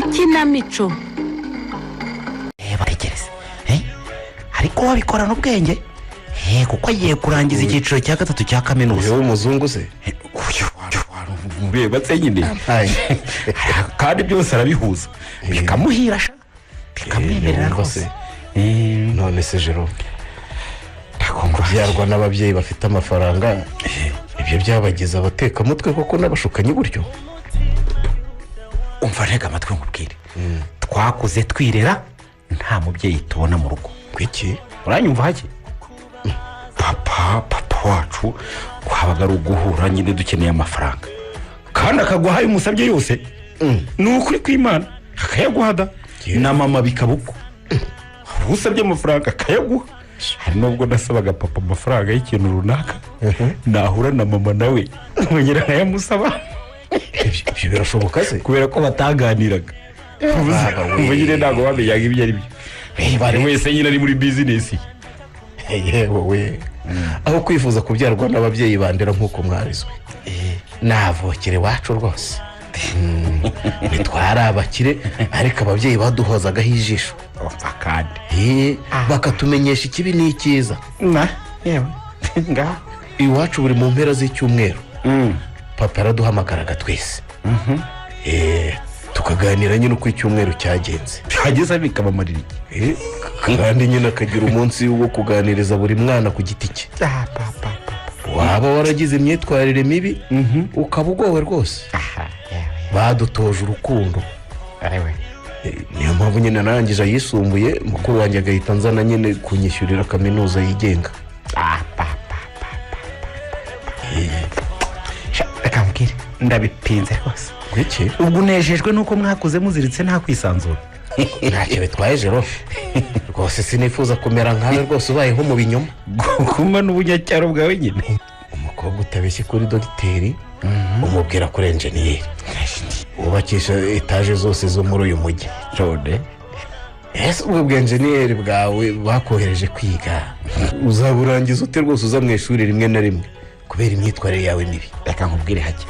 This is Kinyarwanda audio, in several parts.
Ikinamico. Batekereze, ariko wabikorana ubwenge, kuko agiye kurangiza icyiciro cya gatatu cya kaminuza. Uyu w'umuzungu se? Ureba se nyine, kandi byose arabihuza bikamuhira sha, bikamwemerera rwose. None se Jerome, kubyarwa n'ababyeyi bafite amafaranga ibyo byabageza abatekamutwe koko n'abashukanyi gutyo? Umva, ntega amatwi nkubwire. Twakuze twirera, nta mubyeyi tubona mu rugo. Kuki? Uranyumva hake? Papa wacu twabaga ari uguhura nyine dukeneye amafaranga, kandi akaguha ayo umusabye yose. Ni ukuri kw'Imana, akayaguha da. Na mama bikaba uko, usabye amafaranga akayaguha. Hari nubwo nasabaga papa amafaranga y'ikintu runaka, nahura na mama nawe nkongera nkayamusaba. Ibyo birashoboka se? Kubera ko bataganiraga nyine, ntabwo bamenyaga ibyo ari byo. Buri wese nyine ari muri bizinesi ye. Yewe we, aho kwifuza kubyarwa n'ababyeyi bandera nk'uko mwarizwe, navukire iwacu rwose. Ntitwari abakire, ariko ababyeyi baduhozagaho ijisho kandi bakatumenyesha ikibi n'icyiza. Iwacu buri mu mpera z'icyumweru papa yaraduhamagaraga twese, tukaganira nyine uko icyumweru cyagenze. Byageze bikabamarira iki? Kandi nyine akagira umunsi wo kuganiriza buri mwana ku giti cye. Waba waragize imyitwarire mibi ukaba ugowe rwose. Badutoje urukundo, niyo mpamvu nyine narangije ayisumbuye, mukuru wanjye agahita nzana nyine kunyishyurira kaminuza yigenga. Reka mbwire, ndabipinze rwose. Ubwo unejejwe nuko mwakuze muziritse nta kwisanzura? Ntacyo bitwaye Jerome, rwose sinifuza kumera nkawe rwose ubayeho mu binyoma. Guma n'ubunyacyaro bwawe nyine. Umukobwa utabeshye kuri dogiteri umubwira kuri enjeniyeri wubakisha etaje zose zo muri uyu mujyi. None ese ubwo bwenjeniyeri bwawe bakohereje kwiga uzaburangiza ute rwose uza mu ishuri rimwe na rimwe kubera imyitwarire yawe mibi? Reka nkubwire hake,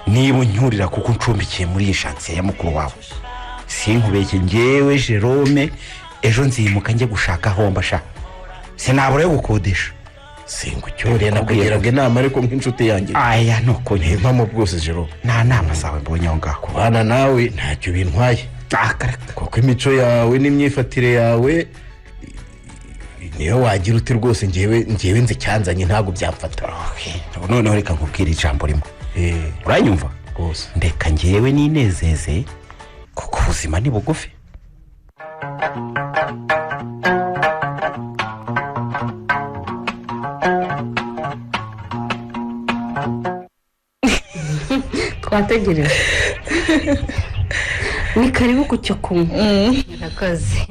niba unyurira kuko uncumbikiye muri iyi shansiye ya mukuru wawe, sinkubeshye ngewe Jerome, ejo nzimuka njye gushaka aho mbasha, sinabura yo gukodesha. Singucyuriye, nakugiraga inama ariko nk'inshuti yanjye. Aya nuko ntimpamo rwose Jerome, nta nama zawe mbonye aho ngaho. Kubana nawe ntacyo bintwaye, kuko imico yawe n'imyifatire yawe niyo wagira uti rwose ngewe nzi icyanzanye ntabwo byamfata. Noneho reka nkubwire ijambo rimwe, uranyumva? Rwose ndeka ngewe ninezeze kuko ubuzima ni bugufi. Twategereje, ni karibu ku cyo kunywa. Murakoze.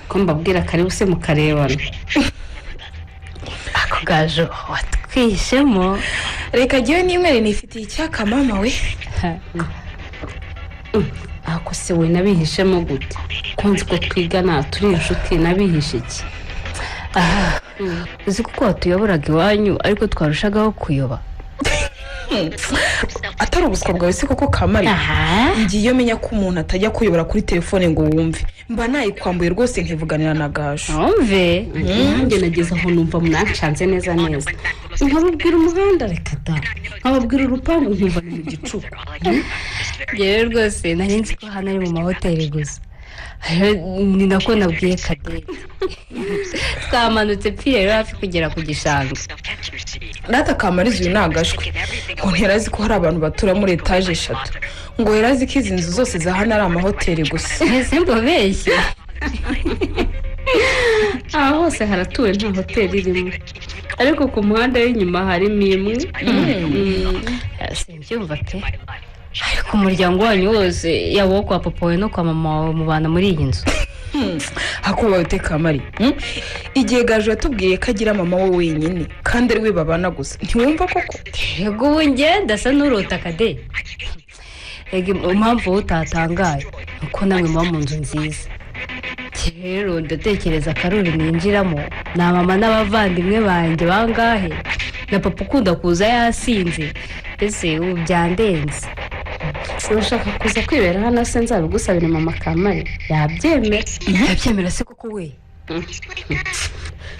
Ko mbabwira karibu se mukarebana. Ako gajo watwishemo. Reka jyewe n'inywere nifitiye icyaka mama we. Ako se we nabihishemo gute? Ko nzi ko twigana turi inshuti, nabihishe iki? Uzi kuko watuyoboraga iwanyu ariko twarushagaho kuyoba. Atari ubuswa bwawe se koko Kamari? Ngiye menya ko umuntu atajya kuyobora kuri telefone ngo wumve, mba nayikwambuye rwose nkivuganira na Gaju. Wumve nanjye nageze aho numva mwanshanze neza neza, nkababwira umuhanda reka da, nkababwira urupangu nkumva ni mu gicuku. Yewe rwose nari nzi ko hano ari mu mahoteli gusa, ni nako nabwiye Kadete. Twamanutse pire hafi kugera ku gishanga. Rata Kamariza uyu nagashwe ngo ntiyarazi ko hari abantu batura muri etaje eshatu, ngo yarazi ko izi nzu zose za hano ari amahoteli gusa. Ese mbabeshye? Aha hose haratuwe nta hoteli irimo, ariko ku muhanda w'inyuma harimo imwe. Simbyumva pe. Ariko umuryango wanyu wose, yaba uwo kwa papa wawe no kwa mama wawe, mubana muri iyi nzu? Hakubaye ute Kamari? Igihe Gaju yatubwiye ko agira mama we wenyine kandi ari we babana gusa, ntiwumva koko? Yego ubu njye ndasa n'urota Kade. Impamvu wowe utatangaye uko namwe muba mu nzu nziza. Rero ndatekereza akaruri ninjiramo na mama n'abavandimwe banjye bangahe, na papa ukunda kuza yasinze, mbese ubu byandenze. Urashaka kuza kwibera hano se nzabigusabira mama Kamari yabyemera. Yabyemera se koko we?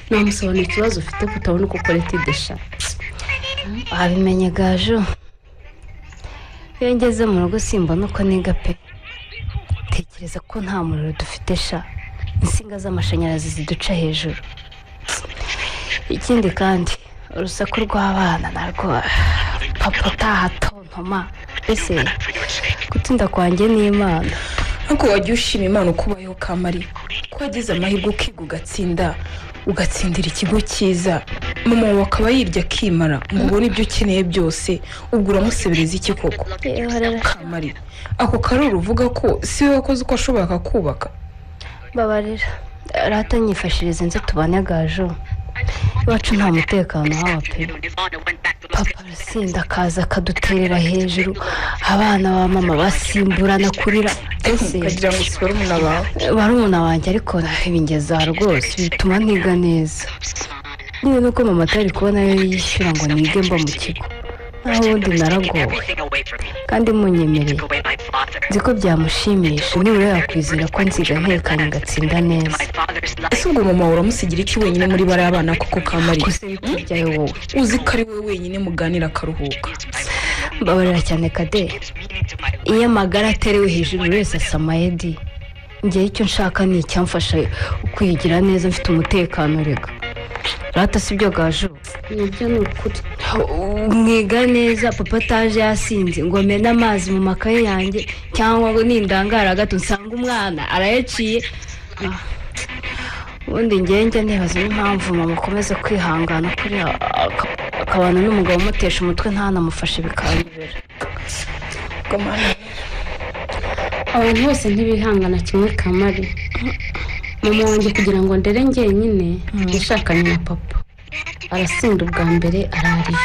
Namusobanura ikibazo ufite kutabona uko ukora etidesha. Wabimenye Gaju, iyo ngeze mu rugo simbona uko niga pe. Tekereza ko nta muriro dufite sha, insinga z'amashanyarazi ziduca hejuru. Ikindi kandi urusaku rw'abana narwo, papa utaha tontoma. Ese gutinda kwanjye ni Imana. Ariko wajya ushima Imana uko ubayeho Kamari, ko wagize amahirwe ukiga ugatsinda, ugatsindira ikigo cyiza, mama wawe akaba yirya akimara ngo ubone ibyo ukeneye byose, ubwo uramusebereza iki koko? Kamari, ako karuru uvuga ko si we wakoze uko ashoboye akakubaka. Babarira rata, nyifashirize nze tubane Gaju, iwacu nta mutekano haba pe. Papa arasinda akaza akaduterera hejuru, abana ba mama basimburana kurira. Ese ukagira ngo si barumuna bawe? Barumuna banjye, ariko bingeza rwose bituma ntiga neza. Niba nuko mama atari kubona ayo yishyura ngo nige mba mu kigo, naho ubundi naragowe. Kandi munyemereye nzi ko byamushimisha, nibura yakwizera ko nziga ntekanye ngatsinda neza. Ese ubwo mama uramusigira iki wenyine muri bariya bana koko Kamari? Gusa bitubyaye wowe uzi ko ari wowe wenyine muganira akaruhuka. Mbabarira cyane Kade, iyo amagara aterewe hejuru buri wese asama edi. Ngewe icyo nshaka ni icyamfasha kwigira neza mfite umutekano. Rega rata si byo Gaju? Nibyo ni ukuri. Mwiga neza, papa ataje yasinze ngo amene amazi mu makaye yanjye, cyangwa ngo nindangara gato nsanga umwana arayaciye. Ubundi njye nibaza n'impamvu mama akomeza kwihangana kuri akabana n'umugabo umutesha umutwe ntanamufashe bikanyobera. Abantu bose ntibihangana kimwe Kamari. Mama wanjye kugira ngo ndere njyenyine yashakanye na papa, arasinda ubwa mbere arariye,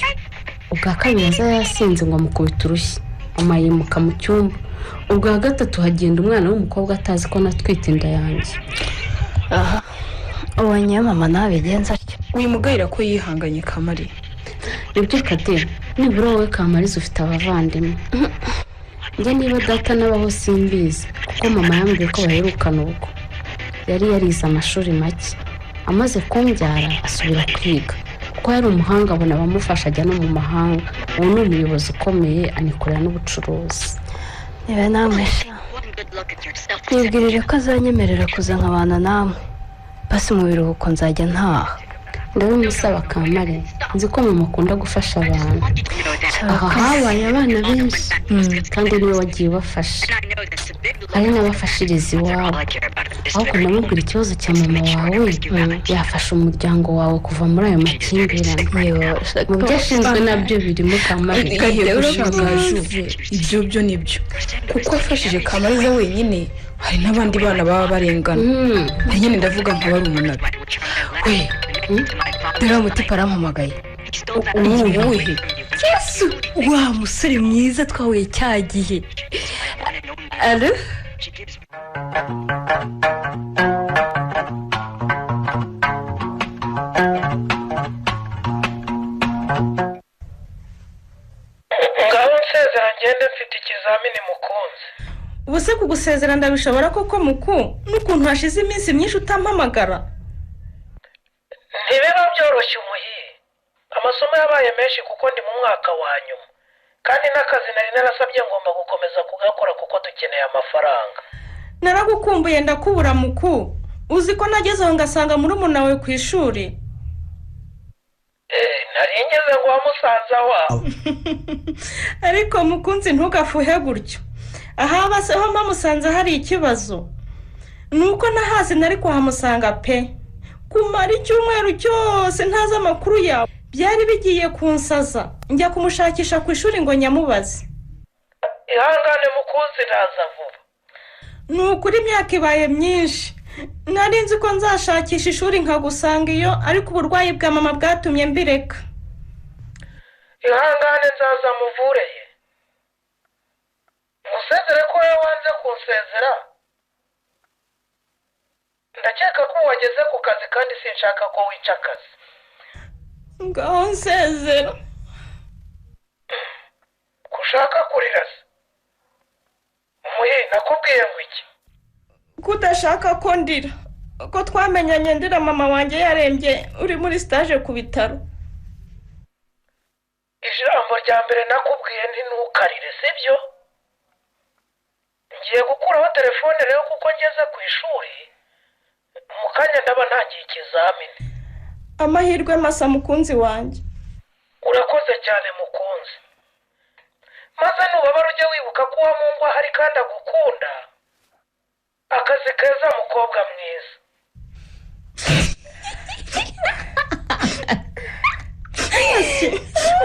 ubwa kabiri aza yasinze ngo amukubite urushyi, mama yimuka mu cyumba, ubwa gatatu hagenda umwana w'umukobwa atazi ko natwite inda yanjye. Aha ubonye mama nabigenza atyo. Wimugayira ko yihanganye Kamari. Nibyo Kade, nibura wowe Kamariza ufite abavandimwe. Njye niba data n'abaho simbizi, kuko mama yambwiye ko baherukana ubwo yari yarize amashuri make. Amaze kumbyara asubira kwiga, kuko yari umuhanga abona abamufasha ajya no mu mahanga. Ubu ni umuyobozi ukomeye, anikorera n'ubucuruzi. Niba namwe sha, nibwirire ko azanyemerera kuza nkabana namwe, basi mu biruhuko nzajya ntaha. Ndabimusaba Kamari, nzi ko mama akunda gufasha abantu. Aha habaye abana benshi kandi niwe wagiye ubafasha, hari n'abafashiriza iwabo. Ahubwo ndamubwira ikibazo cya mama wawe, yafasha umuryango wawe kuva muri ayo makimbirane. Mu byo ashinzwe nabyo birimo Kamari. Ibyo byo nibyo, kuko afashije Kamariza wenyine hari n'abandi bana baba barengana. Nyine ndavuga nka barumuna be. We dore umutipe arampamagaye. Uwuhe? Yesu, wa musore mwiza twahuye cya gihe. Alo? Ngaho nsezera ngende mfite ikizamini mukunzi. Ubu se kugusezera ndabishobora koko muku, n'ukuntu hashize iminsi myinshi utampamagara? Ntibiba byoroshye umuhire, amasomo yabaye menshi kuko ndi mu mwaka wa nyuma, kandi n'akazi nari narasabye ngomba gukomeza kugakora kuko dukeneye amafaranga. Naragukumbuye ndakubura muku, uzi ko nageze aho ngasanga murumuna wawe ku ishuri. Nari ngeze ngo wamusanze wawe. Ariko mukunzi ntugafuhe gutyo, ahaba se ho mpamusanze hari ikibazo, nuko nahazi nari kuhamusanga pe. Kumara icyumweru cyose ntazi amakuru yawe byari bigiye kunsaza, njya kumushakisha ku ishuri ngo nyamubaze. Ihangane mukunzi ntaza vuba. Ni ukuri imyaka ibaye myinshi, nari nzi ko nzashakisha ishuri nkagusanga iyo, ariko uburwayi bwa mama bwatumye mbireka. Ihangane nzaza muvureye, musezere ko wowe wanze kunsezera. Ndakeka ko wageze ku kazi kandi sinshaka ko wica akazi. Ngaho nsezera. Kushaka kurira se? Muhe, nakubwiye ngo iki? Ko udashaka ko ndira, ko twamenyanye ndira mama wanjye yarembye uri muri stage ku bitaro. Ijambo rya mbere nakubwiye nti ntukarire, sibyo? Ngiye gukuraho telefone rero kuko ngeze ku ishuri, mu kanya ndaba ntangiye ikizamini. Amahirwe masa mukunzi wanjye. Urakoze cyane mukunzi. Maze nubabara ujye wibuka ko uwa Mungu ahari kandi agukunda. Akazi keza mukobwa mwiza.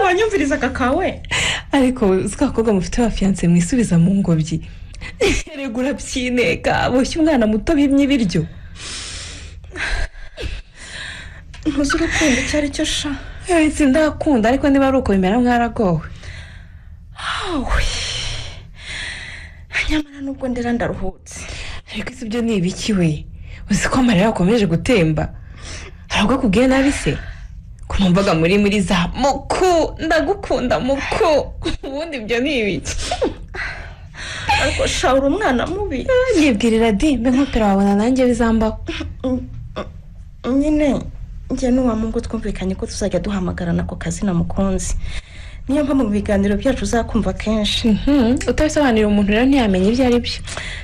Wanyumviriza aka kawe? Ariko uzi ko abakobwa mufite ba fiyanse mwisubiza mu ngobyi. Erega urabyineka, boshye umwana muto bimye ibiryo. Ntuzi urukundo icyo ari cyo sha. Sindakunda ariko niba ari uko bimera mwaragowe. Nyamara nubwo ndera ndaruhutse. Ariko si ibyo ni ibiki we? Uzi ko amarira akomeje gutemba. Hari ubwo akubwiye nabi se? Ko numvaga muri za muku, ndagukunda muku. Ubundi ibyo ni ibiki? Ariko sha uri umwana mubi. Nibwirira di, mbe nk'opera wabona nanjye bizambaho. Nyine njye n'uwa Mungu twumvikanye ko tuzajya duhamagarana ako kazina mukunzi. Niyo mpamvu mu biganiro byacu uzakumva kenshi. Utabisobanurira umuntu rero ntiyamenya ibyo ari byo.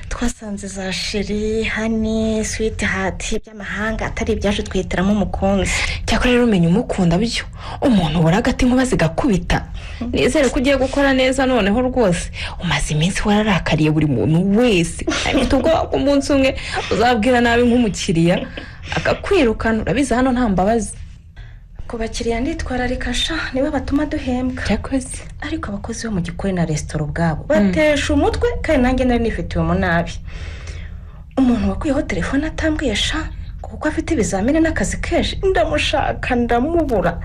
Twasanze za sheri, hani, switi hati by'amahanga atari ibyacu twihitiramo umukunzi. Cyakora rero umenya umukunda byo. Umuntu ubura agati inkuba zigakubita. Nizere ko ugiye gukora neza noneho rwose. Umaze iminsi wararakariye buri muntu wese. Mfite ubwoba ko umunsi umwe uzabwira nabi nk'umukiriya akakwirukana. Urabizi hano nta mbabazi. Ku bakiriya nditwararika sha, nibo batuma duhembwa. Cyakoze. Ariko abakozi bo mu gikoni na resitora ubwabo batesha umutwe, kandi nanjye nari nifitiye umunabi. Umuntu wakuyeho telefone atambwiye sha, kuko afite ibizamini n'akazi kenshi, ndamushaka ndamubura.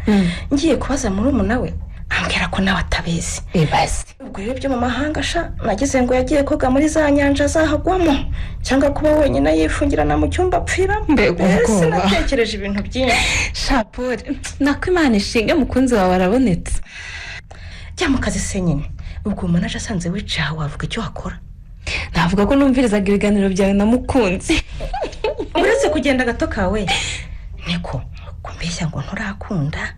Ngiye kubaza murumuna we, ambwira ko nawe atabizi. Ibaze. Ubwo rero byo mu mahanga sha, nagize ngo yagiye koga muri za nyanja azahagwamo, cyangwa kuba wenyine yifungirana mu cyumba apfiramo. Mbega ubwoba. Sinatekereje ibintu byinshi. Sha Paul, nako Imana ishinge mukunzi wawe arabonetse. Jya mu kazi se nyine. Ubwo umuntu aje asanze wicaye wavuga icyo wakora. Navuga ko numvirizaga ibiganiro byawe na mukunzi. Uretse kugenda gato kawe. Niko kumbeshya ngo nturakunda.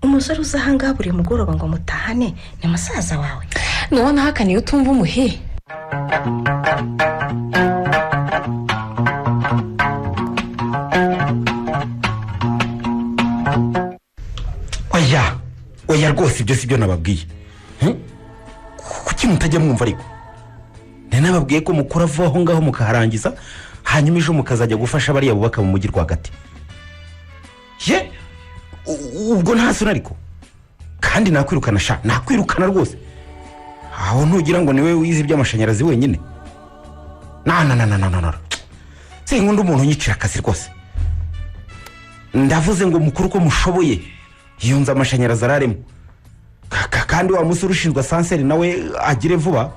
Umusore uza aha ngaha buri mugoroba ngo mutahane ni musaza wawe. Nuwo nahakaniye utumva umuhe. Oya, oya rwose ibyo sibyo nababwiye. Kuki mutajya mwumva ariko? Nababwiye ko mukora vuba aho ngaho mukaharangiza, hanyuma ejo mukazajya gufasha bariya bubaka mu mujyi rwagati. Ye, ubwo nta soni ariko. Kandi nakwirukana sha, nakwirukana rwose. Aho ntugira ngo niwe wize iby'amashanyarazi wenyine. Na na na na na na. Sinkunda umuntu unyicira akazi rwose. Ndavuze ngo mukuru ko mushoboye. Iyo nza amashanyarazi araremo. Kandi wa musore ushinzwe sanseri nawe agire vuba.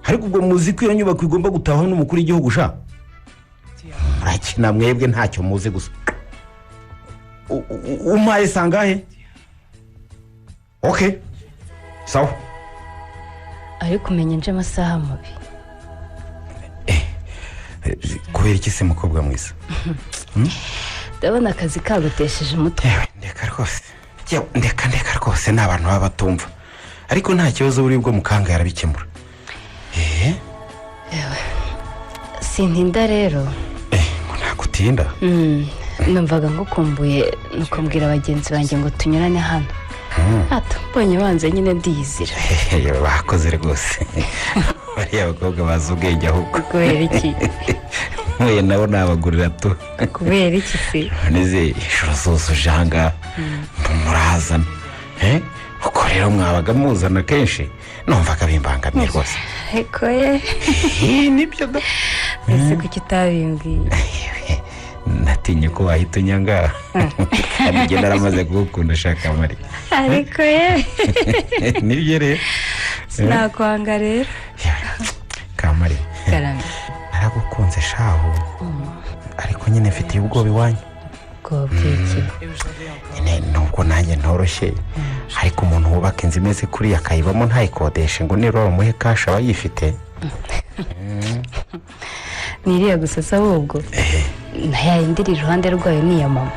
Ariko ubwo muzi ko iyo nyubako igomba gutahwa n'umukuru w'igihugu sha. Murakina mwebwe ntacyo muzi gusa. Umpaye sangahe? Okay. Sawa. Ariko umenye nje amasaha mubi. Kubera iki se mukobwa mwiza? Ndabona akazi kagutesheje umutwe. Ndeka rwose. Ndeka rwose ni abantu baba batumva. Ariko nta kibazo buri bwo mukanga yarabikemura. Sintinda rero. Ngo ntagutinda? Numvaga ngukumbuye nuko mbwira bagenzi banjye ngo tunyurane hano. Hato mbonye banze nyine ndiyizira. Bakoze rwose. Bariya bakobwa bazi ubwenge ahubwo. Kubera iki? Mwe nabo nabagurira tu. Kubera iki se? Neze inshuro zose uje aha ngaha murazana. Uko rero mwabaga muzana kenshi numvaga bimbangamiye rwose. Ariko ye. Nibyo da. Ese kuki utabimbwiye? Natinye ko wahita unyanga. Kandi njye naramaze kugukunda shaka Mari. Ariko ye. Nibyo rero. Sinakwanga rero. Kamari. Karame. Naragukunze shaho. Ariko nyine mfitiye ubwoba iwanyu. Ubwoba bw'iki? Nyine nubwo nanjye ntoroshye, ariko umuntu wubaka inzu imeze kuriya akayibamo ntayikodeshe ngo nibura bamuhe cash aba yifite. Ni iriya gusa se ahubwo? Na ya yindi iri iruhande rwayo ni iya mama.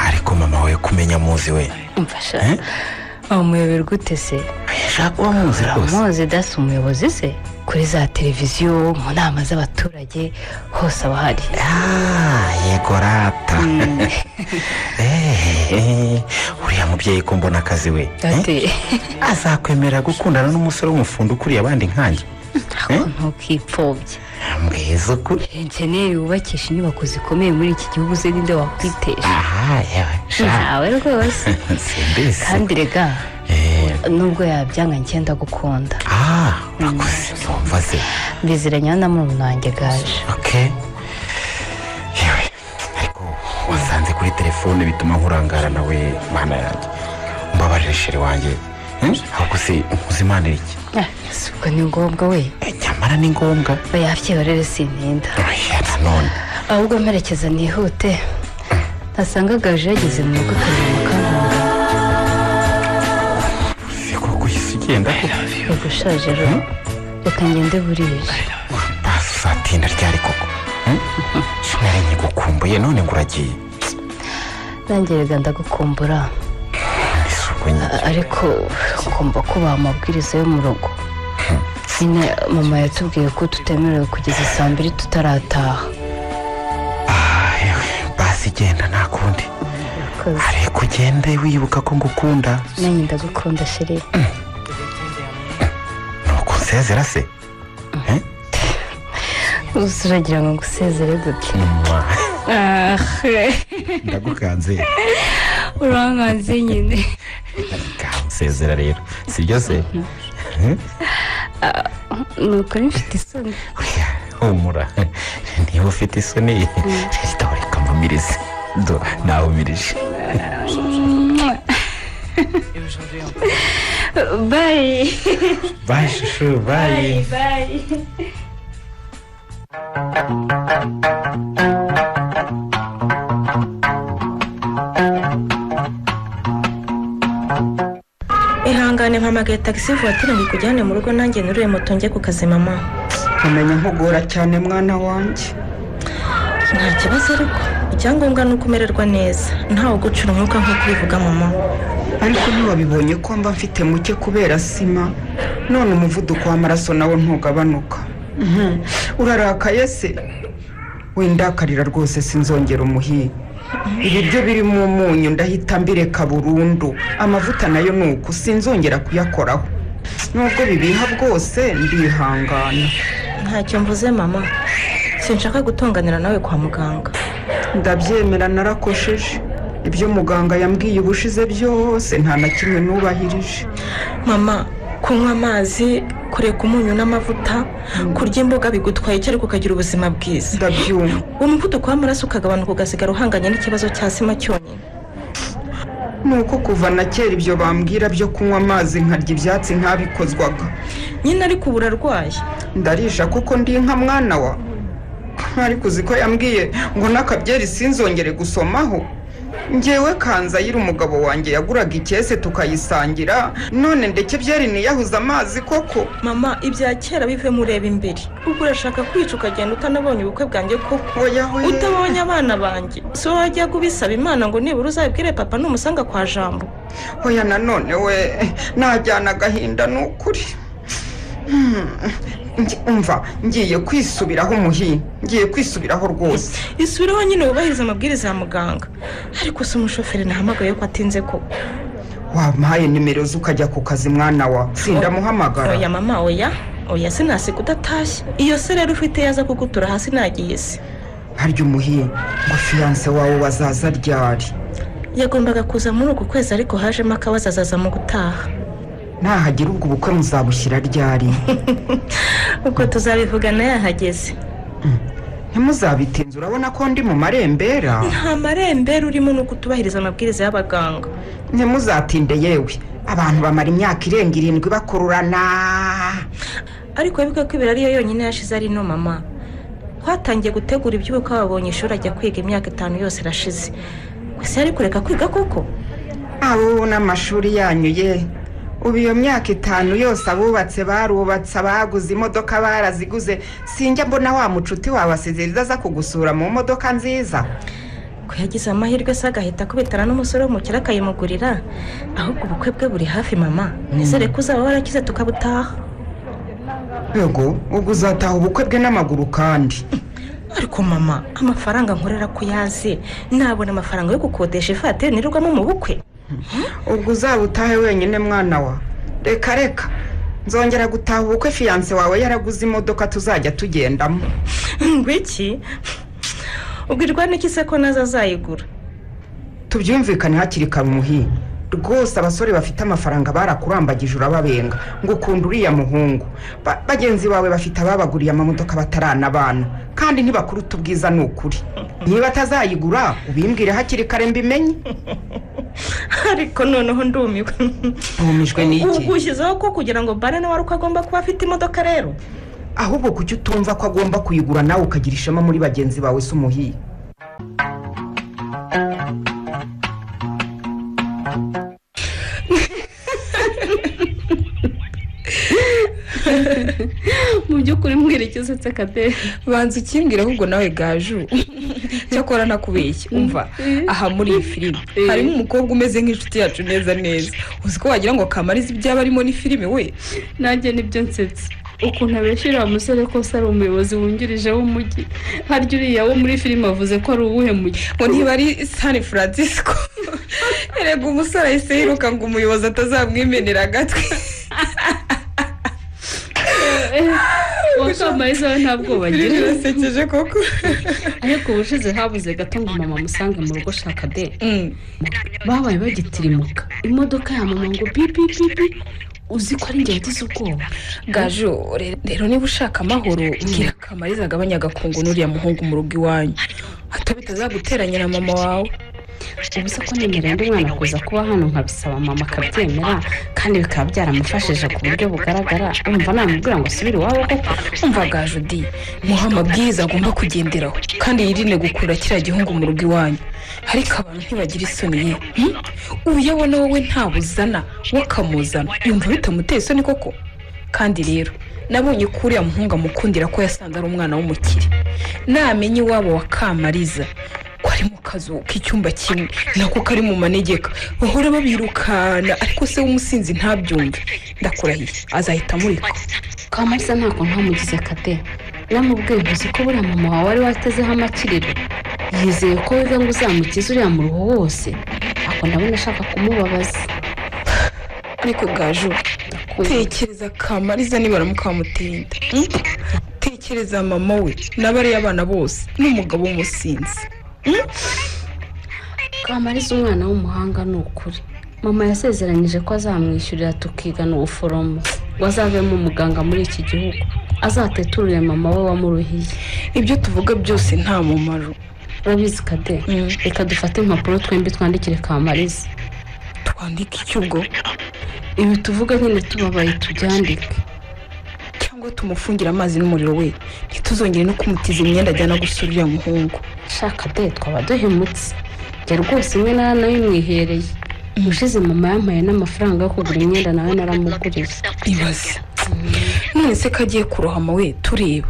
Ariko mama we kumenya muzi we. Mfasha. Wamuyoberwa gute se? Shaka kuba muzi rwose. Muzi dasi umuyobozi se? Kuri za televiziyo, mu nama z'abaturage hose aba ahari. Yego rata. Uriya mubyeyi ko mbona akazi we. Azakwemera gukundana n'umusore w'umufundi ukuriye abandi nkanjye. Ntukipfobye. Mbwiza ukuri. Enjeniyeri wubakisha inyubako zikomeye muri iki gihugu se ninde wakwitesha? Yewe sha. Ntawe rwose. Simbizi. Kandi rega nubwo yabyanga ngenda gukunda. Urakoze. Numva se. Mbiziranye na murumuna wanjye Gaje. Okay. Yewe ariko wasanze kuri telefone bituma nkurangara nawe mana yanjye. Mbabarire chéri wanjye. Ahubwo se nkuzimanira iki? Ubwo ni ngombwa we. Nyamara ni ngombwa. Oya byihorere sintinda. Oya nanone. Ahubwo mperekeza nihute. Ntasanga Gaje yageze mu rugo akareba akankunda. Si koko uhise ugenda koko? Yego ushaje rero. Reka ngende burije. Basi uzatinda ryari koko? Sinari nkigukumbuye none ngo uragiye. Nanjye rega ndagukumbura. Ariko ngomba kubaha amabwiriza yo mu rugo. Nyine mama yatubwiye ko tutemerewe kugeza saa 2 tutarataha. Basi genda nta kundi. Ariko ugende wibuka ko ngukunda. Nanjye ndagukunda chéri. Nuko nsezera se? Ubu uragira ngo ngusezere gute? Ndagukanze. Urankanze nyine. Nsezera rero sibyo se? Ni ukuri mfite isoni. Humura niba ufite isoni reka mpumirize. Nahumirije. Bye. Bye shushu, bye. Bye. Ihangane mpamagaye taxi voiture ngo ikujyane mu rugo nanjye nuriye moto njye ku kazi mama. Umenya nkugora cyane mwana wanjye. Nta kibazo ariko icyangombwa ni ukumererwa neza ntawe gucura umwuka nk'uko ubivuga mama. Ariko ntiwabibonye ko mba mfite muke kubera sima, none umuvuduko w'amaraso nawo ntugabanuka. Urarakaye se? Windakarira rwose sinzongera umuhi. Ibiryo birimo umunyu ndahita mbireka burundu, amavuta nayo nuko sinzongera kuyakoraho. Nubwo bibiha bwose ndihangana. Ntacyo mvuze mama, sinshaka gutonganira nawe kwa muganga. Ndabyemera narakosheje. Ibyo muganga yambwiye ubushize byose nta na kimwe nubahirije. Mama, kunywa amazi, kureka umunyu n'amavuta, kurya imboga bigutwaye icyo ariko ukagira ubuzima bwiza. Ndabyumva. Umuvuduko w'amaraso ukagabanuka ugasigara uhanganye n'ikibazo cya sima cyonyine. Nuko kuva na kera ibyo bambwira byo kunywa amazi nkarya ibyatsi ntabikozwaga. Nyine ariko ubu urarwaye. Ndarisha kuko ndi nka mwana wa. Ariko uzi ko yambwiye ngo n'akabyeri sinzongere gusomaho. Njyewe Kanzayire umugabo wanjye yaguraga ikese tukayisangira, none ndeke byeri niyahuza amazi koko. Mama, ibya kera bive mureba imbere. Ubwo urashaka kwica ukagenda utanabonye ubukwe bwanjye koko. Utabonye abana banjye. Si wowe wajya kubisaba Imana ngo nibura uzabibwire papa numusanga kwa Jambo. Oya nanone we najyana agahinda n'ukuri. Umva ngiye kwisubiraho muhi, ngiye kwisubiraho rwose. Isubireho nyine wubahiriza amabwiriza ya muganga. Ariko se umushoferi nahamagaye ko atinze koko? Wampaye nimero z'ukajya ku kazi mwana wa, sindamuhamagara. Oya mama, oya oya sinasiga udatashye. Iyo se rero ufite yaza kugutura hasi nagiye se. Harya umuhi ngo fiance wawe wazaza ryari? Yagombaga kuza muri uku kwezi ariko hajemo akabazo azaza mu gutaha. Nahagira ubwo ubukwe muzabushyira ryari? Ubwo tuzabivugana yahageze. Ntimuzabitinze, urabona ko ndi mu marembera. Nta marembera urimo ni ukutubahiriza amabwiriza y'abaganga. Ntimuzatinde yewe, abantu bamara imyaka irenga 7 bakururana. Ariko wibuke ko ibiro ariyo yonyine yashize ari no mama. Twatangiye gutegura iby'ubukwe babonye ishuri ajya kwiga, imyaka 5 yose irashize. Gusa yari kureka kwiga koko? Abo n'amashuri yanyu ye. Ubu iyo myaka 5 yose abubatse barubatse, abaguze imodoka baraziguze. Sinjya mbona wa mucuti wawe asezereza aza kugusura mu modoka nziza. Ko yagize amahirwe se agahita akubitana n'umusore w'umukire akayimugurira. Ahubwo ubukwe bwe buri hafi mama, nizere ko uzaba warakize tukabutaha. Yego, ubwo uzataha ubukwe bwe n'amaguru kandi. Ariko mama, amafaranga nkorera ko yaze, nabona amafaranga yo gukodesha ivatiri nirirwamo mu bukwe. Ubwo uzaba utahe wenyine mwana wa. Reka reka, nzongera gutaha ubukwe fiyanse wawe yaraguze imodoka tuzajya tugendamo. Ngwiki? Ubwirwa n'iki se ko naza azayigura? Tubyumvikane hakiri kare umuhi. Rwose abasore bafite amafaranga barakurambagije urababenga ngo ukunda uriya muhungu. Bagenzi bawe bafite ababaguriye amamodoka bataranabana kandi ntibakuruta ubwiza ni ukuri. Niba atazayigura ubimbwire hakiri kare mbimenye. Ariko noneho ndumiwe. Ntumijwe n'iki? Ugushyizeho ko kugira ngo bare nawe uko agomba kuba afite imodoka rero. Ahubwo kuki utumva ko agomba kuyigura nawe ukagira ishema muri bagenzi bawe se umuhi? Mu by'ukuri mbwira icyo kade. Banza ukimbwira ahubwo nawe Gaju. Cyakora nakubeshye, umva aha muri iyi filime harimo umukobwa umeze nk'inshuti yacu neza neza. Uzi ko wagira ngo Kamariza ibyaba arimo ni filime we? Nanjye nibyo nsetse. Ukuntu abeshyira umusore ko ari umuyobozi wungirije w'umujyi. Harya uriya wo muri filime avuze ko ari uwuhe mujyi? Ngo niba ari San Francisco. Erega umusore ahise yiruka ngo umuyobozi atazamwimenera agatwe. Kamariza we ntabwo bagira. Birasekeje koko. Ariko ubushize habuze gato ngo mama amusange mu rugo shaka de. Babaye bagitirimuka imodoka ya mama ngo bi bi bi bi. Uzi ko ari njye yagize ubwoba. Gaju rero niba ushaka amahoro bwira Kamariza agabanya agakungu n'uriya muhungu mu rugo iwanyu, hato bitazaguteranya na mama wawe. Ubu se ko nemerera undi mwana kuza kuba hano nkabisaba mama akabyemera kandi bikaba byaramufashije ku buryo bugaragara, umva namubwira ngo asubire iwabo koko? Umva Gaju di, muha amabwiriza agomba kugenderaho kandi yirinde gukurura kiriya gihungu mu rugo iwanyu. Ariko abantu ntibagira isoni ye. Uyu abona wowe ntabuzana wakamuzana yumva bitamuteye isoni koko. Kandi rero nabonye ko uriya muhungu amukundira ko yasanze ari umwana w'umukire. Namenye iwabo wa Kamariza ko ari mu kazu k'icyumba kimwe nako kari mu manegeka, bahora babirukana ariko se w'umusinzi ntabyumve. Ndakurahiye azahita amurika. Kamariza ntako ntamugize kade. Namubwiye uzi ko buriya mama wawe wari watezeho amakiriro, yizeye ko wiga ngo uzamukize uriya muruho wose. Ako ndabona ashaka kumubabaza. Ariko Gaju, tekereza Kamariza nibaramuka bamuteye inda. Tekereza mama we n'abariya abana bose n'umugabo w'umusinzi. Kamariza umwana w'umuhanga ni ukuri. Mama yasezeranyije ko azamwishyurira tukigana ubuforomo ngo azavemo umuganga muri iki gihugu, azateturire mama we wamuruhiye. Ibyo tuvuga byose nta mumaro. Urabizi kade, reka dufate impapuro twembi twandikire Kamariza. Twandike iki ubwo? Ibi tuvuga nyine tubabaye tubyandike. Cyangwa tumufungira amazi n'umuriro we, ntituzongere no kumutiza imyenda ajyana gusura uriya muhungu. Shaka de, twaba duhemutse. Njye rwose imwe naranayimwihereye. Ushize mama yampaye n'amafaranga yo kugura imyenda nawe naramuguriye. Ibaze. None se ko agiye kurohama we tureba?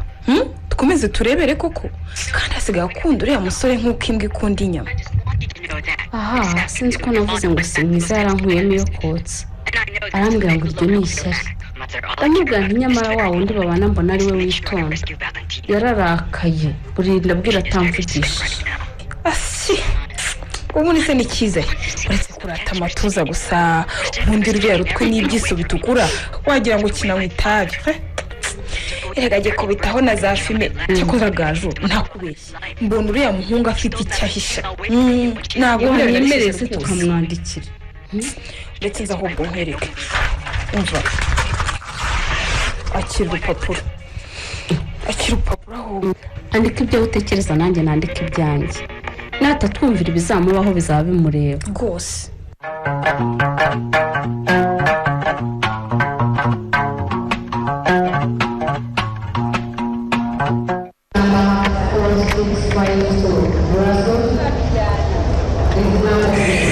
Dukomeze turebere koko? Kandi asigaye akunda uriya musore nk'uko imbwa ikunda inyama. Aha, sinzi ko navuze ngo si mwiza yarankuyemo iyo kotsa. Arambwira ngo iryo ni ishyari. Ndamubwira nti nyamara wa wundi babana mbona ari we witonda. Yararakaye, burinda abwira atamvugisha. Asi, ubundi se ni cyiza uretse kurata amatuza gusa, ubundi ruriya rutwe n'ibyiso bitukura wagira ngo kinanywa itabi. Erega ajye kubitaho na za fime. Cyakoze Gaju ntakubeshye, mbona uriya muhungu afite icyo ahisha. Ntabwo wanyemereye se tukamwandikira? Ndetse nza ahubwo nkwereke. Umva, akira urupapuro, akira urupapuro ahubwo. Andika ibyo utekereza nanjye nandika ibyanjye. Natatwumvira ibizamubaho bizaba bimureba rwose.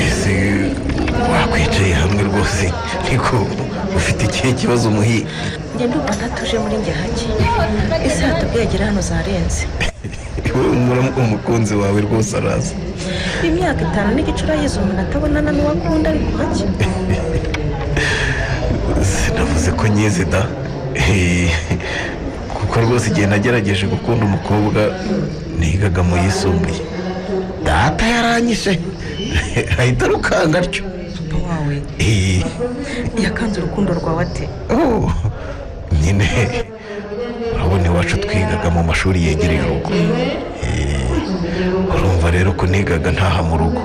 Ese wakwicaye hamwe rwose niko ufite ikihe kibazo Muhi? Njye ndumva ntatuje muri njye hake. Ese hatubwegera hano zarenze. Umukunzi wawe rwose araza. Imyaka 5 n'igice urayize umuntu atabonana n'uwakunda ariko hake. Sinavuze ko nyizi da. Kuko rwose igihe nagerageje gukunda umukobwa nigaga mu yisumbuye. Data yaranyishe ahita arukanga atyo. Papa wawe yakanze urukundo rwawe ate? Nyine urabona iwacu twigaga mu mashuri yegereye urugo. Urumva rero ko nigaga ntaha mu rugo.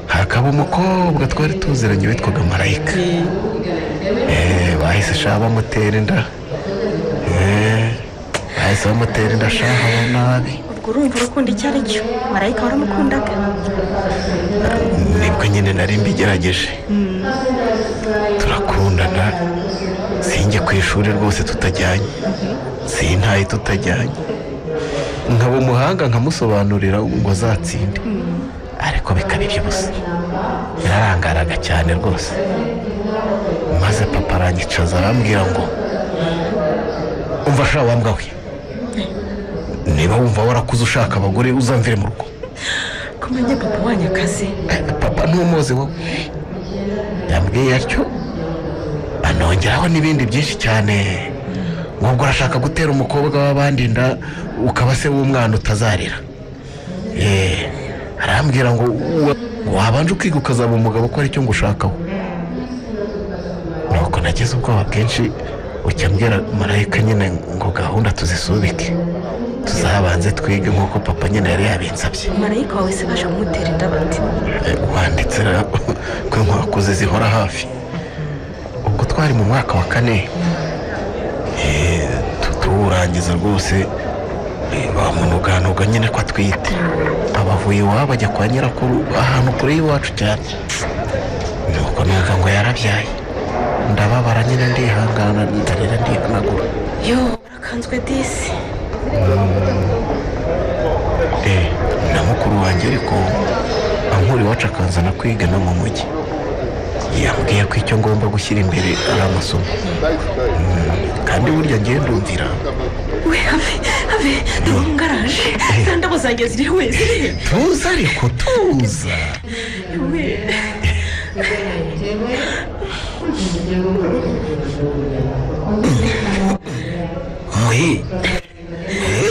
Hakaba umukobwa twari tuziranye witwaga Marayika. Bahise sha bamutera inda. Bahise bamutera inda sha nabi. Ubwo urumva urukundo icyo ari cyo. Marayika waramukundaga? Nibwo nyine nari mbigerageje. Turakundana. Sinjye ku ishuri rwose tutajyanye. Sintaye tutajyanye. Nkaba umuhanga nkamusobanurira ngo azatsinde. Ariko bikaba iby'ubusa. Yararangaraga cyane rwose. Maze papa aranyicaza arambwira ngo umva sha wambwa we, niba wumva warakuze ushaka abagore uzamvire mu rugo. Kumenya papa wanyakaze. Papa ntumuzi wowe. Yambwiye atyo anongeraho n'ibindi byinshi cyane. Ngo urashaka gutera umukobwa w'abandi inda ukaba se w'umwana utazarira. Arambwira ngo wabanje ukiga ukazaba umugabo ko aricyo ngushakaho. Nuko nagize ubwoba bwinshi ucyambwira Marayika nyine ngo gahunda tuzisubike, tuzabanze twige nk'uko papa nyine yari yabinsabye. Marayika wawe se baje kumutera inda bati? Wanditse ko inkwakuzi zihora hafi. Ubwo twari mu mwaka wa 4 tuwurangiza rwose bamunuganuga nyine ko atwite. Abavuye iwabo ajya kwa nyirakuru ahantu kure y'iwacu cyane. Nuko numva ngo yarabyaye. Ndababara nyine ndihangana ndarira ndihanagura. Yo, barakanzwe disi. Na mukuru wanjye ariko ankura iwacu akanzana kwiga no mu mujyi. Yambwiye ko icyo ngomba gushyira imbere ari amasomo. Kandi burya ngiye ndumvira. We have ndabungaraje. Ndabo zanjye ziri wese. Tuza ariko tuza. We. Muhi,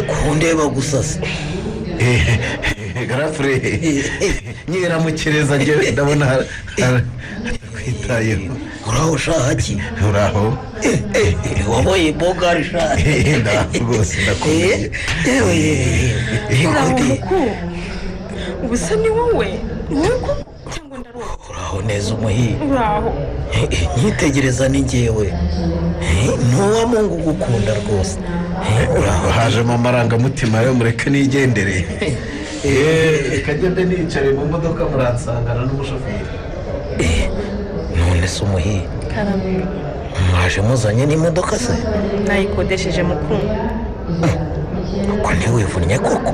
kundeba gusasa. Garafure nyiramukireza nge ndabona kwitayeho. Uraho shaki? Uraho. Waboye bogari sha. Rwose ndakomeye. Uraho muku. Ubusa ni wowe? Nuko cyangwa ndarota? Uraho neza Umuhi. Uraho. Nyitegereza ni ngewe. Ntuwa Mungu gukunda rwose. Uraho hajemo amarangamutima yo mureke nigendere. Reka ngende nicare mu modoka muransangana n'umushoferi. None se Umuhi, mwaje muzanye n'imodoka se? Nayikodesheje mukuru. Uko ntiwivunnye koko?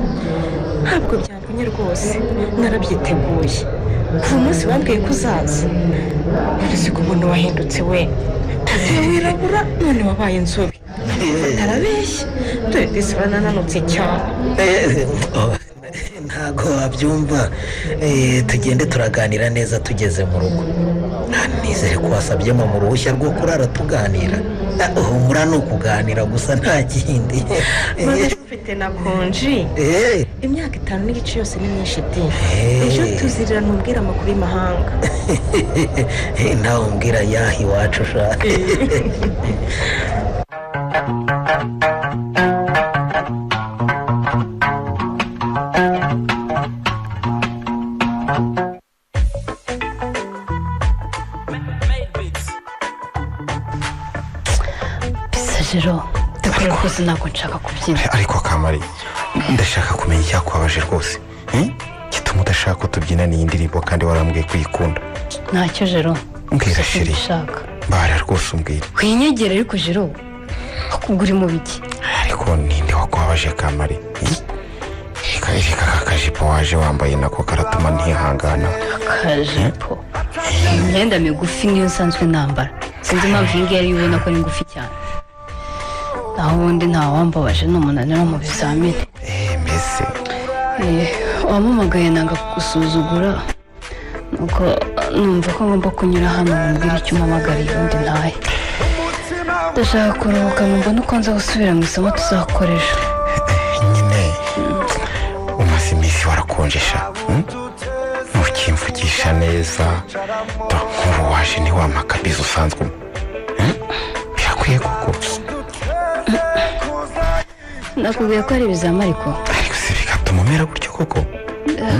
Ntabwo byamvunye rwose, narabyiteguye. Kuva umunsi wambwiye ko uzaza. None ko umuntu wahindutse we. Wirabura none wabaye inzobe. Atarabeshya. Dore disi urananutse cyane. Ntago wabyumva. Tugende turaganira neza tugeze mu rugo. Nizere ko wasabye mama uruhushya rwo kurara tuganira. Humura ni ukuganira gusa nta kindi. Maze mfite na konji. Imyaka 5 n'igice yose ni myinshi di. Ejo tuzirira ntubwira amakuru y'imahanga. Nawe umbwira yahi iwacu sha. Ntabwo nshaka kubyina. Ariko Kamari, ndashaka kumenya icyakubabaje rwose. Gituma udashaka ko tubyina iyi ndirimbo kandi warambwiye kuyikunda. Ntacyo Jero. Mbwira sheri. Bara rwose umbwira. Winyegera ariko Jero. Akugura mu biki? Ariko ninde wakubabaje Kamari? Reka aka kajipo waje wambaye nako karatuma ntihangana. Akajipo? Imyenda migufi niyo nsanzwe nambara, sinzi impamvu iyi ngiyi ariyo ubona ko ari ngufi cyane. Naho ubundi ntawambabaje, ni umunaniro mu bizamini. Mbese Wampamagaye nanga kugusuzugura, nuko numva ko ngomba kunyura hano ngo mbwire icyo umpamagariye ubundi ntahe. Ndashaka kuruhuka ngo mbone uko nza gusubira mu isomo tuzakoresha. Nyine umaze iminsi warakonjesha, ntukimvugisha neza. Nk'ubu waje ntiwampa akabizi usanzwe umwe, birakwiye koko? Nakubwiye ko ari ibizami ariko. Ariko se bigatuma umera gutyo koko?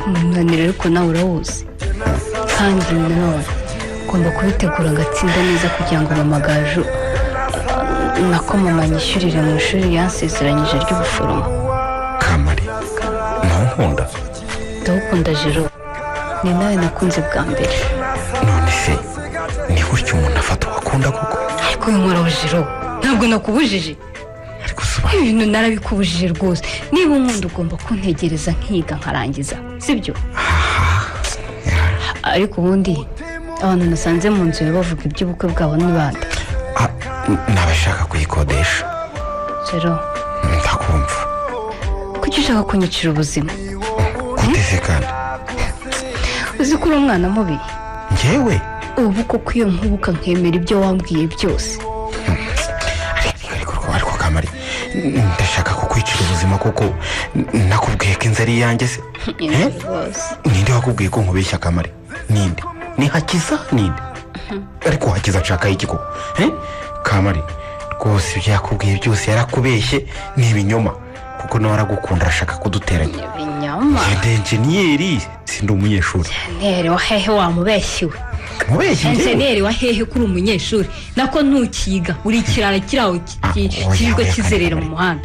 Umunaniro ariko nawe urawuzi, kandi nanone ugomba kubitegura ngatsinda neza kugira ngo mama Gaju nako mama nyishyurire mu ishuri yansezeranyije ry'ubuforomo. Kamari, ntunkunda? Ndagukunda Jero, ni nawe nakunze bwa mbere. None se ni gutyo umuntu afata uwo akunda koko? Ariko uyu nkoraho Jero, ntabwo nakubujije. Ibintu narabikubujije rwose. Niba unkunda ugomba kuntegereza nkiga nkarangiza, sibyo? Ariko ubundi abantu nasanze mu nzu bavuga iby'ubukwe bwabo ni bande? N'abashaka kuyikodesha. Jero, ndakumva. Kuki ushaka kunyicira ubuzima? Gute kandi? Uzi ko uri umwana mubi? Njyewe? Ubu koko iyo nkubuka nkemera ibyo wambwiye byose. Ariko Kamari, ndashaka kukwicira ubuzima kuko nakubwiye ko inzu ari iyanjye se? Ninde wakubwiye ko nkubeshya Kamari? Ninde? Ni Hakiza? Ninde? Ariko Hakiza nshaka iki koko? Kamari rwose ibyo yakubwiye byose yarakubeshye, ni ibinyoma, kuko nawe aragukunda arashaka kuduteranya. Ibinyoma? Ndi enjeniyeri, sindi umunyeshuri. Enjeniyeri wa hehe wamubeshyiwe? Mubeshyi njyewe? Enjeniyeri wa hehe kuri umunyeshuri? Nako ntukiga, uri ikirara kiraho kirirwa kizerera mu muhanda.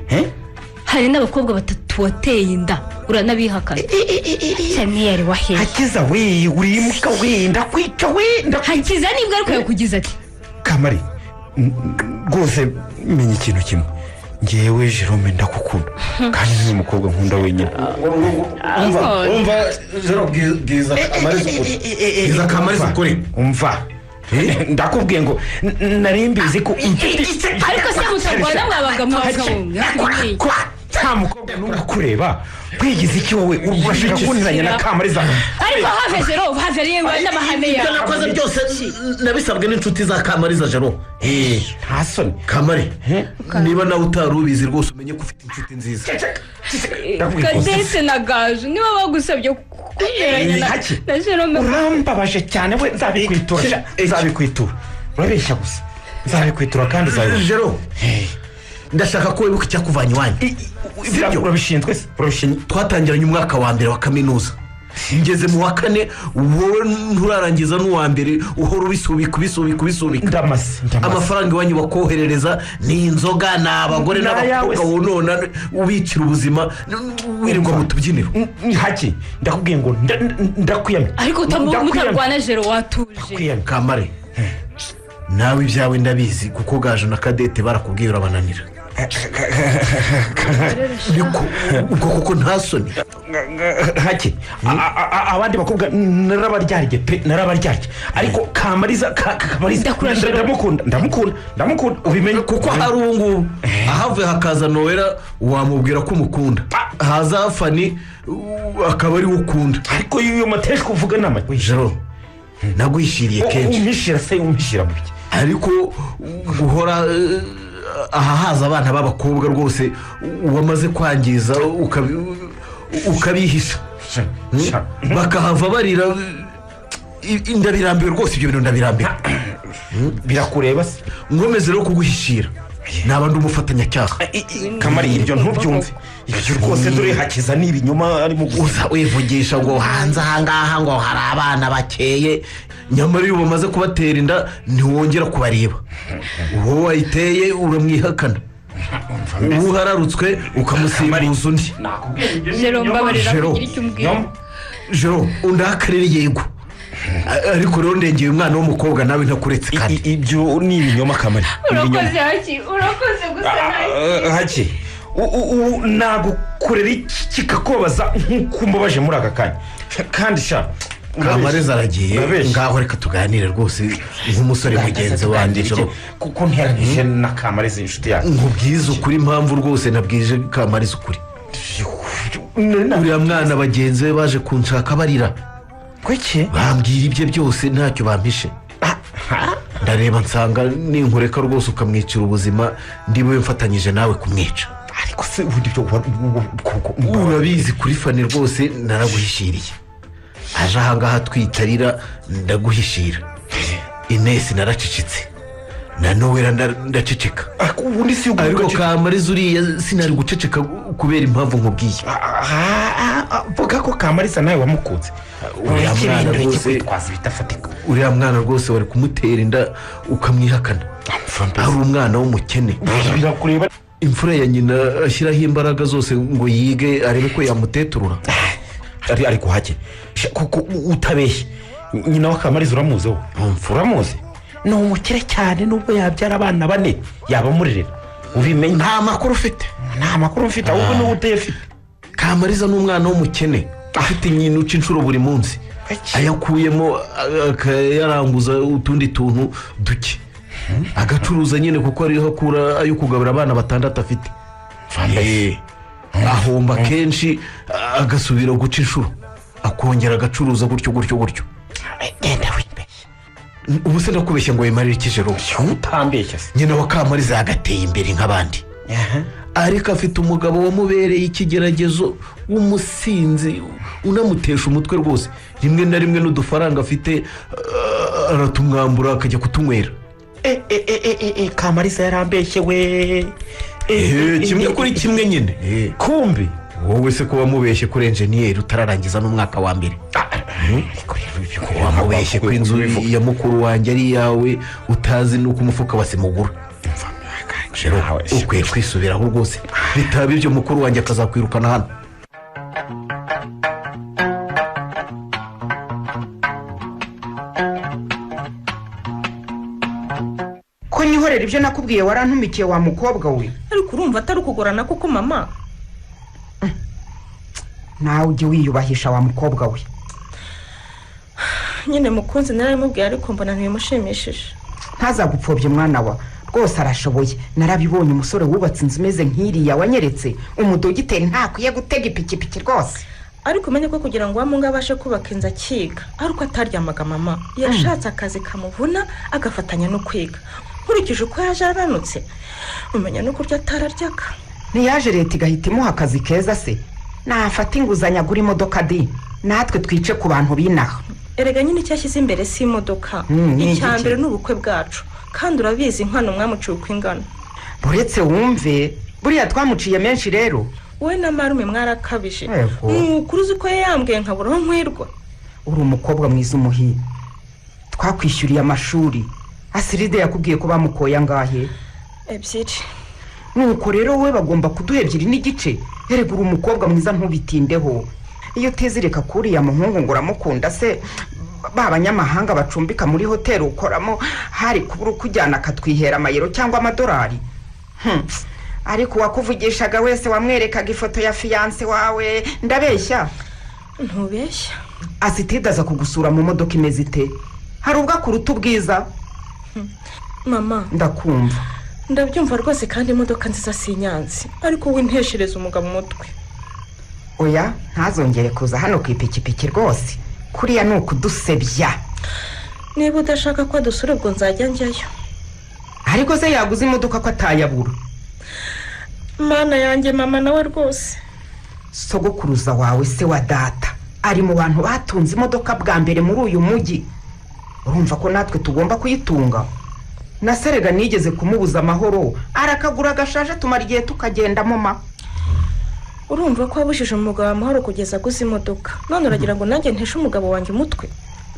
Hari n'abakobwa batatu wateye inda, uranabihakana. Enjeniyeri wa hehe? Hakiza we, uri imbwa we, ndakwica we. Hakiza nibwo ariko yakugize ati Kamari rwose menya ikintu kimwe, ngewe Jerome ndakukunda kandi ni umukobwa nkunda wenyine. Umva Jero, bwiza Kamariza ukuri, bwiza Kamariza ukuri. Umva ndakubwiye ngo nari mbizi ko ariko se mutarwana mwabaga mwabagabo. Nta mukobwa n'umwe akureba, kwigiza iki wowe? Urashaka kunteranya na Kamariza? Ariko have Jero, have yewe n'amahame yawe. Ibyo nakoze byose nabisabwe n'inshuti za Kamariza Jero. Nta soni Kamari, niba nawe utari ubizi rwose umenye ko ufite inshuti nziza. Kadete na Gaju niba bagusabye kukugeranya na Jerome. Urambabaje cyane we, nzabikwitura, nzabikwitura. Urabeshya gusa, nzabikwitura kandi uzabibona. Jero, ndashaka ko wibuka icyakuvanye iwanyu. Urabishinzwe se? Urabishinzwe. Twatangiranye umwaka wa mbere wa kaminuza, ngeze mu wa kane, wowe nturarangiza n'uwa mbere, uhora ubisubika ubisubika ubisubika. Ndamase. Amafaranga iwanyu bakoherereza ni inzoga, ni abagore n'abakobwa wonona, ubicira ubuzima, wirirwa mu tubyiniro. Haki, ndakubwiye ngo ndakwiyamye. Ariko mutarwana Jero, watuje. Kamare, nawe ibyawe ndabizi kuko Gaju na Kadete barakubwiye urabananira. Ubwo kuko nta soni. Haki, abandi bakobwa narabaryarye pe, narabaryarye. Ariko Kamariza, Kamariza ndamukunda, ndamukunda, ndamukunda ubimenye. Kuko hari ubu ngubu ahavuye hakaza Noella wamubwira ko umukunda, haza Fani akaba ari we ukunda. Ariko iyo mateshwa uvuga nama Jero, naguhishiriye kenshi. Umpishyira se, umpishyira mu biki? Ariko guhora aha haza abana b'abakobwa rwose wamaze kwangiza ukabihisha bakahava barira, ndabirambiwe rwose ibyo bintu ndabirambiwe. Birakureba se? Nkomeze rero kuguhishira, naba ndi umufatanyacyaha. Kamari, ibyo ntubyumve, ibyo rwose dore Hakiza ni ibinyoma arimo gusa wivugisha ngo hanze ahangaha ngo hari abana bakeye, nyamara iyo bamaze kubatera inda ntiwongera kubareba. Uwo wayiteye uramwihakana, uhararutswe ukamusimbuza undi. Jero, mbabarira kugira icyo umbwira. Jero, undakarere yego, ariko rero ndengeye umwana w'umukobwa nawe ntakuretse kandi. Ibyo ni ibinyoma Kamari. Urakoze Haki, urakoze gusa. Haki, Nagukorera iki kikakubabaza nk'uko mbabaje muri aka kanya? Kandi sha Kamariza aragiye, ngaho reka tuganire rwose nk'umusore mugenzi wanjye ijoro, kuko nteranyije na Kamariza inshuti yawe. Nkubwize ukuri impamvu rwose nabwije Kamariza ukuri. Uriya mwana bagenzi be baje kunshaka barira, bambwira ibye byose ntacyo bampishe. Ndareba nsanga ninkureka rwose ukamwicira ubuzima, ndiwe mfatanyije nawe kumwica. Ariko se ubundi byo urabizi kuri Fani rwose naraguhishiriye. Aje ahangaha twitarira ndaguhishira. Inesi naracecetse, na Nowera ndaceceka. Ubundi si ariko Kamariza uriya sinari guceceka kubera impamvu nkubwiye. Vuga ko Kamariza nawe wamukunze. Uriya mwana rwose wari kumutera inda ukamwihakana. Ari umwana w'umukene, imfura ya nyina ashyiraho imbaraga zose ngo yige arebe ko yamuteturura. Ariko hake kuko utabeshye, nyina wa Kamariza uramuzi wowe? Uramuzi? Ni umukire cyane, nubwo yabyara abana bane yabamurerera. Ubimenye. Nta makuru ufite. Nta makuru mfite, ahubwo ni utayafite. Kamariza ni umwana w'umukene afite nyina uca inshuro buri munsi, ayakuyemo akayaranguza utundi tuntu duke, agacuruza nyine kuko ariho akura ayo kugabura abana batandatu afite. Ahomba kenshi agasubira guca inshuro, akongera agacuruza gutyo gutyo gutyo. Genda wibeshye. Ubu se ndakubeshya ngo wimarire ikijero? Utambeshya se. Nyina wa Kamariza yagateye imbere nk'abandi, ariko afite umugabo wamubereye ikigeragezo w'umusinzi unamutesha umutwe rwose. Rimwe na rimwe n'udufaranga afite aratumwambura akajya kutunywera. Kamariza yarambeshye we. Kimwe kuri kimwe nyine. Kumbi wowe se ko wamubeshye kuri enjeniyeri utararangiza n'umwaka wa mbere, wamubeshye ko inzu ya mukuru wanjye ari iyawe utazi n'uko umufuka wa sima ugura. Ukwiye kwisubiraho rwose, bitaba ibyo mukuru wanjye akazakwirukana hano. Ko nyihorera ibyo nakubwiye warantumikiye wa mukobwa we. Ariko urumva atari ukugorana kuko mama. Nawe ujye wiyubahisha wa mukobwa we. Nyine mukunzi narabimubwiye ariko mbona ntibimushimishije. Ntazagupfobye mwana wa, rwose arashoboye. Narabibonye umusore wubatse inzu imeze nk'iriya wanyeretse. Umudogiteri ntakwiye gutega ipikipiki rwose. Ariko umenye ko kugira ngo Wamungu abashe kubaka inzu akiga ariko ataryamaga mama, yashatse akazi kamuvuna agafatanya no kwiga. Nkurikije uko yaje aranutse, umenya no kurya atararyaga. Ntiyaje leta igahita imuha akazi keza se? Nafata inguzanyo agura imodoka di, natwe twice ku bantu binaha. Erega nyine icyo ashyize imbere si imodoka, icya mbere ni ubukwe bwacu. Kandi urabizi inkwano mwamuciye uko ingana. Buretse wumve, buriya twamuciye menshi rero. Wowe na marume mwarakabije. Ni uzi ko yambwiye nkabura aho nkwirwa. Uri umukobwa mwiza umuhi, twakwishyuriye amashuri. Asiride yakubwiye ko bamukoye angahe? 2. Nuko rero wowe bagomba kuduha 2.5. Erega uri umukobwa mwiza ntubitindeho. Iyo utizireka kuriya muhungu ngo uramukunda se, ba banyamahanga bacumbika muri hoteli ukoramo hari kubura ukujyana akatwihera amayero cyangwa amadolari. Ariko wakuvugishaga wese wamwerekaga ifoto ya fiyanse wawe. Ndabeshya? Ntubeshya. Asitide aza kugusura mu modoka imeze ite? Hari ubwo akuruta ubwiza? Mama ndakumva. Ndabyumva rwose, kandi imodoka nziza si inyanzi, ariko winteshereza umugabo umutwe. Oya, ntazongere kuza hano ku ipikipiki rwose. Kuriya ni ukudusebya. Niba udashaka ko adusura ubwo nzajya njyayo. Ariko se yaguze imodoka ko atayabura? Mana yanjye mama nawe rwose. Sogokuruza wawe se wa data ari mu bantu batunze imodoka bwa mbere muri uyu mujyi. Urumva ko natwe tugomba kuyitunga. Na serega nigeze kumubuza amahoro, arakagura agashaje tumara igihe tukagendamo ma. Urumva ko wabujije umugabo amahoro kugeza aguze imodoka, none uragira ngo nanjye nteshe umugabo wanjye umutwe?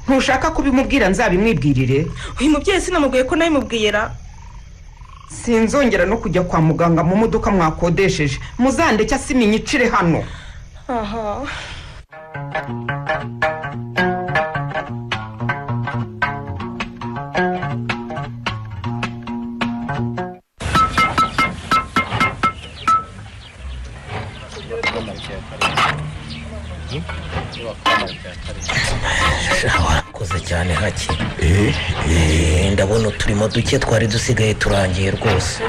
Ntushaka kubimubwira nzabimwibwirire. Uyu mubyeyi sinamubwiye ko nabimubwira. Sinzongera no kujya kwa muganga mu modoka mwakodesheje. Muzandeke asiminyicire hano. Aha. Warakoze cyane Haki. Ndabona uturimo duke twari dusigaye turangiye rwose.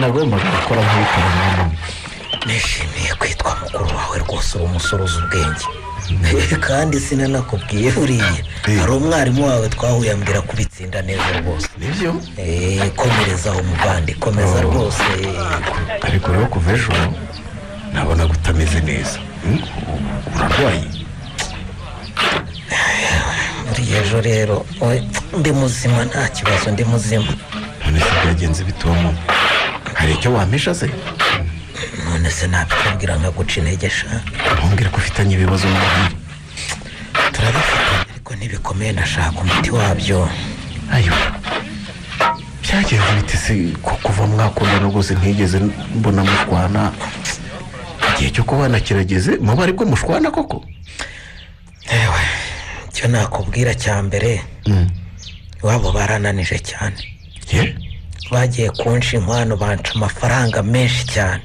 Nagombaga gukora nk'ubikora mama. Nishimiye kwitwa mukuru wawe rwose, uri umusore uzi ubwenge. Kandi sinanakubwiye buriya hari umwarimu wawe twahuye ambwira kubitsinda neza rwose. Nibyo? Komereza aho muvandi, komeza rwose. Ariko rero kuva ejo nabona gutameze neza. Urarwaye? Buriya ejo rero ndi muzima, nta kibazo, ndi muzima. None se byagenze bituma hari icyo wampisha se? None se nabikubwira nkaguca intege sha? Ntumbwire ko ufitanye ibibazo n'umuhire. Turabifitanye ariko ntibikomeye, ndashaka umuti wabyo. Ayo byagenze bite se ko kuva mwakundana rwose ntigeze mbona mushwana? Igihe cyo kubana kirageze, muba aribwo mushwana koko? Ewe, icyo nakubwira cya mbere, iwabo barananije cyane. Bagiye kunshi inkwano banca amafaranga menshi cyane.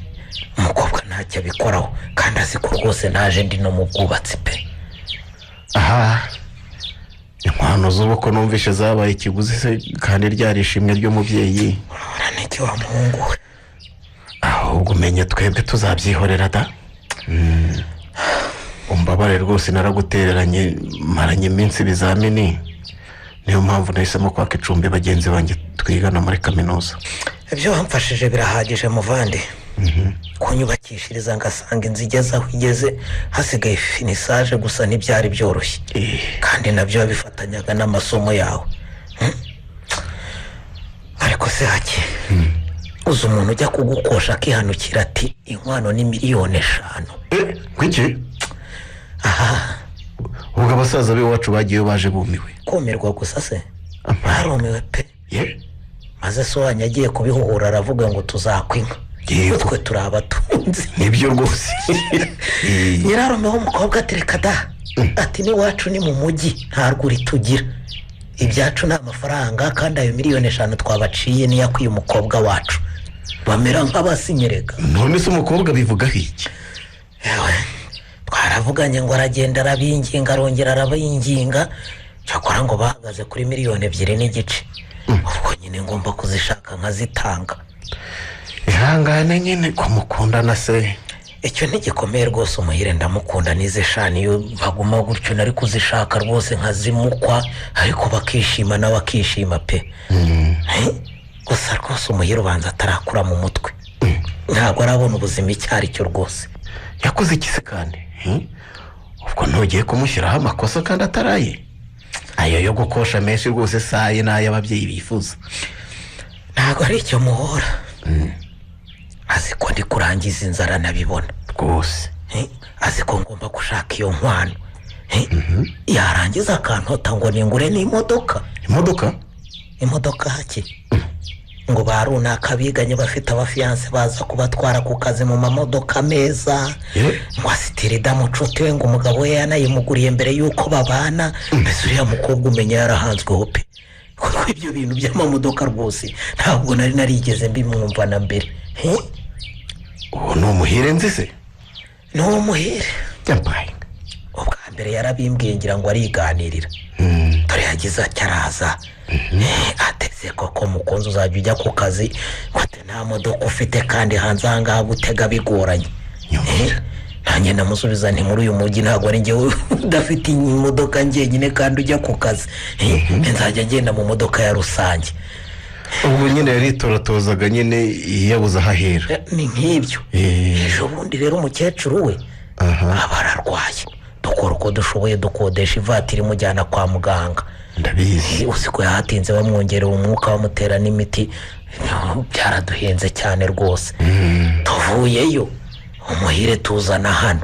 Umukobwa ntacyo abikoraho kandi azi ko rwose naje ndi no mu bwubatsi pe. Aha, inkwano z'ubukwe numvishe zabaye ikiguzi se kandi ryari ishimwe ry'umubyeyi. Urabona n'iki wa muhungu we? Ahubwo umenye twebwe tuzabyihorera da. Umbabare rwose naragutereranye, maranye iminsi ibizamini, niyo mpamvu nahisemo kwaka icumbi bagenzi banjye twigana muri kaminuza. Ibyo wamfashije birahagije muvandi. Kunyubakishiriza ngasanga inzu igeze aho igeze, hasigaye finisaje gusa ntibyari byoroshye. Kandi nabyo wabifatanyaga n'amasomo yawe. Ariko se Haki, uzi umuntu ujya kugukosha akihanukira ati inkwano ni 5,000,000. Kuki? Aha, ubwo abasaza b'iwacu bagiye baje bumiwe. Kumirwa gusa se? Barumiwe pe. Maze so wanyu agiye kubihuhura aravuga ngo tuzakwinka. Twe turi abatunzi. Nibyo rwose. Nyirarume w'umukobwa ati reka da, ati n'iwacu ni mu mujyi nta rwuri tugira, ibyacu ni amafaranga kandi ayo 5,000,000 twabaciye niyo akwiye umukobwa wacu. Bamera nk'abasinyereka. None se umukobwa bivugaho iki? Ewe, twaravuganye ngo aragenda arabinginga, arongera arabinginga, cyakora ngo bahagaze kuri 2.5 miliyoni. Ubwo nyine ngomba kuzishaka nkazitanga. Ihangane nyine kumukundana se. Icyo ntigikomeye rwose, umuhire ndamukunda nize shani, iyo baguma gutyo nari kuzishaka rwose nkazimukwa, ariko bakishima nawe akishima pe. Gusa rwose umuhire ubanza atarakura mu mutwe, ntabwo arabona ubuzima icyo ari cyo rwose. Yakoze iki se kandi? Ubwo ntugiye kumushyiraho amakosa kandi ataraye? Ayo yo gukosha menshi rwose saye n'ay'ababyeyi bifuza. Ntabwo ari icyo muhora. Azi ko ndi kurangiza inzara nabibona rwose. Azi ko ngomba gushaka iyo nkwano. Yarangiza akantota ngo ningure n'imodoka. Imodoka? Imodoka Haki. Ngo ba runaka biganye bafite abafiyanse baza kubatwara ku kazi mu mamodoka meza. Ngo asitirida mucuti we ngo umugabo we yanayimuguriye mbere y'uko babana. Mbese uriya mukobwa umenya yarahanzweho pe. Kuko ibyo bintu by'amamodoka rwose ntabwo nari narigeze mbimwumva na mbere. Uwo ni umuhire nzi se? Ni umuhire. Yampaye. Ubwa mbere yarabimbwiye ngira ngo ariganirira. Dore yagize atya araza. Ateze koko mukunzi uzajya ujya ku kazi ngo nta modoka ufite kandi hanze aha ngaha gutega bigoranye. Nanjye ndamusubiza nti muri uyu mujyi ntabwo ari njyewe udafite imodoka njyenyine kandi ujya ku kazi. Nzajya ngenda mu modoka ya rusange. Ubwo nyine yaritoratozaga nyine yabuze ahahera. Ni nk'ibyo. Ejo bundi rero umukecuru we aba ararwaye, dukora uko dushoboye dukodesha ivatiri imujyana kwa muganga. Ndabizi. Uzi ko yahatinze bamwongerera umwuka bamutera n'imiti, byaraduhenze cyane rwose. Tuvuyeyo umuhire tuzana hano,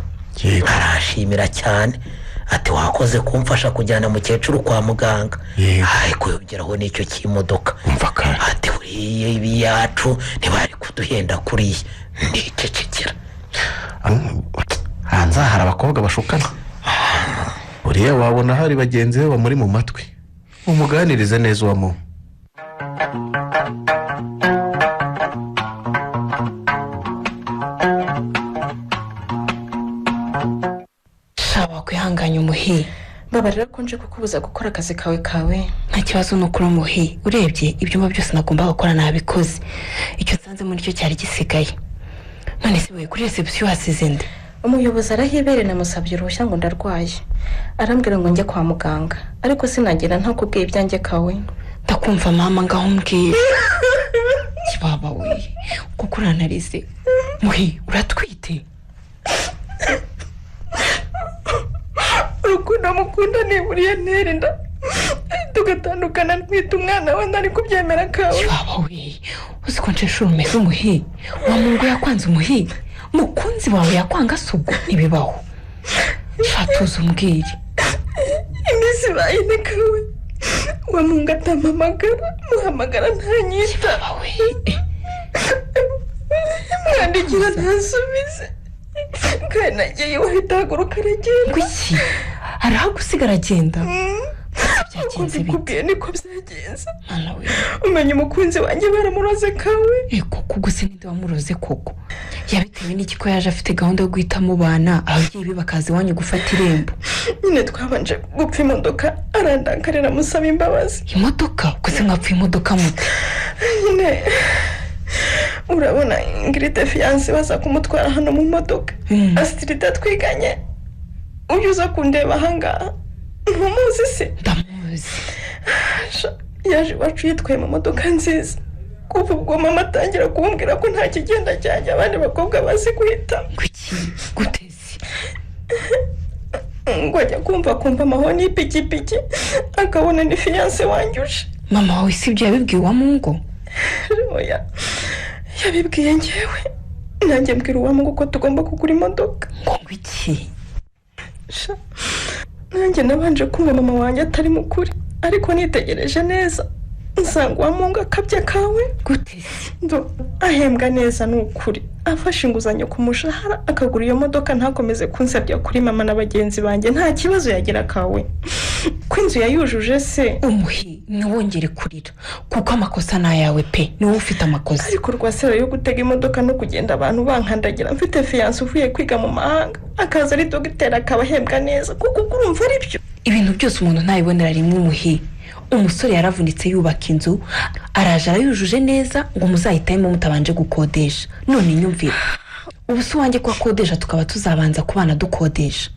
arashimira cyane ati wakoze kumfasha kujyana mukecuru kwa muganga. Ariko yongeraho n'icyo cy'imodoka. Ati buriya ibi yacu ntibari kuduhenda kuriya. Ndicecekera. Hanze hari abakobwa bashukana. Buriya wabona hari bagenzi be bamuri mu matwi. Umuganirize neza uwo mu. Shaba kwihanganya umuhi. Babarira ko nje kukubuza gukora akazi kawe. Nta kibazo no kuri umuhi. Urebye ibyumba byose nagomba gukora nabikoze. Icyo nsanze muri cyo cyari gisigaye. None se we kuri reception hasize nde? Umuyobozi arahibere namusabye uruhushya ngo ndarwaye. Arambwira ngo njye kwa muganga. Ariko sinagera ntakubwiye ibyanjye kawe. Ndakumva mama ngaho mbwira. Kibaba we, kuko uranarize. Muhi, uratwite? Urukundo mukunda niburiye nterinda tugatandukana ntwite umwana we ntari kubyemera kawe. Kibaba we, uzi ko nsheshura umeze umuhi. Wa mungu yakwanze umuhi. Mukunzi wawe yakwanga sugo ntibibaho. Shatuza umbwire. Iminsi ibaye ine kawe. Wa mungu atampamagara, muhamagara ntanyita. Kibaba we. Mwandikira ntasubize. Kandi nagiye iwe ahita ahaguruka aragenda. Kuki? Arahagusiga aragenda? Byagenze bite? Niko byagenze. Mwana we. Umenya umukunzi wanjye baramuroze kawe. Ego kuko se ninde wamuroze koko? Yabitewe n'iki ko yaje afite gahunda yo guhita mubana, ababyeyi be bakaza iwanyu gufata irembo. Nyine twabanje gupfa imodoka, arandakarira amusaba imbabazi. Imodoka? Kuko se mwapfa imodoka mute? Nyine urabona Ingrid fiance baza kumutwara hano mu modoka. Astrida twiganye. Uyu uza kundeba ahangaha. Ntumuzi se? Ndamuzi. Yaje iwacu yitwaye mu modoka nziza. Kuva ubwo mama atangira kumbwira ko nta kigenda cyanjye abandi bakobwa bazi guhita. Kuki? Guteze? Ngo ajya kumva amahoni y'ipikipiki akabona ni fiance wanjye uje. Mama wawe si ibyo yabibwiye uwa Mungu? Oya, yabibwiye njyewe. Nanjye mbwira uwa Mungu ko tugomba kugura imodoka. Ngo iki? Nanjye nabanje kumva mama wanjye atari mukuri, ariko nitegereje neza nsanga uwa Mungu akabya kawe. Gute? Ndo ahembwa neza ni ukuri. Afashe inguzanyo ku mushahara akagura iyo modoka ntakomeze kunsabya kuri mama na bagenzi banjye, nta kibazo yagira kawe. Ko inzu yayujuje se? Umuhi, ntiwongere kurira kuko amakosa ni ayawe pe, niwe ufite amakosa. Ariko rwasero yo gutega imodoka no kugenda abantu bankandagira, mfite fiance uvuye kwiga mu mahanga akaza ari dogiteri akaba ahembwa neza, kuko urumva ari byo. Ibintu byose umuntu ntayibonera rimwe umuhi. Umusore yaravunitse yubaka inzu, araje arayujuje neza ngo muzahitemo mutabanje gukodesha. None nyumvira, ubu si uwanjye ko akodesha tukaba tuzabanza kubana dukodesha.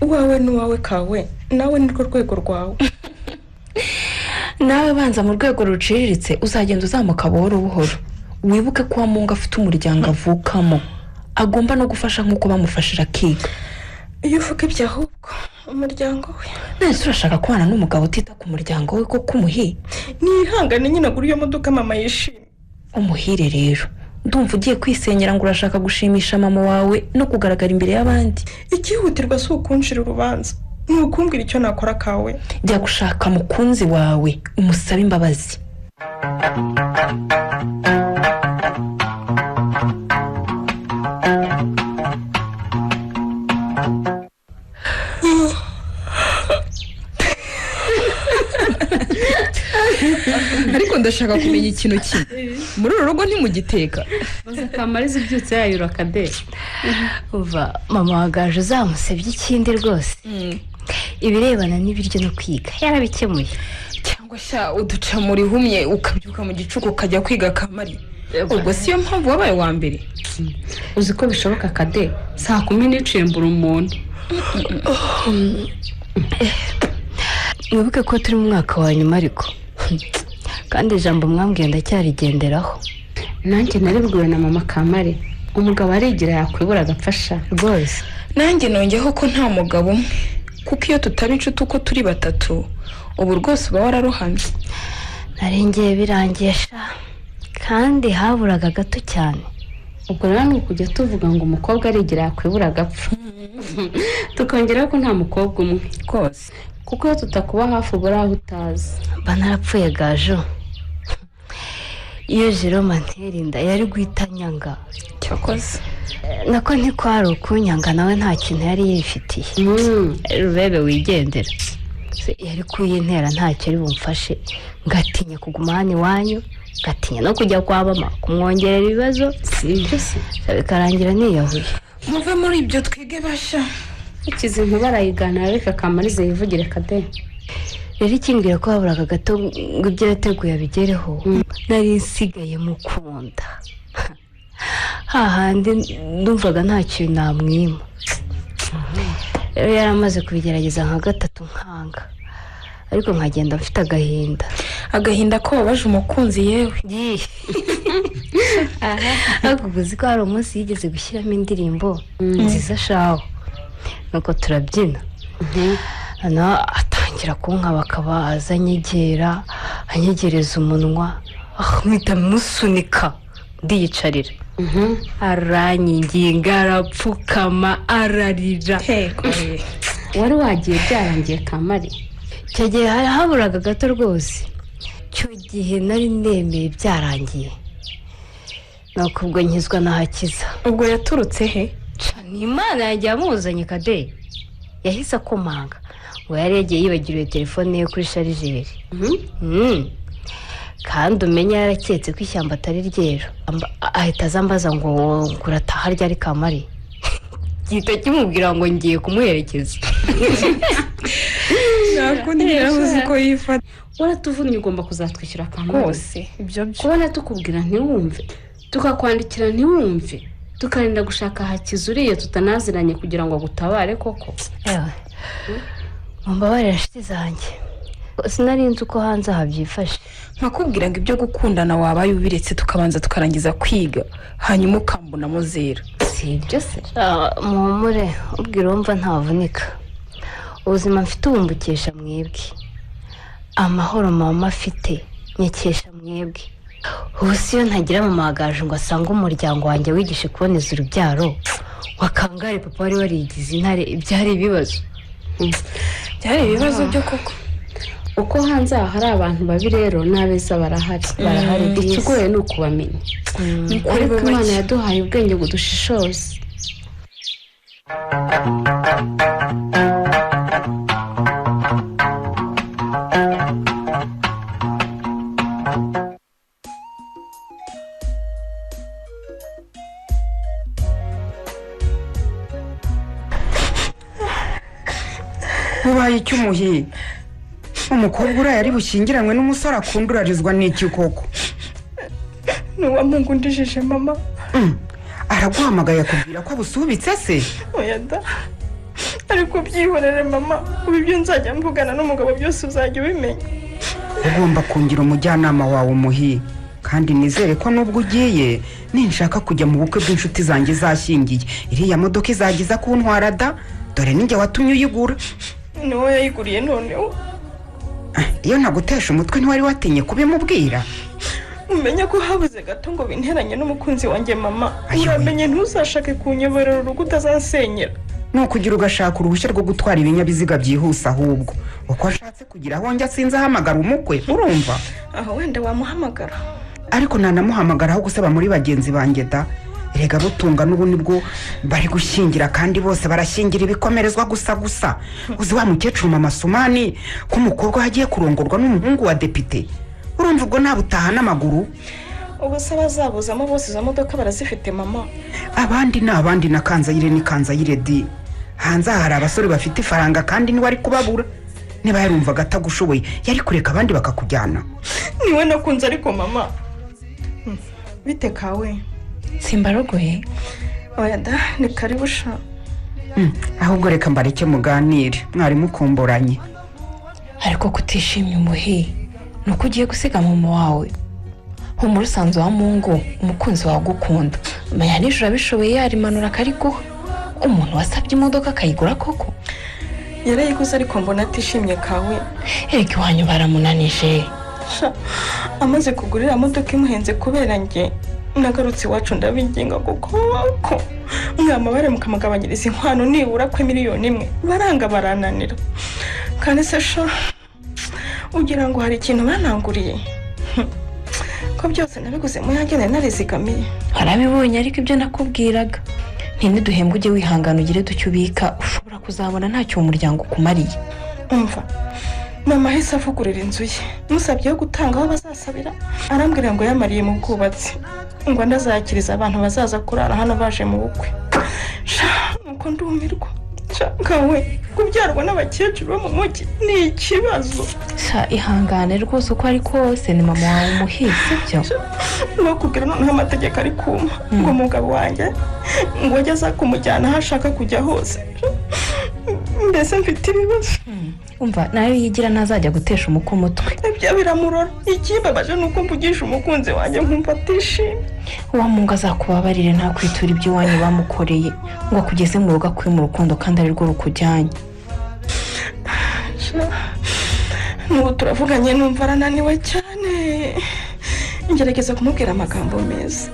Uwawe n'uwawe kawe, nawe nirwo rwego rwawe. Nawe banza mu rwego ruciriritse uzagenda uzamuka buhoro buhoro. Wibuke ko Mungu afite umuryango avukamo, agomba no gufasha nk'uko bamufashira akiga. Iyo uvuga ibyo ahubwo umuryango we. Nese urashaka kubana n'umugabo utita ku muryango we koko umuhi? Nihangane nyine agura iyo modoka mama yishimye. Umuhire rero, ndumva ugiye kwisenyera ngo urashaka gushimisha mama wawe no kugaragara imbere y'abandi. Ikihutirwa si ukunshira urubanza, ni ukumbwira icyo nakora kawe. Jya gushaka mukunzi wawe umusabe imbabazi. Ariko ndashaka kumenya ikintu kimwe. Muri uru rugo ntimugiteka. Baza Kamariza ubyutse yayura kade. Uva mama wagaje uzamusebye ikindi rwose. Ibirebana n'ibiryo no kwiga yarabikemuye. Cyangwa sha uduca muri humye ukabyuka mu gicuku ukajya kwiga Kamari. Ubwo siyo mpamvu wabaye wa mbere. Uzi ko bishoboka kade, saa 10 niciye mbura umuntu. Mwibuke ko turi mu mwaka wa nyuma ariko. Kandi ijambo mwambwiye ndacyarigenderaho. Nanjye naribwiwe na mama Kamari, umugabo arigira yakwibura agapfasha rwose. Nanjye nongeho ko nta mugabo umwe, kuko iyo tutaba inshuti uko turi batatu ubu rwose uba wararohamye. Narengeye birangiye sha, kandi haburaga gato cyane. Ubwo rero ni ukujya tuvuga ngo umukobwa arigira yakwibura agapfa, tukongeraho ko nta mukobwa umwe rwose, kuko iyo tutakuba hafi ubura aho utazi. Mba narapfuye gajo. Iyo Jerome anterinda yari guhita nyanga. Cyakoze nako ntikwari ukunyanga, nawe nta kintu yari yifitiye. Rubebe wigendera yari kuyintera ntacyo ari bumfashe, ngatinya kuguma hano iwanyu, ngatinya no kujya kwa mama kumwongerera ibibazo. Si ibyo se bikarangira niyahuye. Muve muri ibyo twige basha. Ikizi nkubarayigana reka Kamarize yivugire kade. Rero ikimbwira ko haburaga gato ngo ibyo yateguye abigereho, nari nsigaye mukunda. Hahandi ndumvaga nta kintu namwima. Rero yari amaze kubigerageza nka gatatu nkanga, ariko nkagenda mfite agahinda. Agahinda ko wabaje umukunzi yewe. Ariko uzi ko hari umunsi yigeze gushyiramo indirimbo nziza shaho, nuko turabyina. Hano atangira kunkaba akaba azanyegera, anyegereza umunwa, mpita musunika ndiyicarira. Aranyinginga, arapfukama, ararira. Wari wagiye byarangiye Kamari? Icyo gihe haburaga gato rwose. Icyo gihe nari nemeye byarangiye. Nuko ubwo nkizwa na Hakiza. Ubwo yaturutse he? Ni Imana yagiye amuzanye kade. Yahise akomanga ngo yari yagiye yibagiriwe telefone ye kuri sharijeri. Kandi umenya yaraketse ko ishyamba atari ryera. Ahita azambaza ngo urataha ryari Kamari? Gihita kimubwira ngo ngiye kumuherekeza. Nakundi yarabuze uko yifata. Waratuvunnye ugomba kuzatwishyura Kamari. Rwose ibyo byo. Kubona tukubwira ntiwumve, tukakwandikira ntiwumve, tukarinda gushaka Hakiza uriya tutanaziranye kugira ngo agutabare koko. Ewe, mumbabarire nshuti zanjye, sinari nzi uko hanze aha byifashe. Nkakubwira ngo ibyo gukundana wabaye ubiretse tukabanza tukarangiza kwiga, hanyuma ukambonamo zera. Si ibyo se? Muhumure, ubwira wumva ntavunika. Ubuzima mfite ubumbukesha mwebwe, amahoro mama afite nyekesha mwebwe. Ubu si iyo ntagira mama wagaje ngo asange umuryango wanjye wigishe kuboneza urubyaro, wakangare papa wari warigize intare, byari ibibazo. Byari ibibazo byo koko. Uko hanze aha hari abantu babi rero n'abeza barahari. Barahari. Ikigoye ni ukubamenya. Ariko Imana yaduhaye ubwenge ngo dushishoze. Ubaye icyo umuhi? Umukobwa uriya ari bushyingiranywe n'umusore akunda urarizwa n'iki koko? Nuwa Mungu ndijije mama. Araguhamagaye akubwira ko abusubitse se? Oya da. Ariko byihorere mama, ubu ibyo nzajya mvugana n'umugabo byose uzajya ubimenya. Ugomba kungira umujyanama wawe umuhi, kandi nizere ko nubwo ugiye ninshaka kujya mu bukwe bw'inshuti zanjye zashyingiye, iriya modoka izagiza kuntwara da, dore ninjye watumye uyigura. Niwe yayiguriye noneho. Iyo ntagutesha umutwe ntiwari watinye kubimubwira? Umenye ko habuze gato ngo binteranye n'umukunzi wanjye mama. Uramenye ntuzashake kunyoborera urugo utazasenyera. Ni ukugira ugashaka uruhushya rwo gutwara ibinyabiziga byihuse ahubwo. Uko ashatse kugira aho njya sinzi ahamagara umukwe, urumva? Aho wenda wamuhamagara. Ariko nanamuhamagara aho gusaba muri bagenzi banjye da. Erega butunga n'ubu nibwo bari gushyingira kandi bose barashyingira ibikomerezwa gusa gusa. Uzi wa mukecuru mama Sumani ko umukobwa agiye kurongorwa n'umuhungu wa depite. Urumva ubwo nabutaha n'amaguru? Ubu se bazabuzamo bose izo modoka barazifite mama. Abandi ni abandi na Kanzayire ni Kanzayire di. Hanze hari abasore bafite ifaranga kandi niwe ari kubabura. Niba yarumvaga atagushoboye yari kureka abandi bakakujyana. Niwe nakunze ariko mama. Bite kawe? Simbarogoye. Oya da, ni karibu sha. Ahubwo reka mbareke muganire, mwari mukumburanye. Ariko kutishimye umuhi, nuko ugiye gusiga mama wawe. Humura usanzwe wa Mungu, umukunzi wawe agukunda. Menya nijoro abishoboye yarimanura akariguha. Umuntu wasabye imodoka akayigura koko? Yarayiguze ariko mbona atishimye kawe. Erega iwanyu baramunanije. Sha, amaze kugurira imodoka imuhenze kubera njye. Nagarutse iwacu ndabinginga kuko mwamabare mukamugabanyiriza inkwano nibura ko 1 miliyoni baranga barananira. Kandi se sha, ugira ngo hari ikintu bananguriye? Ko byose nabiguze mu yanjye narizigamiye. Warabibonye ariko ibyo nakubwiraga. Ntiduhembwe ujye wihangana ugire ducyo ubika, ushobora kuzabona ntacyo umuryango ukumariye. Umva, mama ahise avugurura inzu ye, musabye yo gutanga aho bazasabira, arambwira ngo yamariye mu bwubatsi, ngo ndazakiriza abantu bazaza kurara hano baje mu bukwe. Nuko ndumirwa. Nkawe kubyarwa n'abakecuru bo mu mujyi ni ikibazo. Sha ihangane rwose uko ari kose ni mama wawe umuhiye sibyo? Bakubwira noneho amategeko ari kuma ngo umugabo wanjye ngo ajye aza kumujyana aho ashaka kujya hose. Mbese mfite ibibazo. Umva nayo yigira ntazajya gutesha umukwe umutwe. Ibyo biramurora. Ikibabaje ni uko mvugisha umukunzi wanjye nkumva atishimye. Wa Mungu azakubabarire ntakwitura ibyo iwanyu bamukoreye ngo akugeze mu rugo akuye mu rukundo kandi ari rwo rukujyanye. N'ubu turavuganye numva arananiwe cyane. Ngerageza kumubwira amagambo meza.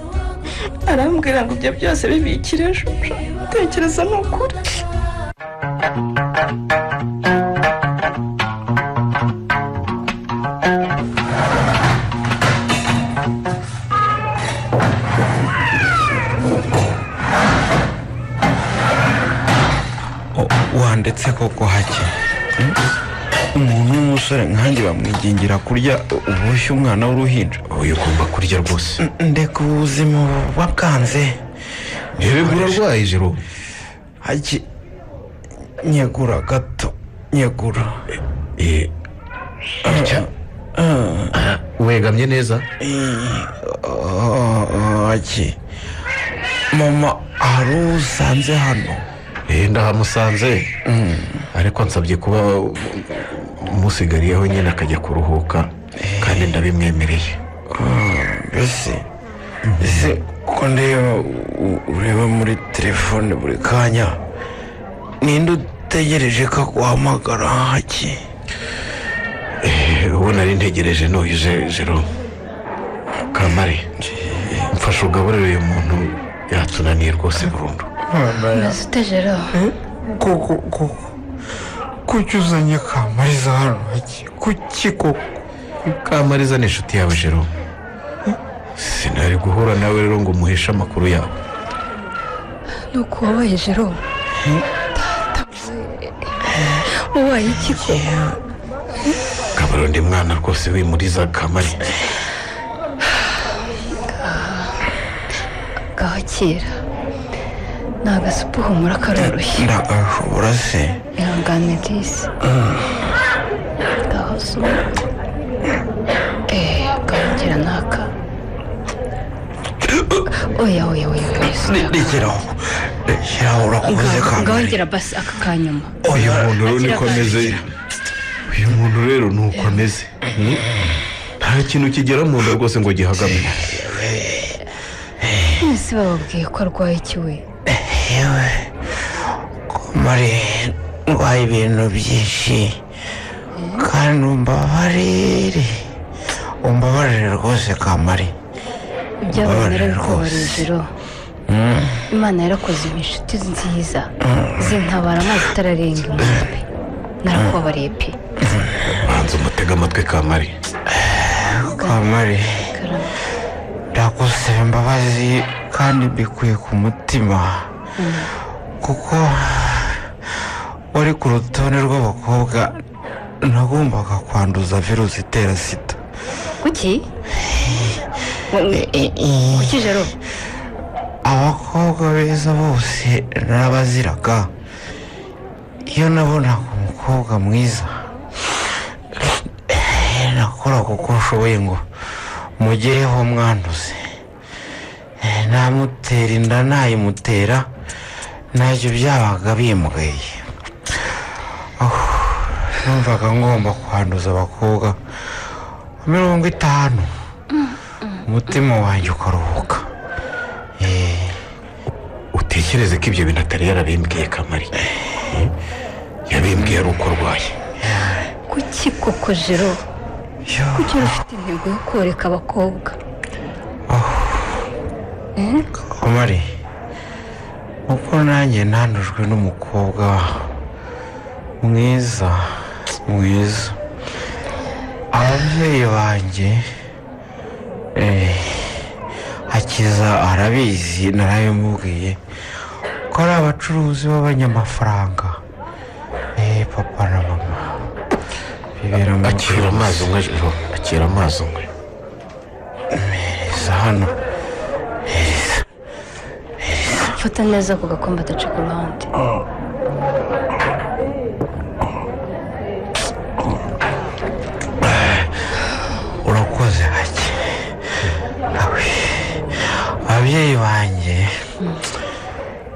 Arambwira ngo ibyo byose bibikire ejo. Tekereza ni ukuri. Wandetse koko hake umuntu w'umusore nkanjye bamwigingira kurya ubushye umwana w'uruhinja. Uyu ugomba kurya rwose. Ndeka ubuzima buba bwanze. Yewe urarwaye Jero. Hake nyegura gato nyegura. Wegamye neza? Hake mama hari usanze hano. Ndahamusanze ariko nsabye kuba musigariyeho nyine akajya kuruhuka kandi ndabimwemereye. Mbese ese ko ndeba ureba muri telefone buri kanya ninde utegereje ko aguhamagara hake? Uwo nari ntegereje n'uyu Jero. Kamari mfasha ugaburire uyu muntu yatunaniye rwose burundu. Mbese ute Jero? Koko koko kuki uzanye Kamariza hano hake? Kuki koko? Kamariza ni inshuti yawe Jero. Sinari guhura nawe rero ngo umuheshe amakuru yawe. Nuko wabaye Jero? Wabaye iki koko? Kabaro ndi mwana rwose wimuriza Kamari. Gahakira. Ni agasupu humura karoroshye. Ndagashobora se? Ihangane disi. Gahozo. Gahongera naka. Oya oya oya. Rekeraho. Rekeraho urakoze Kamari. Gahongera basi aka kanyuma. Uyu muntu rero niko ameze. Uyu muntu rero nuko ameze. Nta kintu kigera mu nda rwose ngo gihagame. Ese bababwiye ko arwaye iki we? Yewe Kamari ndwaye ibintu byinshi kandi umbabarire. Umbabarire rwose Kamari. Ibyabaye narabikubarije Jero. Imana yarakoze inshuti nziza zintabara amazi atararenga inkombe. Narakubabariye pe. Banza umutega amatwi Kamari. Kamari ndagusaba imbabazi kandi mbikuye ku mutima kuko wari ku rutonde rw'abakobwa nagombaga kwanduza virusi itera sida. Kuki? Kuki Jero? Abakobwa beza bose narabaziraga. Iyo nabonaga umukobwa mwiza nakoraga uko nshoboye ngo mugereho mwanduze. Namutera inda nayimutera ntacyo byabaga bimbwiye. Numvaga ngomba kwanduza abakobwa 50 umutima wanjye ukaruhuka. Utekereze ko ibyo bintu atari yarabimbwiye Kamari. Yabimbwiye ari uko arwaye. Kuki koko Jero? Kuki ufite intego yo koreka abakobwa? Kamari uko nanjye nandujwe n'umukobwa mwiza mwiza. Ababyeyi banjye Hakiza arabizi narabimubwiye ko ari abacuruzi b'abanyamafaranga. Papa na mama bibera mu akira amazi umwe Jero, akira amazi umwe. Mpereza hano. Mpereza. Fata neza ku gakombe adaca ku ruhande. Urakoze hake. Ababyeyi banjye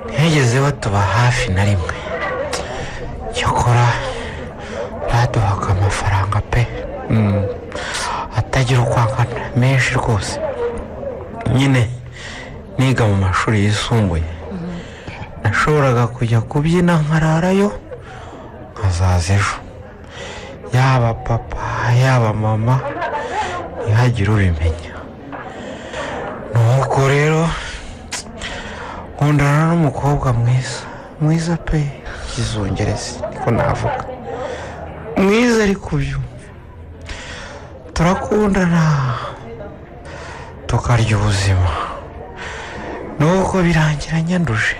ntibigeze batuba hafi na rimwe. Cyakora baduhaga amafaranga pe, atagira uko angana, menshi rwose. Nyine niga mu mashuri yisumbuye nashoboraga kujya kubyina nkararayo nkazaza ejo. Yaba papa yaba mama ntihagire ubimenya. Nuko rero nkundana n'umukobwa mwiza mwiza pe, kizungerezi niko navuga, mwiza ariko ubyumva. Turakundana tukarya ubuzima, nuko birangira nyanduje.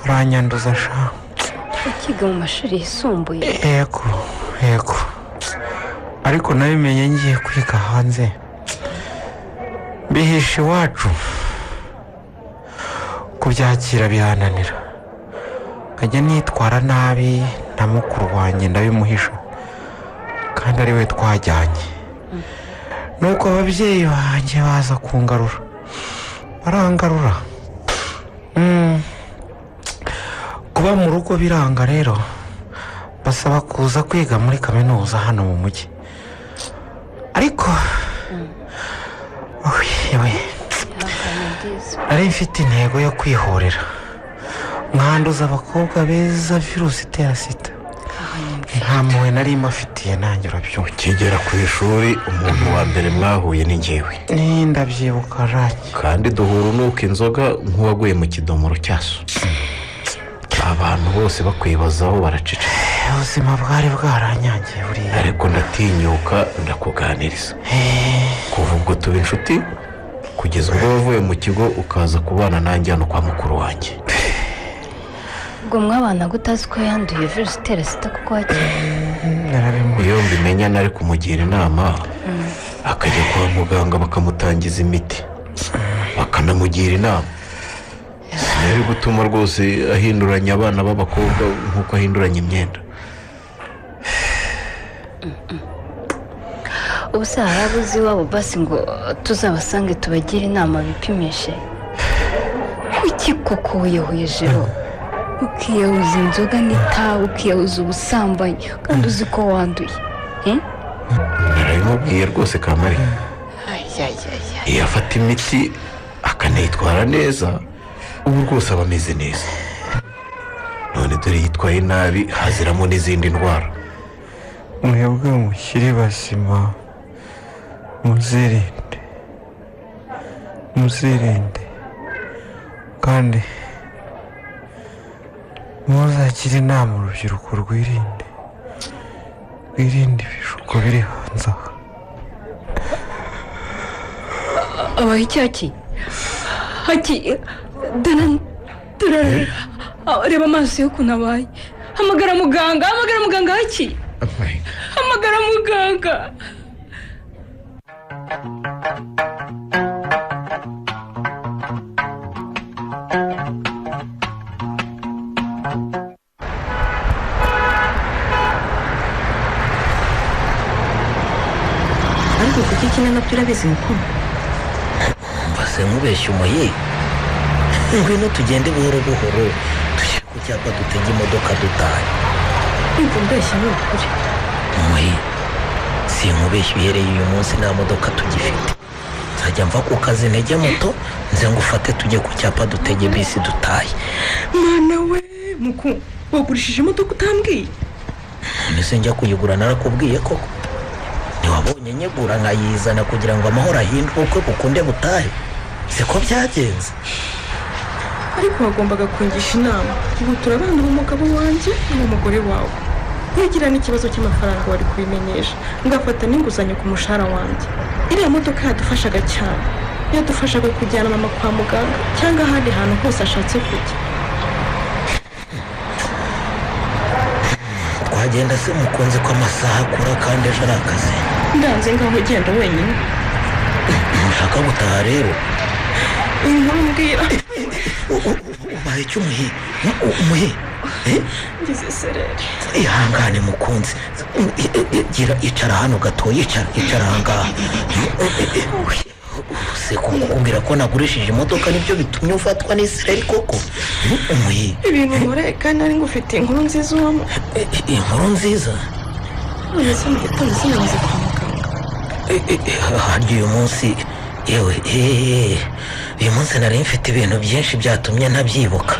Aranyanduza sha. Ukiga mu mashuri yisumbuye? Yego yego, ariko nabimenye ngiye kwiga hanze, bihishe iwacu. Kubyakira birananira, nkajya nitwara nabi na mukuru wanjye ndabimuhisha kandi ari we twajyanye. Nuko ababyeyi banjye baza kungarura, barangarura. Kuba mu rugo biranga rero, basaba kuza kwiga muri kaminuza hano mu mujyi. Ariko nari mfite intego yo kwihorera, nkanduza abakobwa beza virusi itera sida. Nta mpuhwe nari mbafitiye nanjye urabyumva. Ukigera ku ishuri umuntu wa mbere mwahuye ni njyewe. Ndabyibuka rake. Kandi duhura unuka inzoga nk'uwaguye mu kidomoro cyaso. Abantu bose bakwibazaho baraceceka. Ubuzima bwari bwaranyangiye buriya. Ariko ndatinyuka ndakuganiriza. Kuva ubwo tuba inshuti kugeza ubwo wavuye mu kigo ukaza kubana nanjye hano kwa mukuru wanjye. Ubwo mwabana utazi ko yanduye virusi itera sida kuko hakiri? Iyo mbimenya nari kumugira inama akajya kwa muganga bakamutangiza imiti, bakanamugira inama. Sinari gutuma rwose ahinduranya abana b'abakobwa nk'uko ahinduranya imyenda. Ubu se hari abo uzi iwabo basi ngo tuzabasange tubagire inama bipimishe? Kuki koko wiyahuye Jero? Ukiyahuza inzoga n'itabi, ukiyahuza ubusambanyi kandi uzi ko wanduye. Narabimubwiye rwose Kamari. Iyo afata imiti akanayitwara neza ubu rwose aba ameze neza. None dore yitwaye nabi haziramo n'izindi ndwara. Mwebwe mukiri bazima muzirinde, muzirinde kandi muzagire inama urubyiruko rwirinde, rwirinde ibishuko biri hanze aha. Abaye icyaki haki, dore reba amaso y'ukuntu abaye. Hamagara muganga, hamagara muganga haki, hamagara muganga. Ariko kuki ukina nabyo urabizi mukuru? Mbase nkubeshya umuye. Ngwino tugende buhoro buhoro tujye ku cyapa dutege imodoka dutahe. Ndumva umbeshya ni ukuri. Umuye, sinkubeshya uhereye uyu munsi nta modoka tugifite. Nzajya mva ku kazi ntege moto nze ngufate tujye ku cyapa dutege bisi dutahe. Mwana we muku, wagurishije imodoka utambwiye? None se njya kuyigura narakubwiye koko? Ntiwabonye nyegura nkayizana kugira ngo amahoro ahinduke uko bukunde butahe? Siko byagenze. Ariko wagombaga kungisha inama. Ubu turabana umugabo wanjye n'umugore wawe. Ntigira n'ikibazo cy'amafaranga wari kubimenyesha, ngafata n'inguzanyo ku mushahara wanjye. Iriya modoka yadufashaga cyane, yadufashaga kujyana mama kwa muganga cyangwa ahandi hantu hose ashatse kujya. Twagenda se mukunze ko amasaha akura kandi ejo ari akazi. Ndanze ngaho ugenda wenyine. Ntushaka gutaha rero? Inkuru mbwira. Ubaye icyo umuhe umuhe ngize sereri. Ihangane mukunzi, gira icara hano gato, icara ahangaha. Se kukubwira ko nagurishije imodoka nibyo bitumye ufatwa n'isereri koko? Umuhe ibintu nkoreye kandi nari ngufitiye inkuru nziza ubamo. Inkuru nziza? None se mu gitondo sinabaze kwa muganga? Harya uyu munsi, yewe uyu munsi nari mfite ibintu byinshi byatumye ntabyibuka.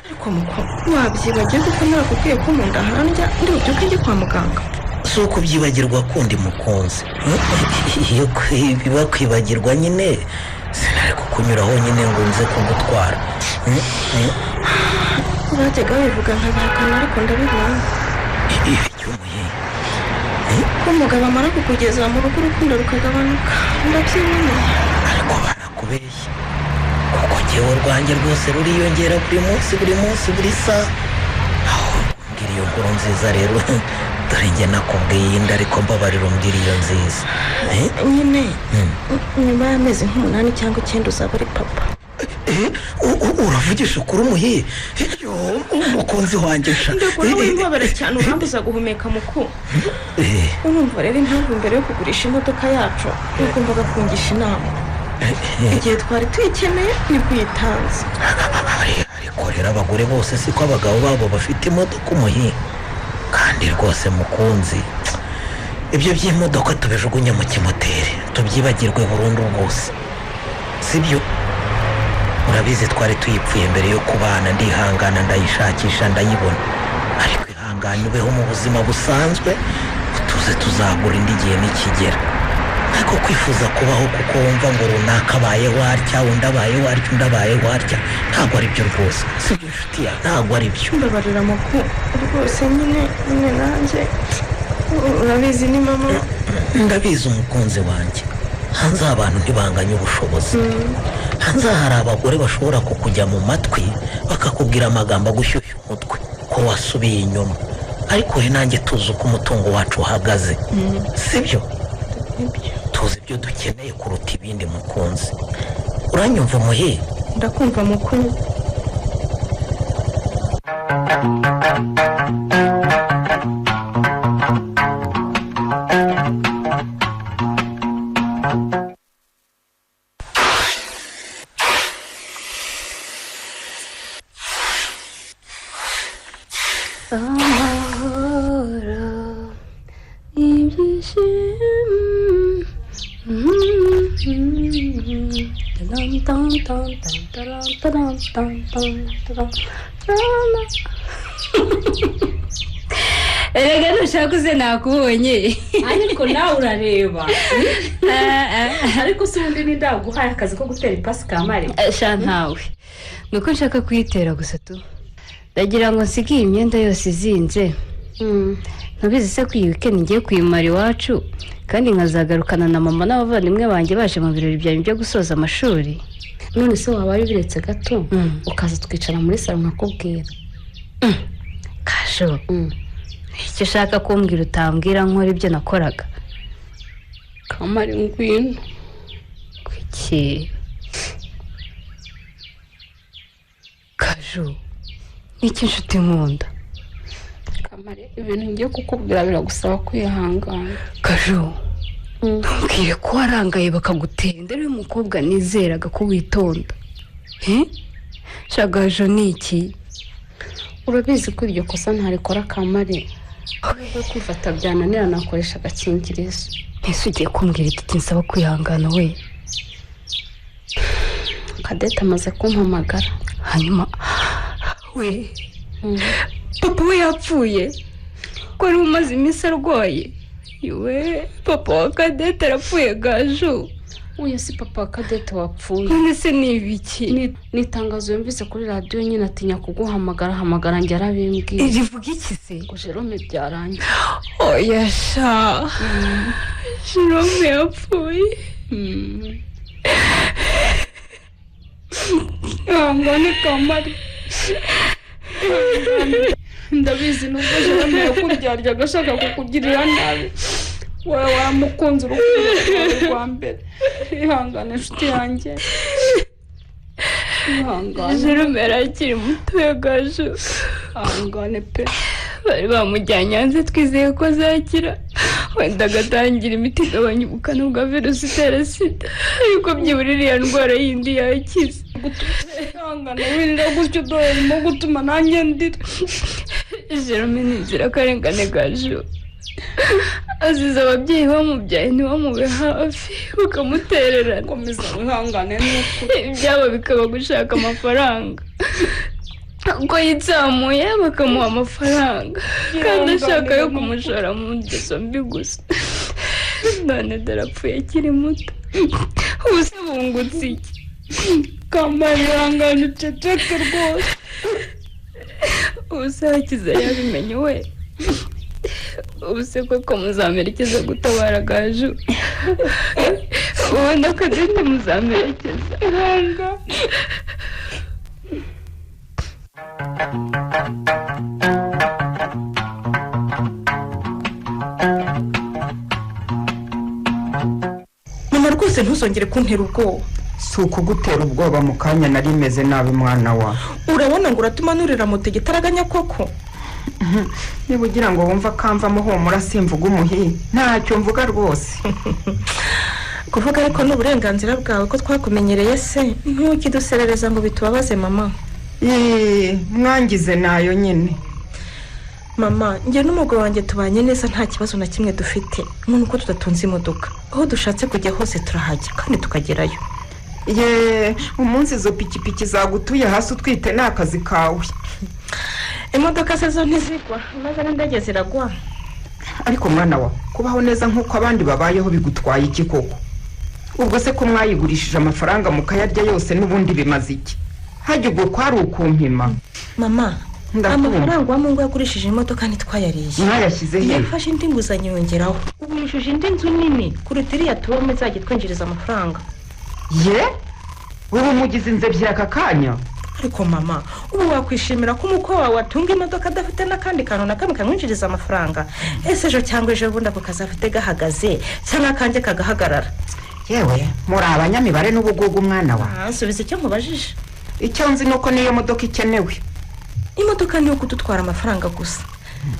Ariko mukuru wabyibagiwe kuko narakubwiye ko mu nda handya ndi bubyuke njye kwa muganga. Si ukubyibagirwa kundi mukunzi, iyo biba kwibagirwa nyine sinari kukunyuraho nyine ngo nze kugutwara. Bajyaga babivuga nkabihakana ariko ndabibona. Ko umugabo amara kukugeza mu rugo urukundo rukagabanuka, ndabyiboneye. Ariko barakubeshya kuko njyewe urwanjye rwose ruriyongera buri munsi buri munsi buri saha. Aho mbwira iyo nkuru nziza rero, dore njye nakubwiye inda ariko mbabarira umbwira iyo nziza. Nyine nyuma y'amezi nk'umunani cyangwa 9 uzaba ari papa. Uravugisha ukuri umuhiye umukunzi wanjye sha. Ndakora wimbabara cyane urambuza guhumeka muku. Urumva rero impamvu mbere yo kugurisha imodoka yacu ugombaga kungisha inama. Igihe twari tuyikeneye nibwo uyitanze. Ariko rero abagore bose siko abagabo babo bafite imodoka umuhiye. Kandi rwose mukunzi, ibyo by'imodoka tubijugunye mu kimoteri tubyibagirwe burundu rwose, sibyo? Urabizi twari tuyipfuye mbere yo kubana, ndihangana ndayishakisha ndayibona. Ariko ihangane ubeho mu buzima busanzwe, utuze tuzagura indi gihe nikigera. Ariko kwifuza kubaho kuko wumva ngo runaka abaye watya, undi abaye watya, undi abaye watya, ntabwo ari byo rwose, sibyo inshuti yawe? Ntabwo ari byo. Mbabarira muku rwose nyine nanjye urabizi ni mama. Ndabizi umukunzi wanjye, hanze abantu ntibanganya ubushobozi. Hanze hari abagore bashobora kukujya mu matwi bakakubwira amagambo agushyushya umutwe ko wasubiye inyuma, ariko we nanjye tuzi uko umutungo wacu uhagaze, sibyo? Tuzi ibyo dukeneye kuruta ibindi mukunzi. Uranyumva umuhe? Ndakumva mukunzi. Amahoro ibyishimo Erega ntushaka uze nakubonye. Ariko nawe urareba. Ariko se ubundi nindaguhaye akazi ko gutera ipasi kamare? Sha ntawe. Nuko nshaka kuyitera gusa tu. Ndagira ngo nsige iyi myenda yose izinze. Ntubizi se ko iyi weekend ngiye kuyimara iwacu kandi nkazagarukana na mama n'abavandimwe banjye baje mu birori byanjye byo gusoza amashuri. None se wabaye ubiretse gato ukaza twicara muri salo nkakubwira? Kasho. Icyo ushaka kumbwira utambwira nkora ibyo nakoraga. Kamari ngwino. Kuki? Kasho. Niki nshuti nkunda? Kamari ibintu ngiye kukubwira biragusaba kwihangana. Kasho. Ntumbwire ko warangaye bakagutenda ari umukobwa nizeraga ko witonda. Shagajo ni iki? Urabizi ko iryo kosa ntarikora Kamari. Nubwo kwifata byananira nakoresha agakingirizo. Ese ugiye kumbwira iki kinsaba kwihangana we? Kadete amaze kumpamagara. Hanyuma we papa we yapfuye ko ari umaze iminsi arwaye. Iwe papa wa Kadete arapfuye Gaju. Uyu si papa wa Kadete wapfuye. None se ni ibiki? Ni itangazo yumvise kuri radiyo nyine atinya kuguhamagara, hamagara njye arabimbwiye. Rivuga iki se? Ngo Jerome byarangiye. Oya sha. Jerome yapfuye. Ihangane Kamari. Ndabizi nubwo Jerome yakuryaryaga ashaka kukugirira nabi. Wowe waramukunze urukundo rwawe rwa mbere. Ihangane inshuti yanjye. Jerome yari akiri mutoya Gaju. Ihangane pe. Bari bamujyanye hanze twizeye ko azakira, wenda agatangira imiti igabanya ubukana bwa virusi itera sida, ariko byibura iriya ndwara yindi yakize. Ihangane wirira gutyo, dore urimo gutuma nanjye ndira. Jerome ni inzirakarengane Gaju. Azize ababyeyi bamubyaye ntibamube hafi, bakamutererana. Komeza wihangane n'ukuri. Ibyabo bikaba gushaka amafaranga. Uko yitsamuye bakamuha amafaranga, kandi ashaka yo kumushora mu ngeso mbi gusa. None dore apfuye akiri muto. Ubu se bungutse iki? Kamari ihangane uceceke rwose. Ubu se Hakiza yabimenye we? Ubu se koko muzamerekeza gutabara Gaju? Ubona ko Cadette muzamerekeza? Ihangane. Mama rwose ntuzongere kuntera ubwoba. Si ukugutera ubwoba, mu kanya nari meze nabi mwana wa. Urabona ngo uratuma nurira moto igitaraganya koko? Niba ugira ngo wumva akamvamo humura simvuga umuhi, ntacyo mvuga rwose. Kuvuga ariko ni uburenganzira bwawe ko twakumenyereye se, ntukiduserereza ngo bitubabaze mama. Mwangize nayo nyine. Mama, njye n'umugabo wanjye tubanye neza, nta kibazo na kimwe dufite. None uko tudatunze imodoka, aho dushatse kujya hose turahajya kandi tukagerayo. Ye, umunsi izo pikipiki zagutuye hasi utwite ni akazi kawe. Imodoka se zo ntizigwa, maze n'indege ziragwa. Ariko mwana wa, kubaho neza nk'uko abandi babayeho bigutwaye iki koko? Ubwo se ko mwayigurishije amafaranga mukayarya yose n'ubundi bimaze iki? Hajya ubwo kwari ukumpima. Mama, amafaranga wa Mungu yagurishije imodoka ntitwayariye. Mwayashyize he? Yafashe indi nguzanyo yongeraho. Ubu yishyuje indi nzu nini kuruta iriya tubamo izajya itwinjiriza amafaranga. Ye? Ubu mugize inzu ebyiri aka kanya? Ariko mama, ubu wakwishimira ko umukwe wawe atunga imodoka adafite n'akandi kantu na kamwe kamwinjiriza amafaranga? Ese ejo cyangwa ejo bundi ako kazi afite gahagaze cyangwa akanjye kagahagarara? Yewe, muri abanyamibare n'ubugugu mwana wa. Nsubiza icyo nkubajije. Icyo nzi nuko niyo modoka ikenewe. Imodoka niyo kudutwara amafaranga gusa.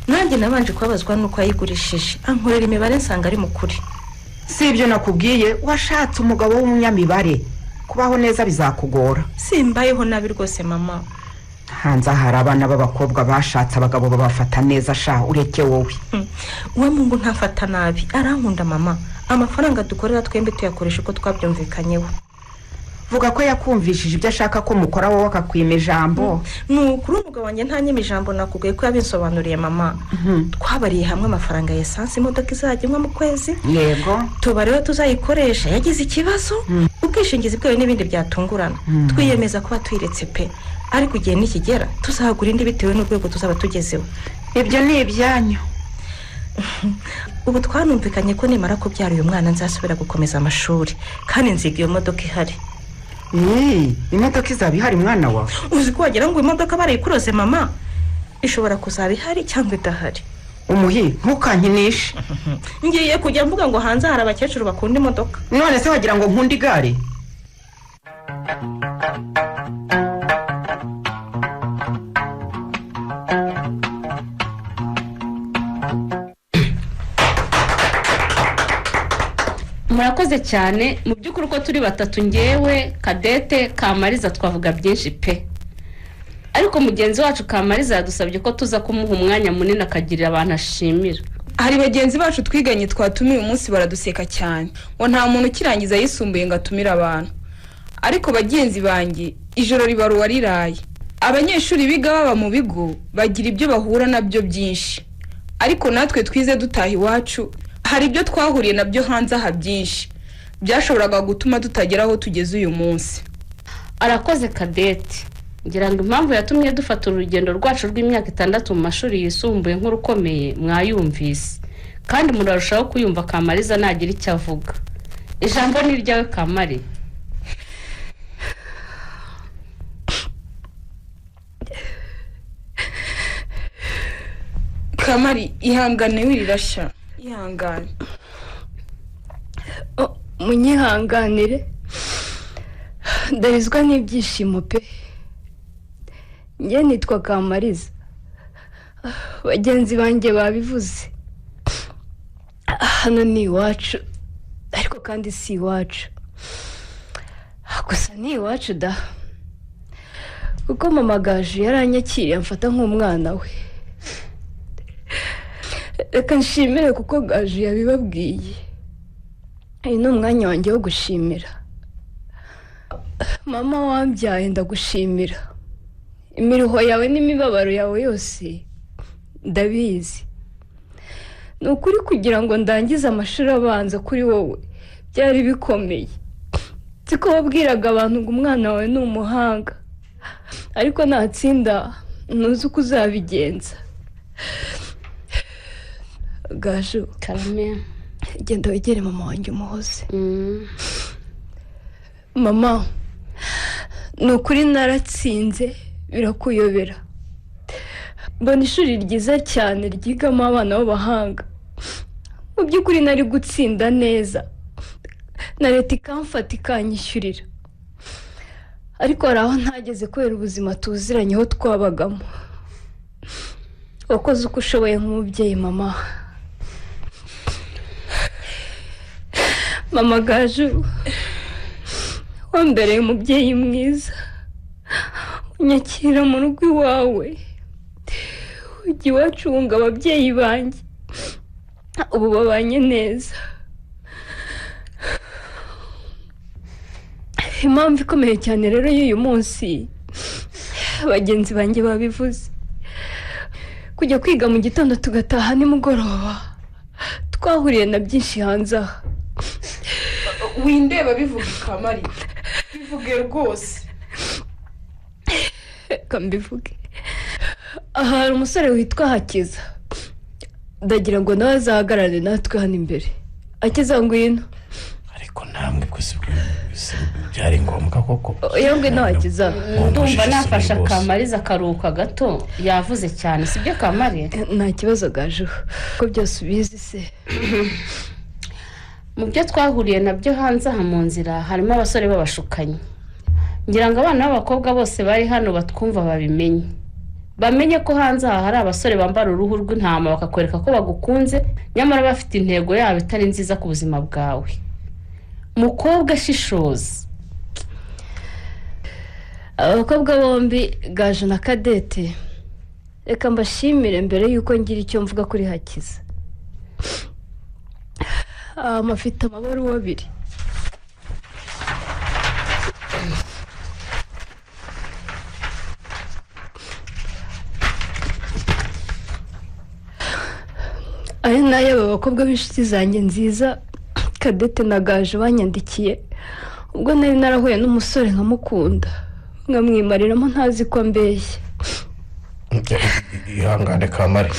Nanjye nabanje kubabazwa nuko yayigurishije, ankorera imibare nsanga ari mukuri. Si ibyo nakubwiye, washatse umugabo w'umunyamibare. Kubaho neza bizakugora. Simbayeho nabi rwose mama. Hanze hari abana b'abakobwa bashatse abagabo babafata neza sha, ureke wowe. Uwo Mungu ntafata nabi, arankunda mama. Amafaranga dukorera twembi tuyakoresha uko twabyumvikanyeho. Vuga ko yakumvishije ibyo ashaka ko mukora wowe akakwima ijambo. Ni ukuri umugabo wanjye ntanyima ijambo, nakubwiye ko yabinsobanuriye mama. Twabariye hamwe amafaranga ya esanse imodoka izajya inywa mu kwezi. Yego. Tuba rero tuzayikoresha yagize ikibazo, ubwishingizi bwayo n'ibindi byatungurana. Twiyemeza kuba tuyiretse pe, ariko igihe nikigera tuzagura indi bitewe n'urwego tuzaba tugezeho. Ibyo ni ibyanyu. Ubu twanumvikanye ko nimara kubyara uyu mwana nzasubira gukomeza amashuri, kandi nziga iyo modoka ihari. Imodoka izaba ihari mwana wa? Uzi ko wagira ngo imodoka barayikuroze mama? Ishobora kuzaba ihari cyangwa idahari. Umuhi, ntukankinishe. Ngiye kujya mvuga ngo hanze hari abakecuru bakunda imodoka. None se wagira ngo nkunda igare? Murakoze cyane. Mu by'ukuri uko turi batatu, ngewe Cadette, Kamariza, twavuga byinshi pe. Ariko mugenzi wacu Kamariza yadusabye ko tuza kumuha umwanya munini akagirira abantu ashimira. Hari bagenzi bacu twiganye twatumiye umunsi baraduseka cyane, ngo nta muntu ukirangiza yisumbuye ngo atumire abantu. Ariko bagenzi banjye ijoro ribaruwa riraye. Abanyeshuri biga baba mu bigo bagira ibyo bahura nabyo byinshi, ariko natwe twize dutaha iwacu hari ibyo twahuriye nabyo hanze aha byinshi byashoboraga gutuma tutagera aho tugeze uyu munsi. Arakoze Cadette. Ngira ngo impamvu yatumye dufata urugendo rwacu rw'imyaka 6 mu mashuri yisumbuye nk'urukomeye mwayumvise, kandi murarushaho kuyumva Kamariza nagira icyo avuga. Ijambo ni iryawe Kamari. Kamari, ihangane wirirasha. Ihangane. Munyihanganire. Ndarizwa n'ibyishimo pe. Njye nitwa Kamariza, bagenzi banjye babivuze. Hano ni iwacu, ariko kandi si iwacu gusa, ni iwacu da, kuko mama Gaju yaranyakiriye amfata nk'umwana we. Reka nshimire kuko Gaju yabibabwiye. Uyu ni umwanya wanjye wo gushimira mama wambyaye. Ndagushimira imiruho yawe n'imibabaro yawe yose ndabizi. Ni ukuri kugira ngo ndangize amashuri abanza kuri wowe byari bikomeye. Nzi ko wabwiraga abantu ngo umwana wawe ni umuhanga, ariko natsinda ntuzi uko uzabigenza. Gaju, karame, genda wegere mama wanjye umuhoze. Mama, ni ukuri naratsinze birakuyobera. Mbona ishuri ryiza cyane ryigamo abana b'abahanga. Mu by'ukuri nari gutsinda neza, na leta ikamfata ikanyishyurira, ariko hari aho ntageze kubera ubuzima tuziranyeho twabagamo. Wakoze uko ushoboye nk'umubyeyi mama. Mama Gaju, wambereye umubyeyi mwiza, unyakira mu rugo iwawe, ujya iwacu wunga ababyeyi banjye, ubu babanye neza. Impamvu ikomeye cyane rero y'uyu munsi, bagenzi banjye babivuze, kujya kwiga mu gitondo tugataha nimugoroba, twahuriye na byinshi hanze aha. Windeba bivuga Kamari, bivuge rwose. Reka mbivuge. Aha hari umusore witwa Hakiza, ndagira ngo nawe azahagarare natwe hano imbere. Akiza, ngwino. Ariko namwe byari ngombwa koko? Oya, ngwino Hakiza. Ndumva nafasha Kamariza akaruhuka gato, yavuze cyane, sibyo Kamari? Nta kibazo Gaju, ko byose ubizi se. Mu byo twahuriye nabyo hanze aha mu nzira harimo abasore b'abashukanyi. Ngira ngo abana b'abakobwa bose bari hano batwumva babimenye, bamenye ko hanze aha hari abasore bambara uruhu rw'intama bakakwereka ko bagukunze, nyamara bafite intego yabo itari nziza ku buzima bwawe. Mukobwa shishoza. Abakobwa bombi Gaju na Kadete, reka mbashimire mbere y'uko ngira icyo mvuga kuri Hakiza. Amafite amabaruwa abiri. Aya ni ay'aba bakobwa b'inshuti zanjye nziza Kadete na Gaju banyandikiye ubwo nari narahuye n'umusore nkamukunda, nkamwimariramo ntazi ko ambeshya. Ihangane Kamari,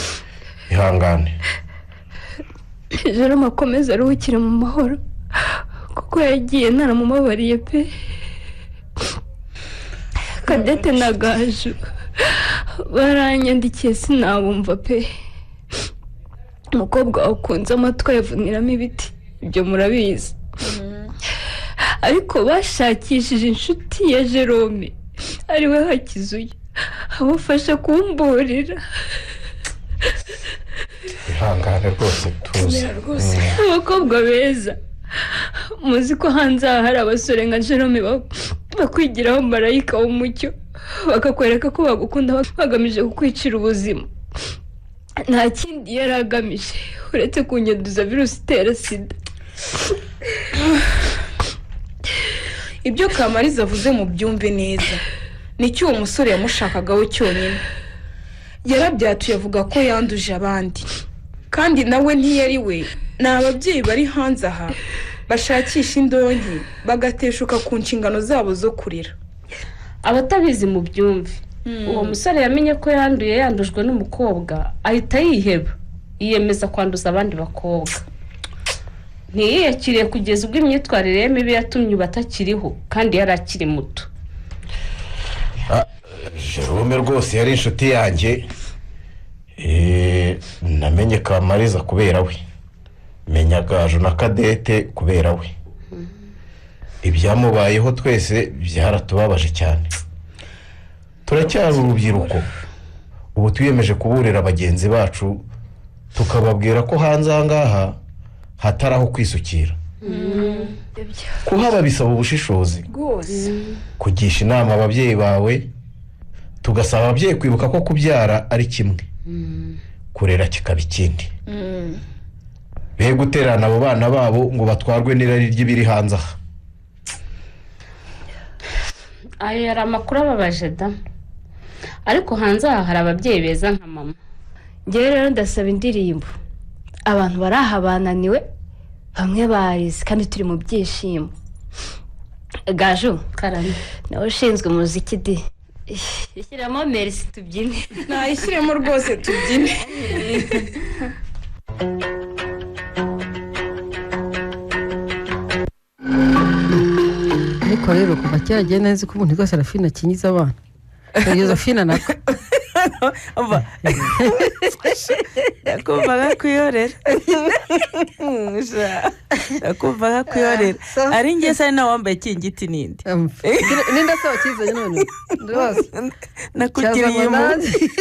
ihangane. Jerome akomeze aruhukire mu mahoro, kuko yagiye naramumabariye pe. Kadete na Gaju baranyandikiye sinabumva pe. Umukobwa wakunze amatwi yavuniramo ibiti, ibyo murabizi. Ariko bashakishije inshuti ya Jerome ariwe Hakizuye, abafasha kumburira. Ihangane rwose, tuzi abakobwa beza muzi ko hanze aha hari abasore nka Jerome bakwigiraho marayika w'umucyo, bakakwereka ko bagukunda bagamije kukwicira ubuzima. Nta kindi yari agamije uretse kunyanduza virusi itera sida. Ibyo Kamariza avuze mu byumve neza, nicyo uwo musore yamushakagaho cyonyine. Yarabyatuye avuga ko yanduje abandi, kandi nawe ntiyari we. Ni ababyeyi bari hanze aha bashakisha indonke bagateshuka ku nshingano zabo zo kurera. Abatabizi mu byumve, uwo musore yamenye ko yanduye yandujwe n'umukobwa, ahita yiheba, yiyemeza kwanduza abandi bakobwa. Ntiyiyakiriye kugeza ubwo imyitwarire ye mibi yatumye batakiriho, kandi yari akiri muto. Jerome rwose yari inshuti yanjye. Namenye Kamariza kubera we, menya Gaju na Kadete kubera we. Ibyamubayeho twese byaratubabaje cyane. Turacyari urubyiruko. Ubu twiyemeje kuburira bagenzi bacu tukababwira ko hanze aha ngaha hatari aho kwisukira. Kuhaba bisaba ubushishozi rwose, kugisha inama ababyeyi bawe, tugasaba ababyeyi kwibuka ko kubyara ari kimwe, kurera kikaba ikindi. Be guterana abo bana babo ngo batwarwe n'irari ry'ibiri hanze aha. Ayo yari amakuru ababaje da, ariko hanze aha hari ababyeyi beza nka mama. Ngewe rero ndasaba indirimbo. Abantu bari aha bananiwe, bamwe barize kandi turi mu byishimo. Gaju karame nawe ushinzwe umuziki di, ishyiramo Merci tubyine. Nayishyiremo rwose tubyine. Ariko rero kuva kera ngiye nzi ko umuntu rwose Serafina akinyiza abana. Josephine nako ndakumva nkakuyorera, ndakumva nkakuyorera. Ari njye se nawe wambaye ikingiti ninde? Ninde se wakizanye none? Rwose nakugiriye umunsi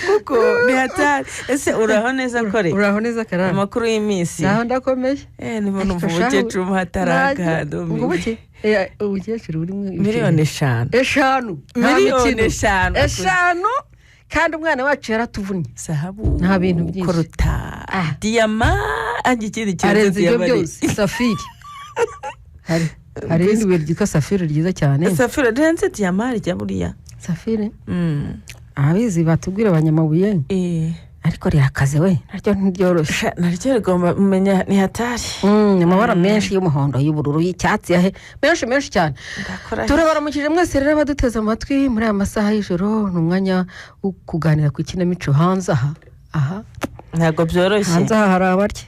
kuko ni hatari. Ese uraho neza kore? Uraho neza karara. Amakuru y'iminsi? Naho ndakomeye. Nibona umva umukecuru muhataraga. Ngo buke? Umukecuru uri miliyoni 5. 5. Miliyoni 5. 5 kandi umwana wacu yaratuvunnye. Sahabu. Nta bintu byinshi. Koruta. Diyama ikindi kintu arenze ibyo byose. Safiri. Hari irindi buye ryitwa safiri ryiza cyane. Safiri rirenze diyama rya buriya. Safiri? Abizi batubwira abanyamabuye. Ariko rirakaze we, naryo ntiryoroshye. Naryo rigomba kumenya ni hatari. Amabara menshi y'umuhondo, y'ubururu, y'icyatsi, yahe menshi menshi cyane. Turabaramukije mwese rero abaduteze amatwi muri aya masaha y'ijoro. Ni umwanya wo kuganira ku ikinamico hanze aha. Aha ntabwo byoroshye. Hanze aha hari abarya.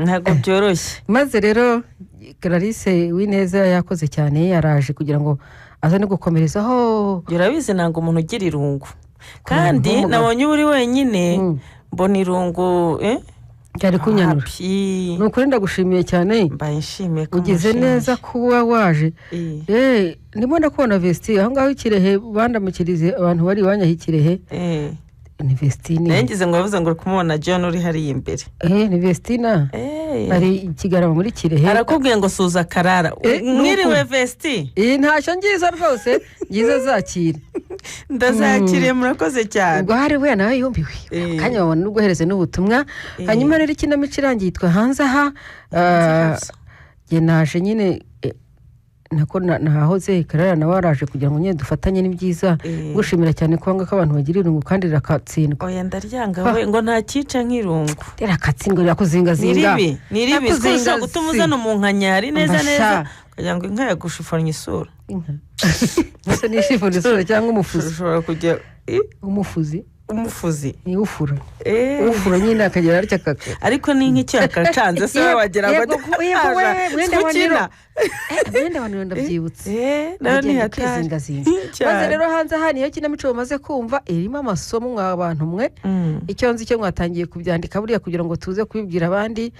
Ntabwo byoroshye. Maze rero Clarisse Uwineza yakoze cyane, yaraje kugira ngo azane gukomerezaho. Urabizi ntabwo umuntu ugira irungu. Kandi nabonye uri wenyine mbona irungu cyari kunyanura. Ni ukuri ndagushimiye cyane. Mbaye nshimiye ko ugize neza kuba waje. Ndimo ndakubona Vesti aho ngaho ikirehe, bandamukirize abantu bari iwanyu ikirehe. Ni Vestine. Nangize ngo bavuze ngo uri kumubona John uri hariya imbere. Ni Vestina. Ari ikigarama muri Kirehe. Arakubwiye ngo suza Karara. Mwiriwe Vesti. Ntacyo ngiza rwose, ngiza zakira. Ndazakiriye murakoze cyane. Ubwo hari we nawe yumbiwe. Kanya babona n'uguhereze n'ubutumwa. Hanyuma rero ikinamico irangiye yitwa hanze aha. Nge naje nyine nako nahoze Karara nawe araje kugira ngo nyine dufatanye n'ibyiza. Gushimira cyane kwanga ko abantu bagira irungu kandi rakatsindwa. Oya ndaryanga we ngo nta cyica nk'irungu. Rakatsindwa rirakuzingazinga. Ni ribi ushobora gutuma uzana umunkanyari neza neza kugira ngo inka yagushifonnye isura. Inka ese ni ishifonnye isura cyangwa umufuzi? Ushobora kujya umufuzi. Umufuzi ni ufura. Ufura nyine akagera aricyo kaka. Ariko ni nk'icyo yakacanze se wagira ngo mwenda waniro. Mwenda waniro ndabyibutse. Nayo ni hatari. Maze rero hanze aha niyo kinamico bamaze kumva irimo amasomo mwa abantu mwe. Icyo nzi cyo mwatangiye kubyandika buriya kugira ngo tuze kubibwira abandi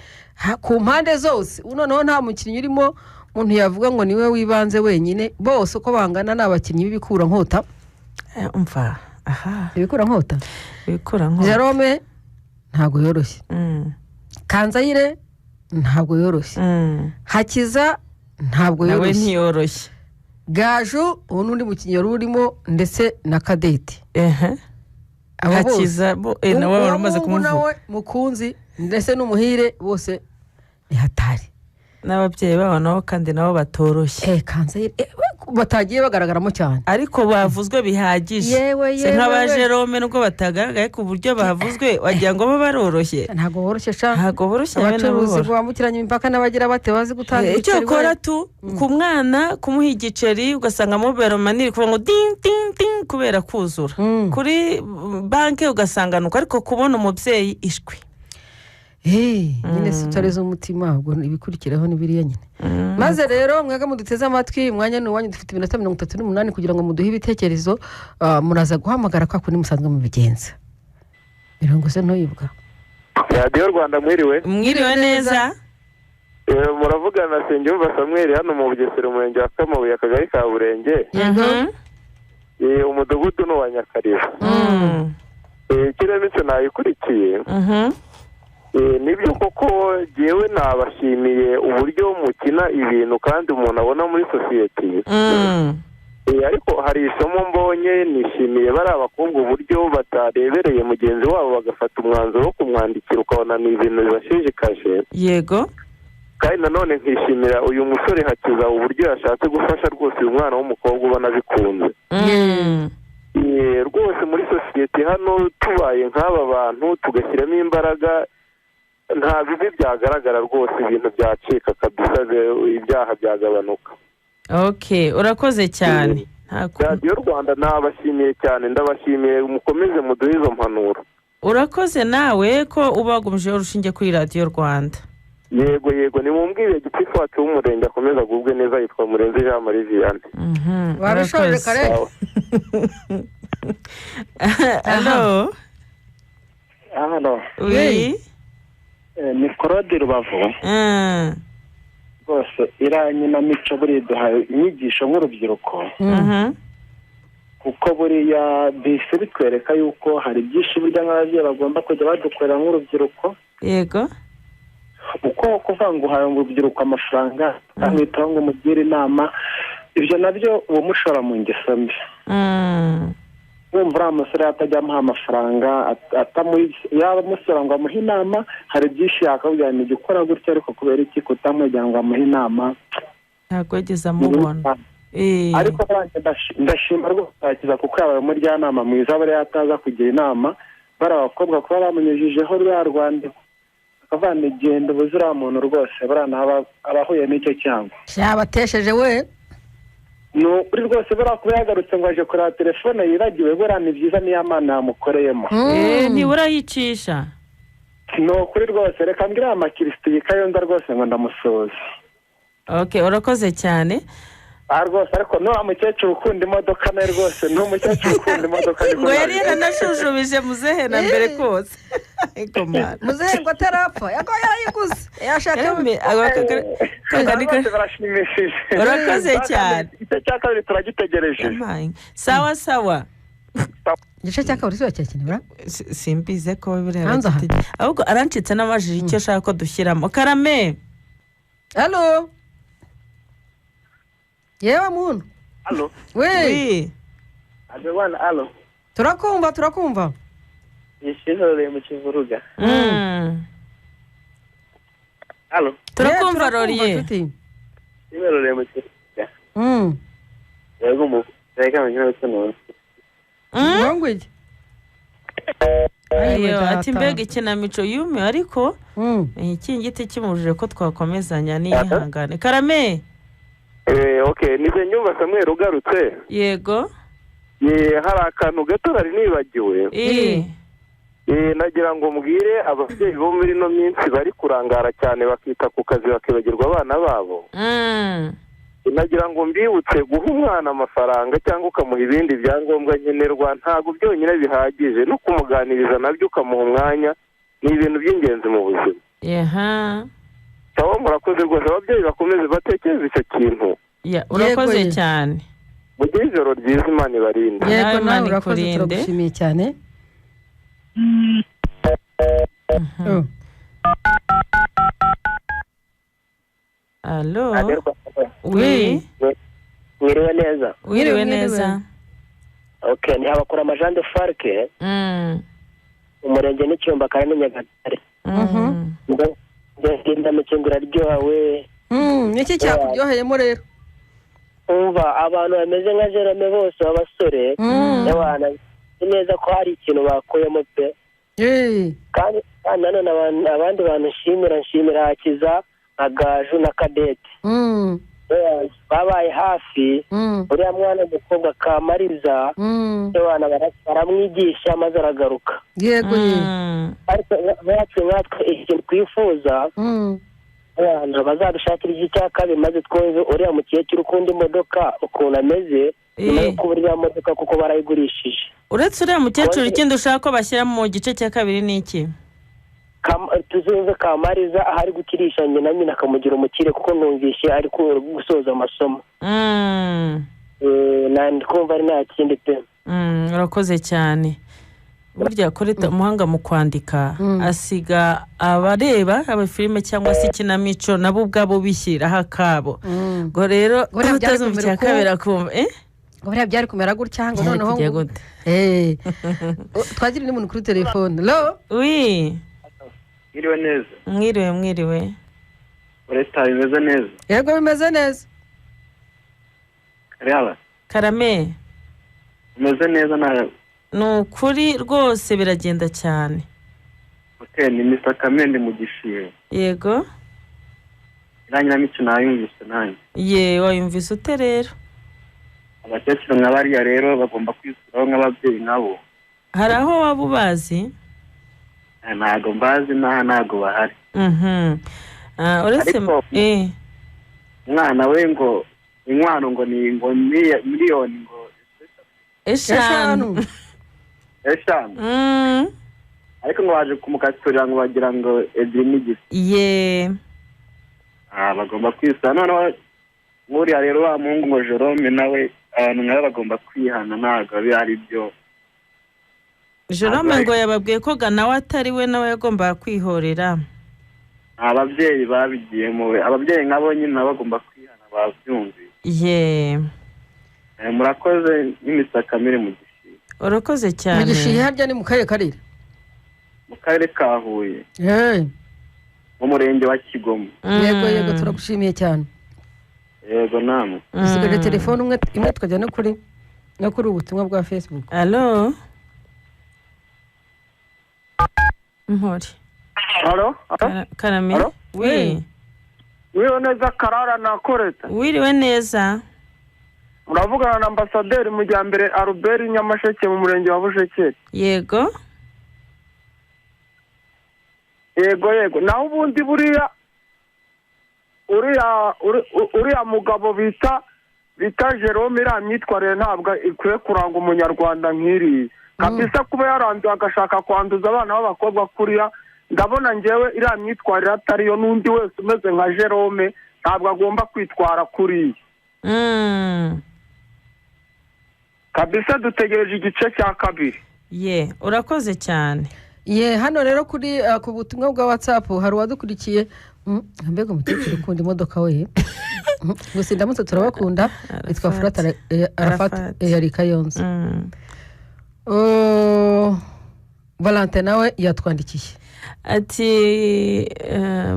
ku mpande zose. Noneho nta mukinnyi urimo umuntu yavuga ngo niwe wibanze wenyine, bose uko bangana n'abakinnyi b'ibikura nkota. Umva aha ibikura nkota. Ibikura nkota. Jerome ntago yoroshye. Kanzayire ntabwo yoroshye. Hakiza ntabwo yoroshye. Nawe ntiyoroshye. Gaju uwo n'undi mukinnyi wari urimo ndetse na Kadete. Hakiza bo nawe wari umaze kumuvuga. Nawe Mukunzi ndetse n'Umuhire bose ni hatari. N'ababyeyi babo nabo kandi nabo batoroshye. Kanzayire batagiye bagaragaramo cyane ariko bavuzwe bihagije. Se nk'aba Jerome nubwo batagaragaye ku buryo bavuzwe wagira ngo bo baroroshye. Ntabwo boroshye sha. Ntabwo boroshye. Abacuruzi bambukiranya imipaka n'abagira bate bazi gutanga icyo kora tu ku mwana kumuha igiceri ugasanga mobile money kuvuga ngo ding ding ding kubera kuzura kuri banke ugasanga nuko, ariko kubona umubyeyi ishwi nyine sitareze umutima ubwo ibikurikiraho ni biriya nyine. Maze rero mwega muduteze amatwi, umwanya ni uwanyu, dufite iminota 38 kugira ngo muduhe ibitekerezo. Muraza guhamagara kwa kundi musanzwe mubigenza. Mirongo se ntoyibwa. Radio Rwanda mwiriwe. Mwiriwe neza. Muravugana Nsengiyumva Samuel hano mu Bugesera, umurenge wa Kamabuye, akagari ka Burenge. Umudugudu ni uwa Nyakariba. Ikinamico nayikurikiye. Nibyo koko jyewe nabashimiye uburyo mukina ibintu kandi umuntu abona muri sosiyete. Ariko hari isomo mbonye, nishimiye bari abakobwa uburyo batarebereye mugenzi wabo bagafata umwanzuro wo kumwandikira, ukabona ni ibintu bibashishikaje. Yego. Kandi nanone nkishimira uyu musore Hakiza uburyo yashatse gufasha rwose uyu mwana w'umukobwa ubona bikunze. Rwose muri sosiyete hano tubaye nk'aba bantu tugashyiramo imbaraga, nta bibi byagaragara rwose, ibintu byacika kabisa, ibyaha byagabanuka. Okay, urakoze cyane. Radiyo Rwanda nabashimiye cyane, ndabashimiye, mukomeze muduhe izo mpanuro. Urakoze nawe ko ubagumije urushinge kuri Radiyo Rwanda. Yego yego, nimumbwire gitifu wacu w'umurenge akomeza agubwe neza, yitwa Murenzi Jean Marie Vianney. Warushoje kare. Allo. Allo. Oui. Ni Claude Rubavu. Rwose iriya nkinamico buriya iduhaye inyigisho nk'urubyiruko. Kuko buriya bisi bitwereka yuko hari byinshi burya nk'ababyeyi bagomba kujya badukorera nk'urubyiruko. Yego. Uko kuvuga ngo uhaye urubyiruko amafaranga amwitaho ngo umugire inama, ibyo nabyo uba umushora mu ngeso mbi. Wumva uriya musore atajya amuha amafaranga, yaba amusora ngo amuhe inama, hari byinshi yakabwira ni jya ukora gutya, ariko kubera iki kutamwegera ngo amuhe inama, ntabwo yageze amubona. Ariko ndashima rwose Hakiza kuko yabaye umujyanama mwiza, buriya ataza kugira inama bari abakobwa kuba bamunyujijeho ruriya rwandiko akavana igenda ubuze uriya muntu rwose, buriya abahuye n'icyo cyago yabatesheje we. Ni ukuri rwose buriya kuba yagarutse ngo aje kureba telefone yibagiwe, buriya ni byiza niyo Mana yamukoreyemo. Nibura yicisha. Ni ukuri rwose, reka mbwire aya makirisiti yikayonza rwose ngo ndamusoza. Okay, urakoze cyane. Rwose ariko n'uwa mukecuru ukunda imodoka nawe rwose, ni umukecuru ukunda imodoka. Ngo yari yaranashujubije muzehe na mbere kose. Muzehe ngo atarapfa, yarayiguze. Yashaka barashimishije. Urakoze cyane. Igice cya kabiri turagitegereje. Sawa sawa. Igice cya kabiri siba cyakenera? Simbize ko biriya. Ahubwo arancitse n'amajije icyo ashaka ko dushyiramo. Karame. Allo. Yewe muntu. Allo. Oui. Allo, allo. Turakumva, turakumva. Yishimye mu Kivuruga. Allo. Turakumva Roriye. Yishimye mu Kivuruga. Yego mu reka ngire cyane. Ngongwe. Ayo ati mbega ikinamico yume, ariko iki ngiti kimujije ko twakomezanya nihangane. Karame. Okay, nize nyumva Samuel ugarutse. Yego. Hari akantu gato nari nibagiwe. Nagira ngo mbwire ababyeyi bo muri ino minsi bari kurangara cyane bakita ku kazi bakibagirwa abana babo. Nagira ngo mbibutse guha umwana amafaranga cyangwa ukamuha ibindi byangombwa nkenerwa ntabwo byonyine bihagije, no kumuganiriza nabyo ukamuha umwanya ni ibintu by'ingenzi mu buzima. Sawa, murakoze rwose, ababyeyi bakomeze batekereze icyo kintu. Urakoze cyane. Mugire ijoro ryiza, Imana ibarinde. Yego nawe urakoze, turagushimiye cyane. Allo. Oui. Mwiriwe neza. Mwiriwe neza. Okay, ni Habakurama Jean de Farc. Umurenge n'icyumba kandi ni Nyagatare. Ngenda mikingo iraryoha we. Niki cyakuryoheyemo rero? Umva abantu bameze nka Jerome bose b'abasore, n'abana neza ko hari ikintu bakuyemo pe. Kandi nanone abandi bantu nshimira Hakiza na Gaju na Kadete. Babaye hafi uriya mwana w'umukobwa Kamariza, abana baramwigisha maze aragaruka. Yego. Ariko natwe ikintu twifuza, abantu bazadushakira igice cya kabiri maze twumve uriya mukecuru ukunda imodoka ukuntu ameze nyuma yo kubura iriya modoka kuko barayigurishije. Uretse uriya mukecuru, ikindi ushaka ko bashyira mu gice cya kabiri ni iki? Tuzumve Kamariza ahari gukirisha nyina nyina akamugira umukire, kuko numvishe ari gusoza amasomo. Nandi kumva ari nta kindi pe. Urakoze cyane. Burya koreta umuhanga mu kwandika asiga abareba abafilime cyangwa se ikinamico nabo ubwabo bishyiraho akabo. Ngo rero utazumva icya kabiri akumva ngo buriya byari kumera gutya ngo noneho twagira n'umuntu kuri telefone. Lo oui, mwiriwe neza. Mwiriwe mwiriwe. Koreta bimeze neza? Yego bimeze neza. Karaba Karame bimeze neza nawe? Ni ukuri rwose biragenda cyane. Okay, ni Mr. Kamende mu Gishihe. Yego. Irangira nayumvise nanjye. Ye, wayumvise ute rero? Abakecuru nka bariya rero bagomba kwisuraho nk'ababyeyi nabo. Hari aho waba ubazi? Ntago mbazi, ntago bahari. Uretse umwana we ngo inkwano ngo ni ngo miliyoni ngo 5. 5. Ariko ngo baje kumukaturira ngo bagira ngo 2 n'igice. Ye. Bagomba kwisa noneho nkuriya rero wa muhungu ngo Jerome nawe abantu nabo bagomba kwihana, ntabwo ari byo. Jerome ngo yababwiye ko nawe atari we, nawe yagombaga kwihorera. Ababyeyi babigiyemo, ababyeyi nkabo nyine nabo bagomba kwihana babyumvise. Ye. Murakoze n'imisaka miri mu Gishihe. Urakoze cyane. Mu Gishihe harya ni mu karere karere? Mu karere ka Huye. Mu murenge wa Kigoma. Yego yego, turagushimiye cyane. Yego namwe. Dusigaje telefone imwe tukajya no kuri ubutumwa bwa Facebook. Allo? Mpori. Allo? Karame. Oui. Wiriwe neza Karara na Koreta. Wiriwe neza. Muravugana na Ambasaderi Mujyambere Albert Nyamasheke mu murenge wa Bushekeri. Yego. Yego yego. Naho ubundi buriya uriya mugabo bita Jerome, iriya myitwarire ntabwo ikwiye kuranga umunyarwanda nk'iriya. Kabisa kuba yaranduye agashaka kwanduza abana b'abakobwa kuriya, ndabona ngewe iriya myitwarire atariyo, n'undi wese umeze nka Jerome ntabwo agomba kwitwara kuriya. Kabisa dutegereje igice cya kabiri. Ye, urakoze cyane. Ye, hano rero kuri ku butumwa bwa WhatsApp hari uwadukurikiye. Mbega umukecuru ukunda imodoka we. Gusa ndamutse turabakunda, yitwa Furata Arafat yari Kayonza. Valentin nawe yatwandikiye ati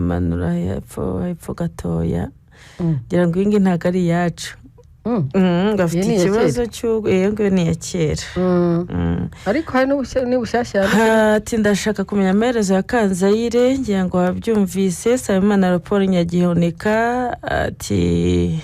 manura hepfo gatoya, ngira ngo iyi ntabwo ari iyacu. Ngafite ikibazo cy'uko iyo ngiyo ni iya kera. Ariko hari n'ubushyashya. Ati ndashaka kumenya amaherezo ya Kanzayire, ngira ngo wabyumvise. Sabimana Raporo Nyagihonika ati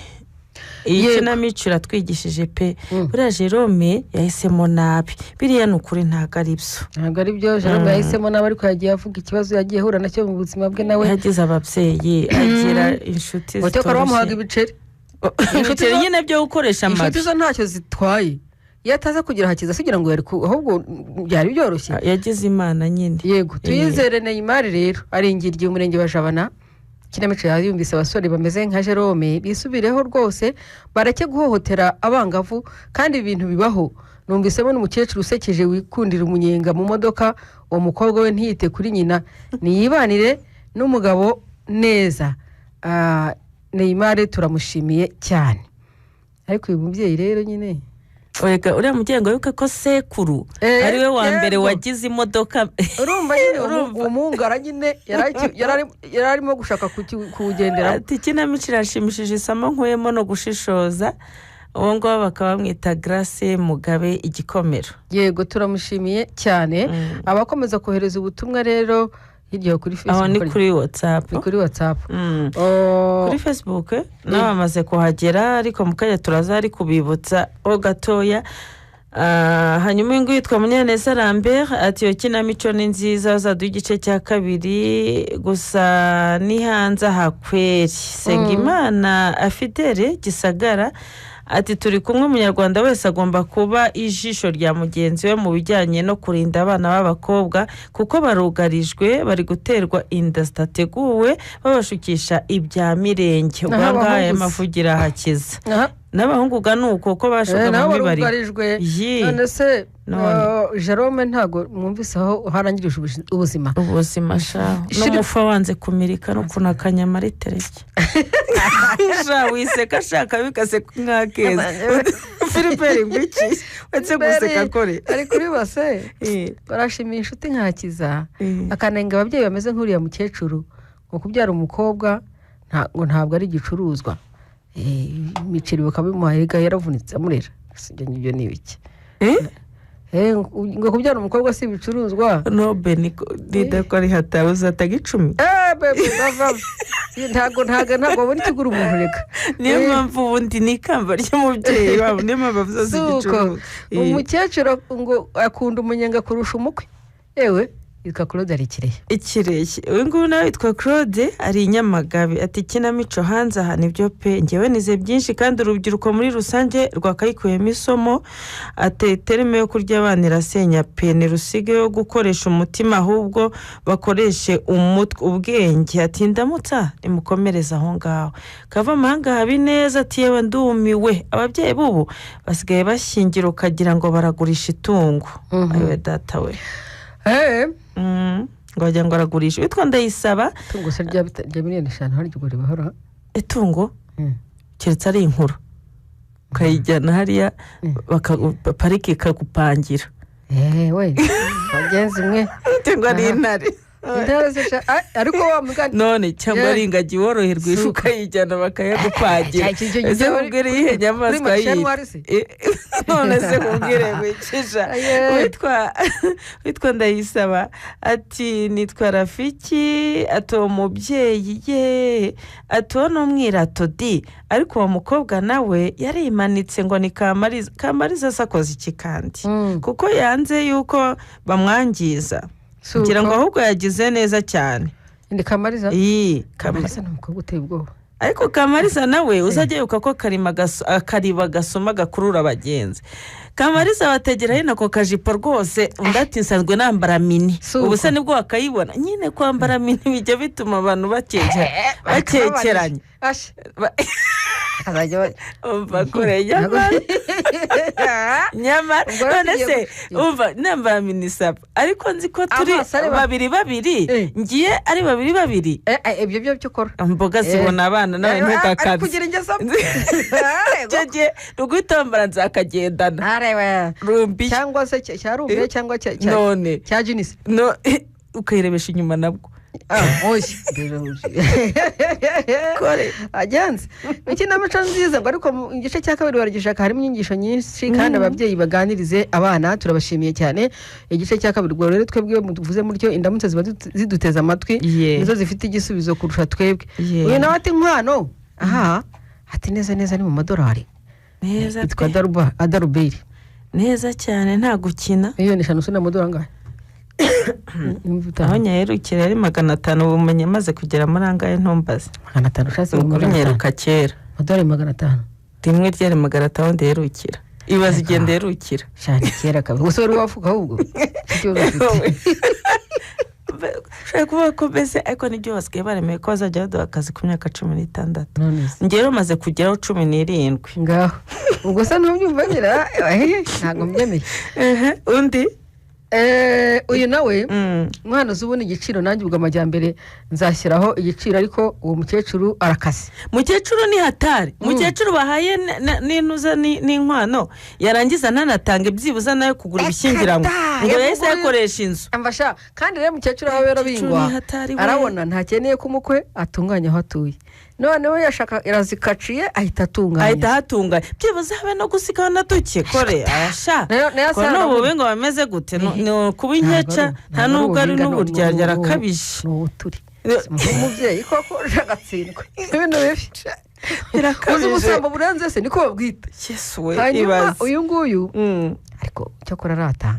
iyi kinamico iratwigishije pe. Buriya Jerome yahisemo nabi, biriya ni ukuri ntabwo ari byo. Ntabwo ari byo, Jerome yahisemo nabi, ariko yagiye avuga ikibazo yagiye ahura nacyo mu buzima bwe nawe. Yagize ababyeyi, agira inshuti zitoroshye. Bamuhaga ibiceri. Ibiceri nyine byo gukoresha amabi. Inshuti zo ntacyo zitwaye. Iyo ataza kugira hakiza kugira ngo yari ahubwo byari byoroshye. Yagize Imana nyine. Yego, tuyizere Neymar rero aringirye umurenge wa Jabana. Ikinamico yayumvise abasore bameze nka Jerome bisubireho rwose, bareke guhohotera abangavu kandi ibintu bibaho. Numvisemo n'umukecuru usekeje wikundira umunyenga mu modoka, uwo mukobwa we ntiyite kuri nyina, niyibanire n'umugabo neza. Neymar turamushimiye cyane. Ariko uyu mubyeyi rero nyine Oya, uriya mubyeyi ngo yuko ko sekuru ari we wa mbere wagize imodoka. Urumva nyine uwo mungara nyine yari arimo gushaka kuwugendera. Ati ikinamico irashimishije, isomo nkuyemo no gushishoza. Uwo nguwo bakaba bamwita Grace Mugabe Igikomero. Yego, turamushimiye cyane. Abakomeza kohereza ubutumwa rero hirya kuri Facebook. Aho ni kuri WhatsApp. Ni kuri WhatsApp. Kuri Facebook nabo bamaze kuhagera, ariko mukajya turaza ari kubibutsa o gatoya. Hanyuma uyu nguyu yitwa Munyaneza Lambert ati iyo kinamico ni nziza, bazaduha igice cya kabiri gusa ni hanze hakweri. Sengimana Afidere Gisagara Ati turi kumwe, umunyarwanda wese agomba kuba ijisho rya mugenzi we mu bijyanye no kurinda abana b'abakobwa, kuko barugarijwe, bari guterwa inda zitateguwe, babashukisha ibya mirenge. Ubwo ngaha mavugira hakiza n'abahungu ga nuko ko bashoka mu mibare none se Jerome ntago mwumvise aho harangirije ubuzima sha n'umufa wanze kumirika no kunakanyama ritereke sha wiseka shaka bikase nkakeza Philippe ngwiki wetse guseka kore ari kuri base barashimiye inshuti nkakiza akanenga ababyeyi bameze nk'uriya mukecuru ngo kubyara umukobwa ntabwo ari igicuruzwa. Imiceri bakabimuha erega yaravunitse amurera. Ibyo ni ibiki? Ngo kubyara umukobwa si ibicuruzwa. No beniko dida ko ari hatawe uzataga 10. Bebe bava. Ntago babona ikigura umuntu reka. Niyo mpamvu ubundi ni ikamba ry'umubyeyi wabo, niyo mpamvu bavuze igicuruzwa. Umukecuru ngo akunda umunyenga kurusha umukwe. Ewe yitwa Claude ari Ikirehe. Uyu nguyu nawe yitwa Claude ari i Nyamagabe. Ati ikinamico hanze aha nibyo pe, ngewe nize byinshi kandi urubyiruko muri rusange rwakayikuyemo isomo. Ati terime yo kurya abana irasenya pe, ni rusige yo gukoresha umutima ahubwo bakoreshe umutwe ubwenge. Ati ndamutsa nimukomereza aho ngaho. Kava amahanga Habineza ati yewe ndumiwe, ababyeyi bubu basigaye bashyingira ukagira ngo baragurisha itungo. Ayiwe data we. Ngo wagira ngo aragurisha. Witwa Ndayisaba. Itungo se rya miliyoni 5 hari iryo ribahora? Itungo keretse ari inkuru ukayijyana hariya pariki ikagupangira. We bagenzi mwe cyangwa ari intare. Intare se ariko wa mugani none cyangwa ari ingagi woroherwa ishu ukayijyana bakayagupangira. Ese kubwira iyihe nyamaswa yindi? None se kubwire wicisha. Witwa Ndayisaba ati nitwa Rafiki, ati uwo mubyeyi ye ati uwo ni umwirato di, ariko uwo mukobwa nawe yarimanitse ngo ni Kamariza. Kamariza se akoze iki kandi? Kuko yanze yuko bamwangiza. Ngira ngo ahubwo yagize neza cyane. Ndi Kamariza? Kamariza ni umukobwa uteye ubwoba. Ariko Kamariza nawe uzajya yuka ko akariba gasoma gakurura abagenzi. Kamariza bategera hino ako kajipo rwose, undi ati nsanzwe nambara mini. Ubu se nibwo wakayibona. Nyine kwambara mini bijya bituma abantu bakekeranye. Umva kure nyamara none se umva nambara mini sapa, ariko nzi ko turi babiri babiri, ngiye ari babiri babiri. Ibyo byo byo ukora mboga zibona abana nawe ntugakabye kugira ingeso cyo gihe rugutombara nzakagendana rumbi cyangwa se cya rumbi cyangwa cya none cya jinisi no ukayirebesha inyuma nabwo. Agenzi ikinamico nziza ngo ariko mu gice cya kabiri baragishaka harimo inyigisho nyinshi kandi ababyeyi baganirize abana. Turabashimiye cyane. Igice cya kabiri ubwo rero twebwe muvuze mutyo indamutse ziba ziduteza amatwi nizo zifite igisubizo kurusha twebwe. Uyu nawe ati nkwano aha ati neza neza ni mu madolari neza yitwa Adaruberi neza cyane nta gukina. Miliyoni 5 se n'amadolari angahe? Aho nyerukira ari 500 ubumenyi amaze kugera muri angahe ntumbaze. 500 ushatse ukuri nyeruka kera. Amadolari 500 rimwe ryari 500 nderukira. Ibaze igenda yerukira. Cyane kera kabisa. Gusa wari wafuka ahubwo. Ushobora kuvuga ko mbese ariko nibyo basigaye baremeye ko bazajya baduha akazi ku myaka 16. Njyewe maze kugeraho 17. Ngaho. Ubwo se ntubyumva nyira ntabwo mbyemeye. Undi uyu nawe mwana uzubona igiciro nanjye ubwo amajyambere nzashyiraho igiciro, ariko uwo mukecuru arakase. Mukecuru ni hatari. Mukecuru bahaye n'intuza n'inkwano yarangiza ntanatanga ibyibuza nayo kugura ibishyingiranwa ngo yahise yakoresha inzu. Ambasha kandi rero mukecuru aho rero bingwa arabona ntakeneye ko umukwe atunganya aho atuye. Noneho yashaka irazikaciye ahita atunganya. Ahita hatunganya. Byibuze habe no gusigaho na duke kore arasha. Ko n'ubu ngo bameze gute ni kuba inkeca nta nubwo ari n'uburyarya arakabije. N'ubuturi. Umubyeyi koko agatsindwa. Ibintu bibi. Birakabije. Ubusambo burenze se niko babwita. Yesu we ibaze. Uyu nguyu ariko cyakora arata.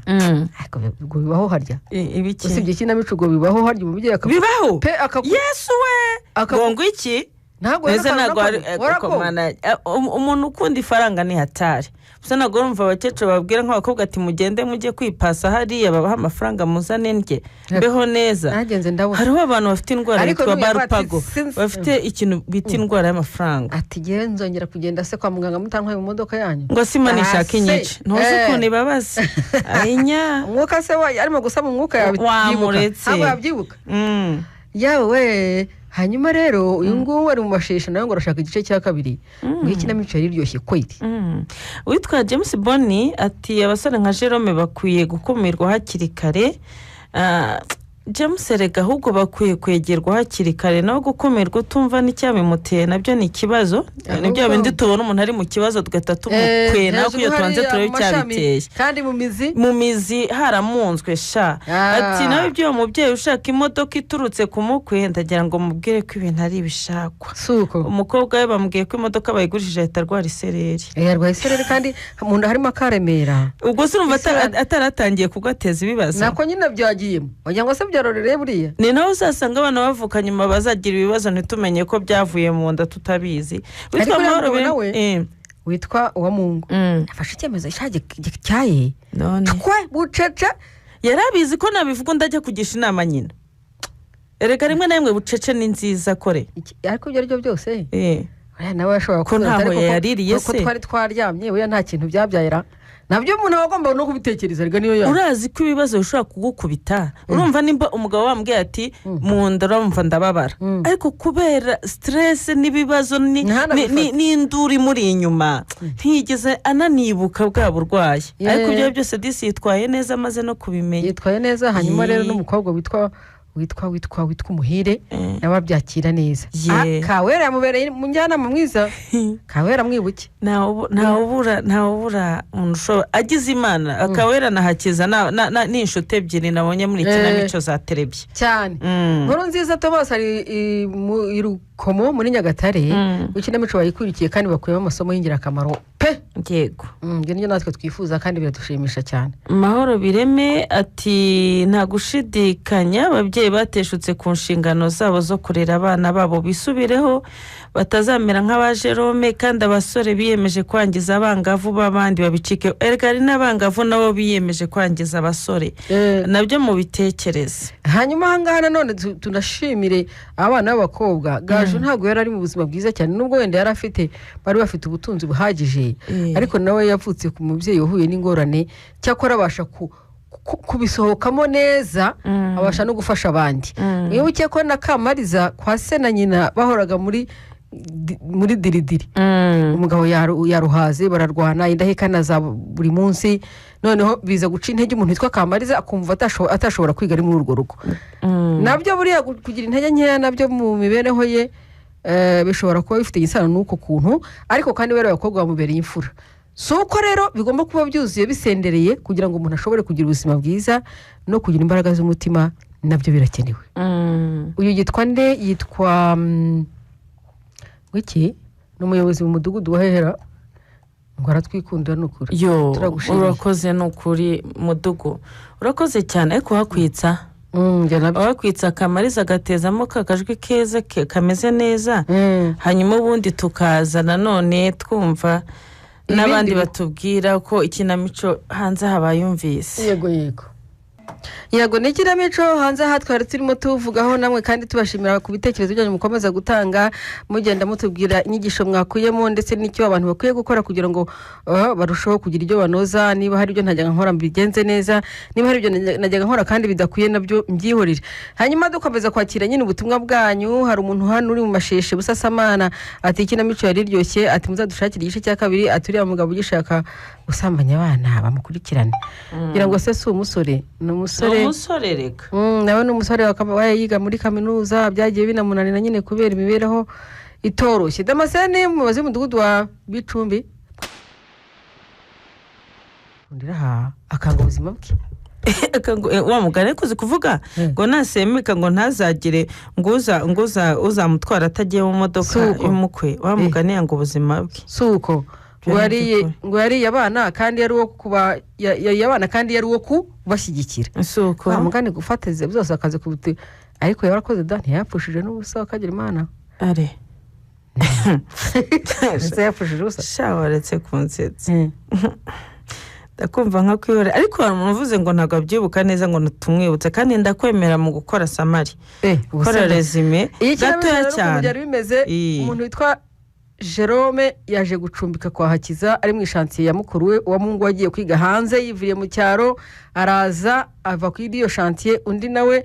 Ariko ubwo bibaho harya. Ibiki? Usibye ikinamico ubwo bibaho harya umubyeyi akavuga. Bibaho? Yesu we. Ngo iki? Ntabwo Mbese ntabwo ari komana umuntu ukunda ifaranga ni hatari. Gusa ntabwo urumva abakecuru babwira nk'abakobwa ati mugende mujye kwipasa hariya babaha amafaranga muzane ndye mbeho neza. Hariho abantu bafite indwara yitwa barupago, bafite ikintu bita indwara y'amafaranga. Ati ngewe nzongera kugenda se kwa muganga mutantwaye mu modoka yanyu. Ngo sima nishaka inyice ntuzi ukuntu ibabaza. Ayinya umwuka se wa arimo gusaba umwuka yabyibuka. Ntabwo yabyibuka. Yawe hanyuma rero uyu nguyu ari mu mashesha nawe ngo arashaka igice cya kabiri ngo ikinamico yari iryoshye kweli. Witwa James Boni ati abasore nka Jerome bakwiye gukumirwa hakiri kare. James erega ahubwo bakwiye kwegerwa hakiri kare, naho gukumirwa utumva n'icyabimuteye nabyo ni ikibazo. Ni bya bindi tubona umuntu ari mu kibazo tugahita tumukwena kuko tubanze turebe icyabiteye kandi mu mizi haramunzwe sha. Ati nawe ibyo mubyeyi ushaka imodoka iturutse ku mukwe ndagira ngo mubwire ko ibintu ari ibishakwa. Umukobwa we bamubwiye ko imodoka bayigurishije ahita arwara isereri. Yarwaye isereri kandi mu nda harimo akaremera. Ubwo se urumva ataratangiye kugateza ibibazo. Nako nyine byagiyemo wagira ngo se byarorereye buriya. Ni naho uzasanga abana bavuka nyuma bazagira ibibazo ntitumenye ko byavuye mu nda tutabizi. Witwa Mahoro nawe witwa Uwamungu afashe icyemezo cyaye twe bucece. Yarabizi ko nabivuga ndajya kugisha inama nyina. Erega rimwe na rimwe bucece ni nziza kore. Ariko ibyo aribyo byose nawe yashobora ko ntaho yaririye se ko twari twaryamye we nta kintu byabyayira. Nabyo umuntu agomba no kubitekereza rega niyo ya. Urazi ko ibibazo bishobora kugukubita. Urumva nimba umugabo wambwiye ati mu nda urumva ndababara, ariko kubera stress n'ibibazo n'induru imuri inyuma ntiyigeze ananibuka bwa burwayi. Ariko ibyo byose disi yitwaye neza amaze no kubimenya. Yitwaye neza. Hanyuma rero n'umukobwa witwa Umuhire nawe abyakira neza. Kawera yamubereye umujyanama mwiza. Kawera mwibuke ntawe ubura umuntu ushobora agize Imana. Kawera na Hakiza ni inshuti ebyiri nabonye muri ikinamico za terebye cyane. Nkuru nziza Thomas ari i Rukomo muri Nyagatare, ikinamico bayikurikiye kandi bakuyemo amasomo y'ingirakamaro pe. Yego ibyo nibyo natwe twifuza kandi biradushimisha cyane. Mahoro Bireme ati nta gushidikanya ababyeyi bateshutse ku nshingano zabo zo kurera abana babo bisubireho batazamera nk'aba Jerome, kandi abasore biyemeje kwangiza abangavu b'abandi babicike. Erega ari n'abangavu nabo biyemeje kwangiza abasore, nabyo mubitekereze. Hanyuma ahangaha nanone tunashimire abana b'abakobwa. Gaju ntabwo yari ari mu buzima bwiza cyane nubwo wenda yari afite bari bafite ubutunzi buhagije, ariko nawe yavutse ku mubyeyi wahuye n'ingorane, cyakora abasha kubisohokamo neza, abasha no gufasha abandi. Wibuke ko na Kamariza kwa se na nyina bahoraga muri diridiri. Umugabo yaruhaze bararwana indahekana za buri munsi, noneho biza guca intege umuntu witwa Kamariza akumva atashobora kwiga ari muri urwo rugo. Nabyo buriya kugira intege nkeya nabyo mu mibereho ye bishobora kuba bifite isano n'uko kuntu, ariko kandi bari abakobwa bamubereye imfura. Si uko rero bigomba kuba byuzuye bisendereye kugira ngo umuntu ashobore kugira ubuzima bwiza no kugira imbaraga z'umutima, nabyo birakenewe. Uyu yitwa nde? Yitwa wiki ni umuyobozi mu mudugudu wa Hehera. Ngo aratwikundira n'ukuri. Turagushimiye. Urakoze n'ukuri mudugu, urakoze cyane. Ariko hakwitsa wakwitsa Kamariza agatezamo kakajwi keza kameze neza, hanyuma ubundi tukaza nanone twumva n'abandi batubwira ko ikinamico hanze habayumvise. Yego yego Yego ni ikinamico hanze aha twari turimo tuvugaho namwe kandi tubashimira ku bitekerezo byanyu mukomeza gutanga, mugenda mutubwira inyigisho mwakuyemo ndetse n'icyo abantu bakwiye gukora kugira ngo barusheho kugira ibyo banoza. Niba hari ibyo ntajyaga nkora mbigenze neza, niba hari ibyo najyaga nkora kandi bidakwiye nabyo mbyihorere. Hanyuma dukomeza kwakira nyine ubutumwa bwanyu. Hari umuntu hano uri mu masheshe Busasamana ati ikinamico yari iryoshye, ati muzadushakire igice cya kabiri, ati uriya mugabo ugishaka gusambanya abana bamukurikirane. Kugira ngo se si umusore, ni umusore umusore reka nawe ni umusore yiga muri kaminuza, byagiye binamunanira nyine kubera imibereho itoroshye. Damascene umuyobozi w'umudugudu wa Bicumbi ndiraha akanga ubuzima bwe. Wa mugani kuzi kuvuga ngo nasemeka ngo ntazagire ngo uzamutwara atagiye mu modoka y'umukwe. Wa mugani yanga ubuzima bwe. Suko ngo yariye abana kandi yari uwo kuba yabana kandi yari uwo kubashyigikira. Suko wa mugani gufateze byose akaze kubute, ariko yarakoze da ntiyapfushije n'ubusa akagira Imana. Are Ese yapfushije ubusa. Sha waretse kunsetsa. Ndakumva nka kwihorera, ariko hari umuntu uvuze ngo ntabwo abyibuka neza ngo tumwibutse, kandi ndakwemera mu gukora samari, gukora resume gatoya cyane. Byari bimeze, umuntu witwa Jerome yaje gucumbika kwa Hakiza ari mu ishantiye ya mukuru we wa Mungu wagiye kwiga hanze, yiviriye mu cyaro araza ava kuri iyo shantiye. Undi nawe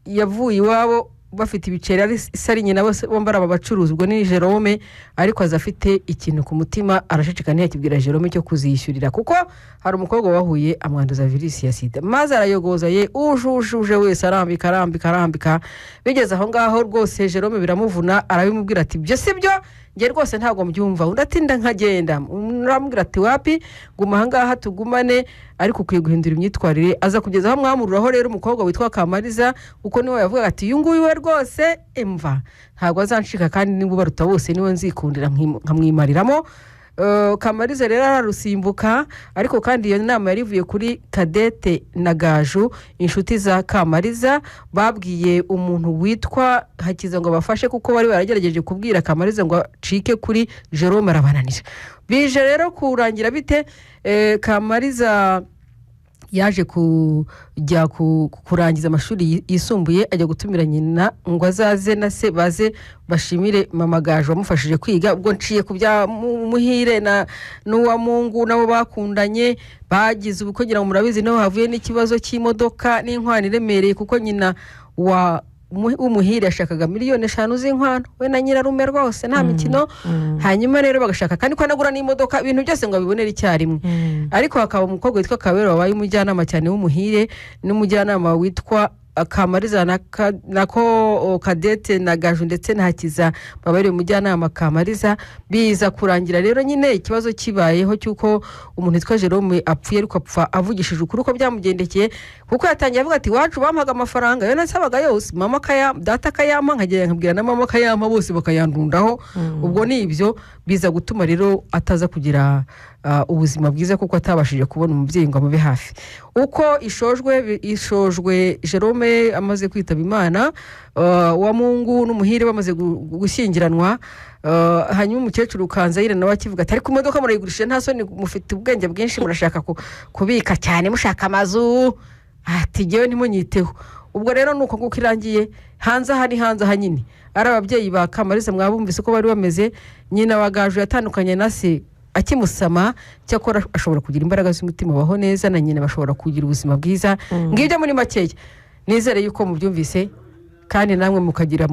yavuye iwabo bafite ibiceri ari sari nyina bose bombara aba bacuruzi, ubwo ni Jerome, ariko aza afite ikintu ku mutima arashicika ntiyakibwira Jerome cyo kuziyishyurira, kuko hari umukobwa wahuye amwanduza virusi ya sida, maze arayogoza ye ujuje wese arambika bigeze aho ngaho rwose Jerome biramuvuna, arabimubwira ati ibyo si byo njye rwose ntabwo mbyumva. Undi atinda nkagenda, uramubwira ati wapi guma aha ngaha tugumane, ariko ukwiye guhindura imyitwarire. Aza kugeza aho mwamururaho rero umukobwa witwa Kamariza, kuko niwe yavugaga ati uyu nguyu we rwose imva ntabwo azancika, kandi niba ubaruta bose niwe nzikundira nkamwimariramo. Kamariza rero ararusimbuka, ariko kandi iyo nama yari ivuye kuri Kadete na Gaju, inshuti za Kamariza, babwiye umuntu witwa Hakiza ngo abafashe, kuko bari baragerageje kubwira Kamariza ngo acike kuri Jerome arabananira. Bije rero kurangira bite? Kamariza yaje kujya kurangiza amashuri yisumbuye, ajya gutumira nyina ngo azaze na se baze bashimire mama Gaju wamufashije kwiga. Ubwo nciye ku bya Muhire na n'uwa Mungu nabo bakundanye bagize ubukwe, ngira ngo murabizi, niho havuye n'ikibazo cy'imodoka n'inkwano iremereye, kuko nyina wa Umuhire yashakaga 5 miliyoni z'inkwano, we na nyirarume rwose nta mikino. Hanyuma rero bagashaka kandi ko anagura n'imodoka, ibintu byose ngo abibonere icyarimwe. Ariko hakaba umukobwa witwa Kabero wabaye umujyanama cyane w'Umuhire, n'umujyanama witwa Kamariza nako Kadete na Gaju ndetse na Hakiza babereye umujyanama Kamariza. Biza kurangira rero nyine ikibazo kibayeho cy'uko umuntu witwa Jerome apfuye, ariko apfa avugishije ukuri uko byamugendekeye, kuko yatangiye avuga ati iwacu bampaga amafaranga yo nasabaga yose, mama akaya data akayampa, nkagenda nkabwira na mama akayampa, bose bakayandundaho. Ubwo ni ibyo biza gutuma rero ataza kugira ubuzima bwiza, kuko atabashije kubona umubyeyi ngo amube hafi. Uko ishojwe Jerome amaze kwitaba Imana, wa Mungu n'Umuhire bamaze gushyingiranwa. Hanyuma umukecuru Kanzayire nawe akivuga ati ariko imodoka murayigurishije nta soni, mufite ubwenge bwinshi, murashaka kubika cyane, mushaka amazu, ati jyewe ntimunyiteho. Ubwo rero nuko nguko irangiye. Hanze aha ni hanze aha nyine ari ababyeyi ba Kamariza mwabumvise uko bari bameze. Nyina wa Gaju yatandukanye na se akimusama, cyakora ashobora kugira imbaraga z'umutima baho neza, na nyina bashobora kugira ubuzima bwiza. Ngibyo muri makeya, nizere yuko mubyumvise kandi namwe mukagira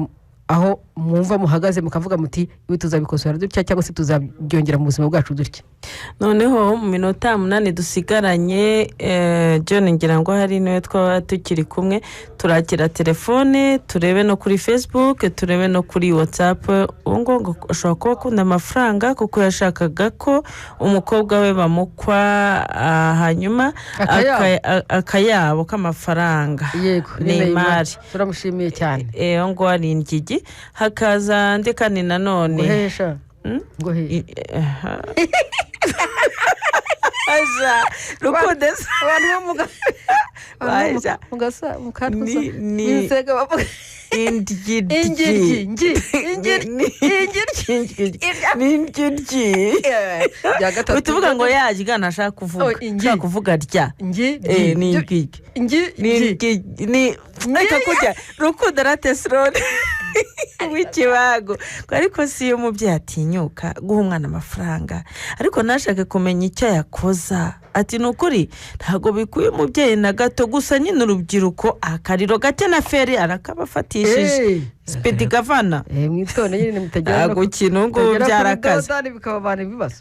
aho mwumva muhagaze, mukavuga muti ibi tuzabikosora dutya cyangwa se tuzabyongera mu buzima bwacu dutya. Noneho mu minota 8 dusigaranye, John ngira ngo hari niwe twaba tukiri kumwe, turakira telefone, turebe no kuri Facebook, turebe no kuri WhatsApp. Uwo ngo ashobora kuba akunda amafaranga kuko yashakaga ko umukobwa we bamukwa, hanyuma akayabo k'amafaranga. Yego, ni imari, turamushimiye cyane. Ngo ari ingigi. Hakaza ndekani nanone guhesha ngo aja rukude abantu bo mugasa mukartuza insega bavuga ingiryi utuvuga ngo yaje ntashaka kuvuga, nshaka kuvuga rya ni ingiryi ni reka kujya rukundo ratesrone w'ikibago. Ariko si iyo umubyeyi atinyuka guha umwana amafaranga ariko ntashake kumenya icyo yakoza, ati ni ukuri ntabwo bikuye umubyeyi na gato. Gusa nyine urubyiruko akariro gake na feri arakabafatishije sipidi gavana mwitonde nyine mutagera ntabwo ikintu ngo byarakaze bikababana ibibazo.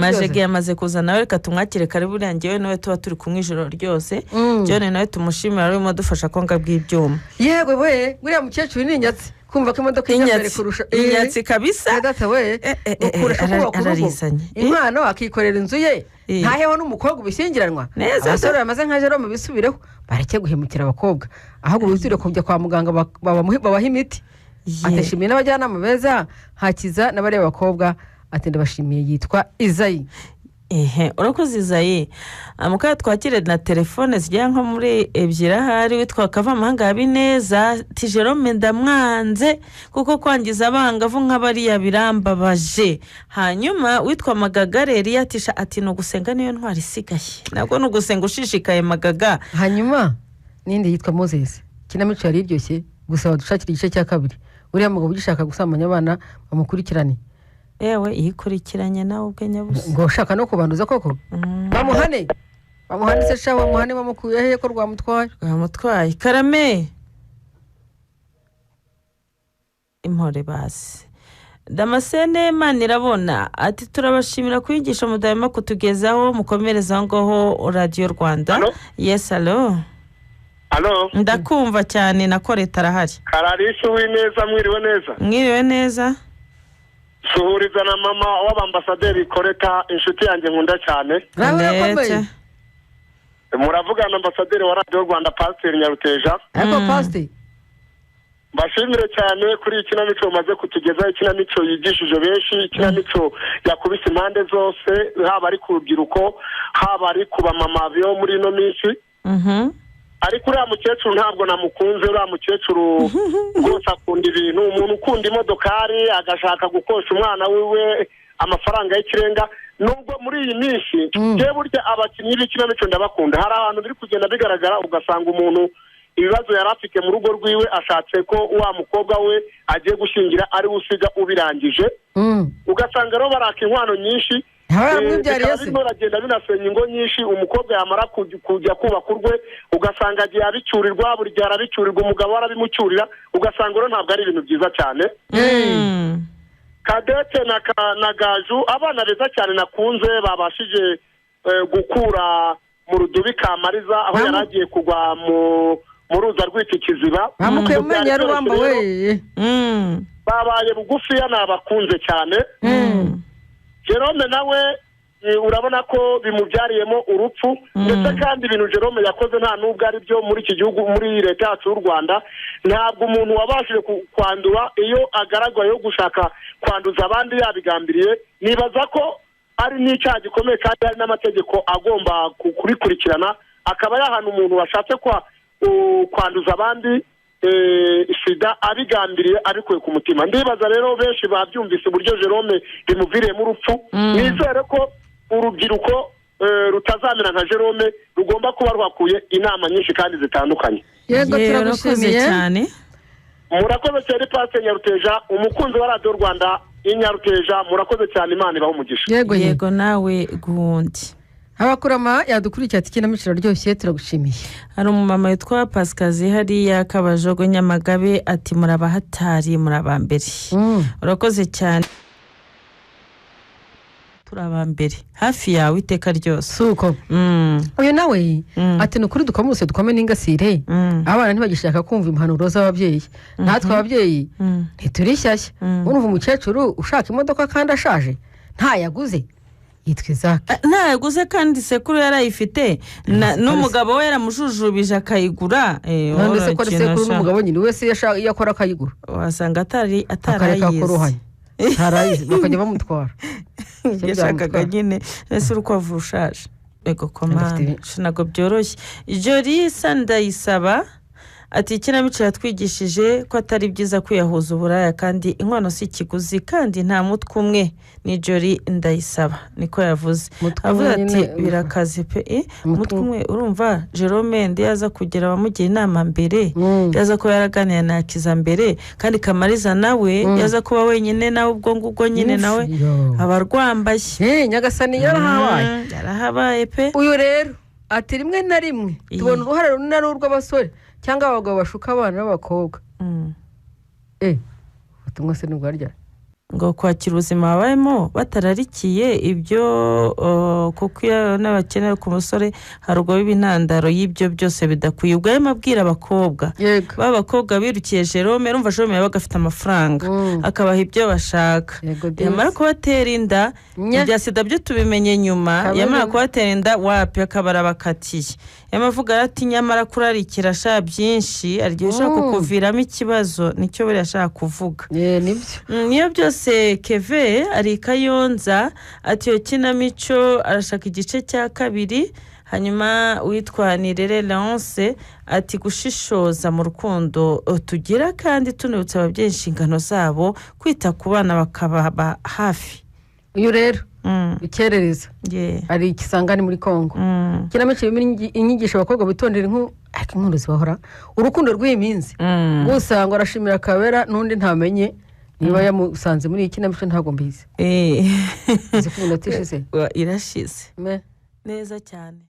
Majege yamaze kuza nawe, reka tumwakire karibu. Buriya njyewe nawe tuba turi kumwe ijoro ryose. John nawe tumushimira arimo adufasha konga bw'ibyuma. Yego we, buriya mukecuru ni inyatsi kumva ko imodoka ijya mbere kurusha inyatsi kabisa. Data we kurusha kubaka urugo, impano akikorera inzu ye, ntaheho n'umukobwa ubishyingiranwa. Abasore bamaze nka Jerome bisubireho, bareke guhemukira abakobwa, ahubwo bisubire kujya kwa muganga babaha imiti. Atashimiye n'abajyanama beza Hakiza n'abareba abakobwa, ati ndabashimiye. Yitwa Izayi. Ehe, urakoze Izayi. Muka twakire na telefone zijya nko muri ebyiri ahari witwa Kavamahanga Habineza ati Jerome ndamwanze kuko kwangiza abangavu nk'abariya birambabaje. Hanyuma witwa Magagareri yatisha ati no gusenga niyo ntwari isigaye. Nabwo no gusenga ushishikaye Magaga. Hanyuma ninde yitwa Moses kinamico yari iryoshye gusa badushakira igice cya kabiri. Uriya mugabo ugishaka gusambanya abana bamukurikirane. Ewe yikurikiranye nawe ubwe nyabusa. Ngo ushaka no kubanduza koko? Bamuhane. Bamuhane se sha bamuhane bamukuye he ko rwamutwaye? Rwamutwaye. Karame. Impore basi. Damascene Manirabona ati turabashimira kwigisha mudahema kutugezaho mukomereza ngaho Radio Rwanda. Yes, hello. Hello. Ndakumva cyane na Koreta arahari. Kararishi w'ineza mwiriwe neza. Mwiriwe neza. Suhuriza na mama w'abambasaderi Koreta inshuti yanjye nkunda cyane. Muravugana ambasaderi wa Radio Rwanda Pasteur Nyaruteja. Ariko Pasteur mbashimire cyane kuri ikinamico umaze kutugezaho, ikinamico yigishije benshi, ikinamico yakubise impande zose, haba ari ku rubyiruko, haba ari ku bamama bo muri ino minsi. Ariko uriya mukecuru ntabwo namukunze, uriya mukecuru rwose akunda ibintu, umuntu ukunda imodokari agashaka gukosha umwana wiwe amafaranga y'ikirenga. Nubwo muri iyi minsi njye burya abakinnyi b'ikinamico ndabakunda, hari abantu biri kugenda bigaragara ugasanga umuntu ibibazo yari afite mu rugo rwiwe ashatse ko wa mukobwa we agiye gushingira ari usiga ubirangije, ugasanga rero baraka inkwano nyinshi. Biragenda binasenya ingo nyinshi. Umukobwa yamara kujya kubaka urwe ugasanga agiye abicyurirwa, buri gihe arabicyurirwa, umugabo arabimucyurira, ugasanga rero ntabwo ari ibintu byiza cyane. Kadete na Gaju abana beza cyane nakunze babashije gukura mu rudubi Kamariza aho yari agiye kugwa mu ruza rw'iki kiziba. Bamukuye mu menyo ya rubamba we. Babaye bugufiya nabakunze cyane. Jerome nawe urabona ko bimubyariyemo urupfu, ndetse kandi ibintu Jerome yakoze nta nubwo ari byo muri iki gihugu, muri leta yacu y'u Rwanda. Ntabwo umuntu wabashije kwandura iyo agaragaye yo gushaka kwanduza abandi yabigambiriye, nibaza ko ari n'icyaha gikomeye kandi hari n'amategeko agomba kubikurikirana, akaba yahana umuntu washatse kwanduza abandi sida abigambiriye abikuye ku mutima. Ndibaza rero benshi babyumvise uburyo Jerome bimuviriyemo urupfu. Nizere ko urubyiruko rutazamera nka Jerome, rugomba kuba rwakuye inama nyinshi kandi zitandukanye. Yego, turagushimiye cyane. Murakoze cyane Pasteur Nyaruteja, umukunzi wa Radio Rwanda Inyaruteja, murakoze cyane, Imana ibahe umugisha. Yego, yego nawe gundi. Abakurama yadukurikiye ati ikinamico iraryoshye, turagushimiye. Hari umumama witwa Pasikazi hariya Kabajogo Nyamagabe ati murabahatari murabambere. Urakoze cyane, turabambere hafi yawe iteka ryose. Suko uyu nawe ati ni ukuri dukomuse dukome n'ingasire, abana ntibagishaka kumva impanuro z'ababyeyi, natwe ababyeyi ntituri shyashya. Urumva umukecuru ushaka imodoka kandi ashaje ntayaguze, yitwa Isaac. Ntayaguze kandi sekuru yarayifite n'umugabo we yaramujujubije akayigura. None se ko sekuru n'umugabo nyine wese iyo akora akayigura, wasanga atari atarayizi, atarayizi bakajya bamutwara. Yashakaga nyine ese urukwavu rushaje. Ego komana ntabwo byoroshye. Jolisa Ndayisaba ati ikinamico yatwigishije ko atari byiza kwiyahuza uburaya kandi inkwano si ikiguzi kandi nta mutwe umwe. Ni Joli Ndayisaba niko yavuze, avuga ati birakaze pe umutwe umwe. Urumva Jerome ndi yaza kugira abamugira inama mbere, yaza kuba yaraganira na Kiza mbere, kandi Kamariza nawe yaza kuba wenyine nawe ubwo ngubwo nyine nawe abarwambaye. Nyagasani yarahabaye, yarahabaye pe. Uyu rero ati rimwe na rimwe tubona uruhare runini ari urw'abasore cyangwa abagabo bashuka abana b'abakobwa. Ubutumwa se nubwo arya ngo kwakira ubuzima babayemo batararikiye ibyo, kuko iyo n'abakene ku musore hari ubwo biba intandaro y'ibyo byose bidakwiye. Ubwo arimo abwira abakobwa, b'abakobwa birukiye Jerome, urumva Jerome yabaga afite amafaranga akabaha ibyo bashaka, yamara kubatera inda, ibya sida byo tubimenye nyuma, yamara kubatera inda wapi akabara bakatiye. Yamavuga ati nyamara kurarikira sha byinshi aryo ushaka kukuviramo ikibazo, nicyo buri ashaka kuvuga. Nibyo niyo byose Nihose Keve ari i Kayonza, ati iyo kinamico arashaka igice cya kabiri. Hanyuma witwa Nirere Leonce ati gushishoza mu rukundo tugira kandi tunibutsa ababyeyi inshingano zabo kwita ku bana bakababa hafi. Uyu rero ukerereza hari ikisangani muri Kongo, ikinamico irimo inyigisho abakobwa bitondera ariko inkundo zibahora urukundo rw'iyi minsi. Gusa ngo arashimira Kabera n'undi ntamenye niba yamusanze muri iyi kinamico, ntabwo mbizi. Uzi ko iminota ishize? Irashize neza cyane.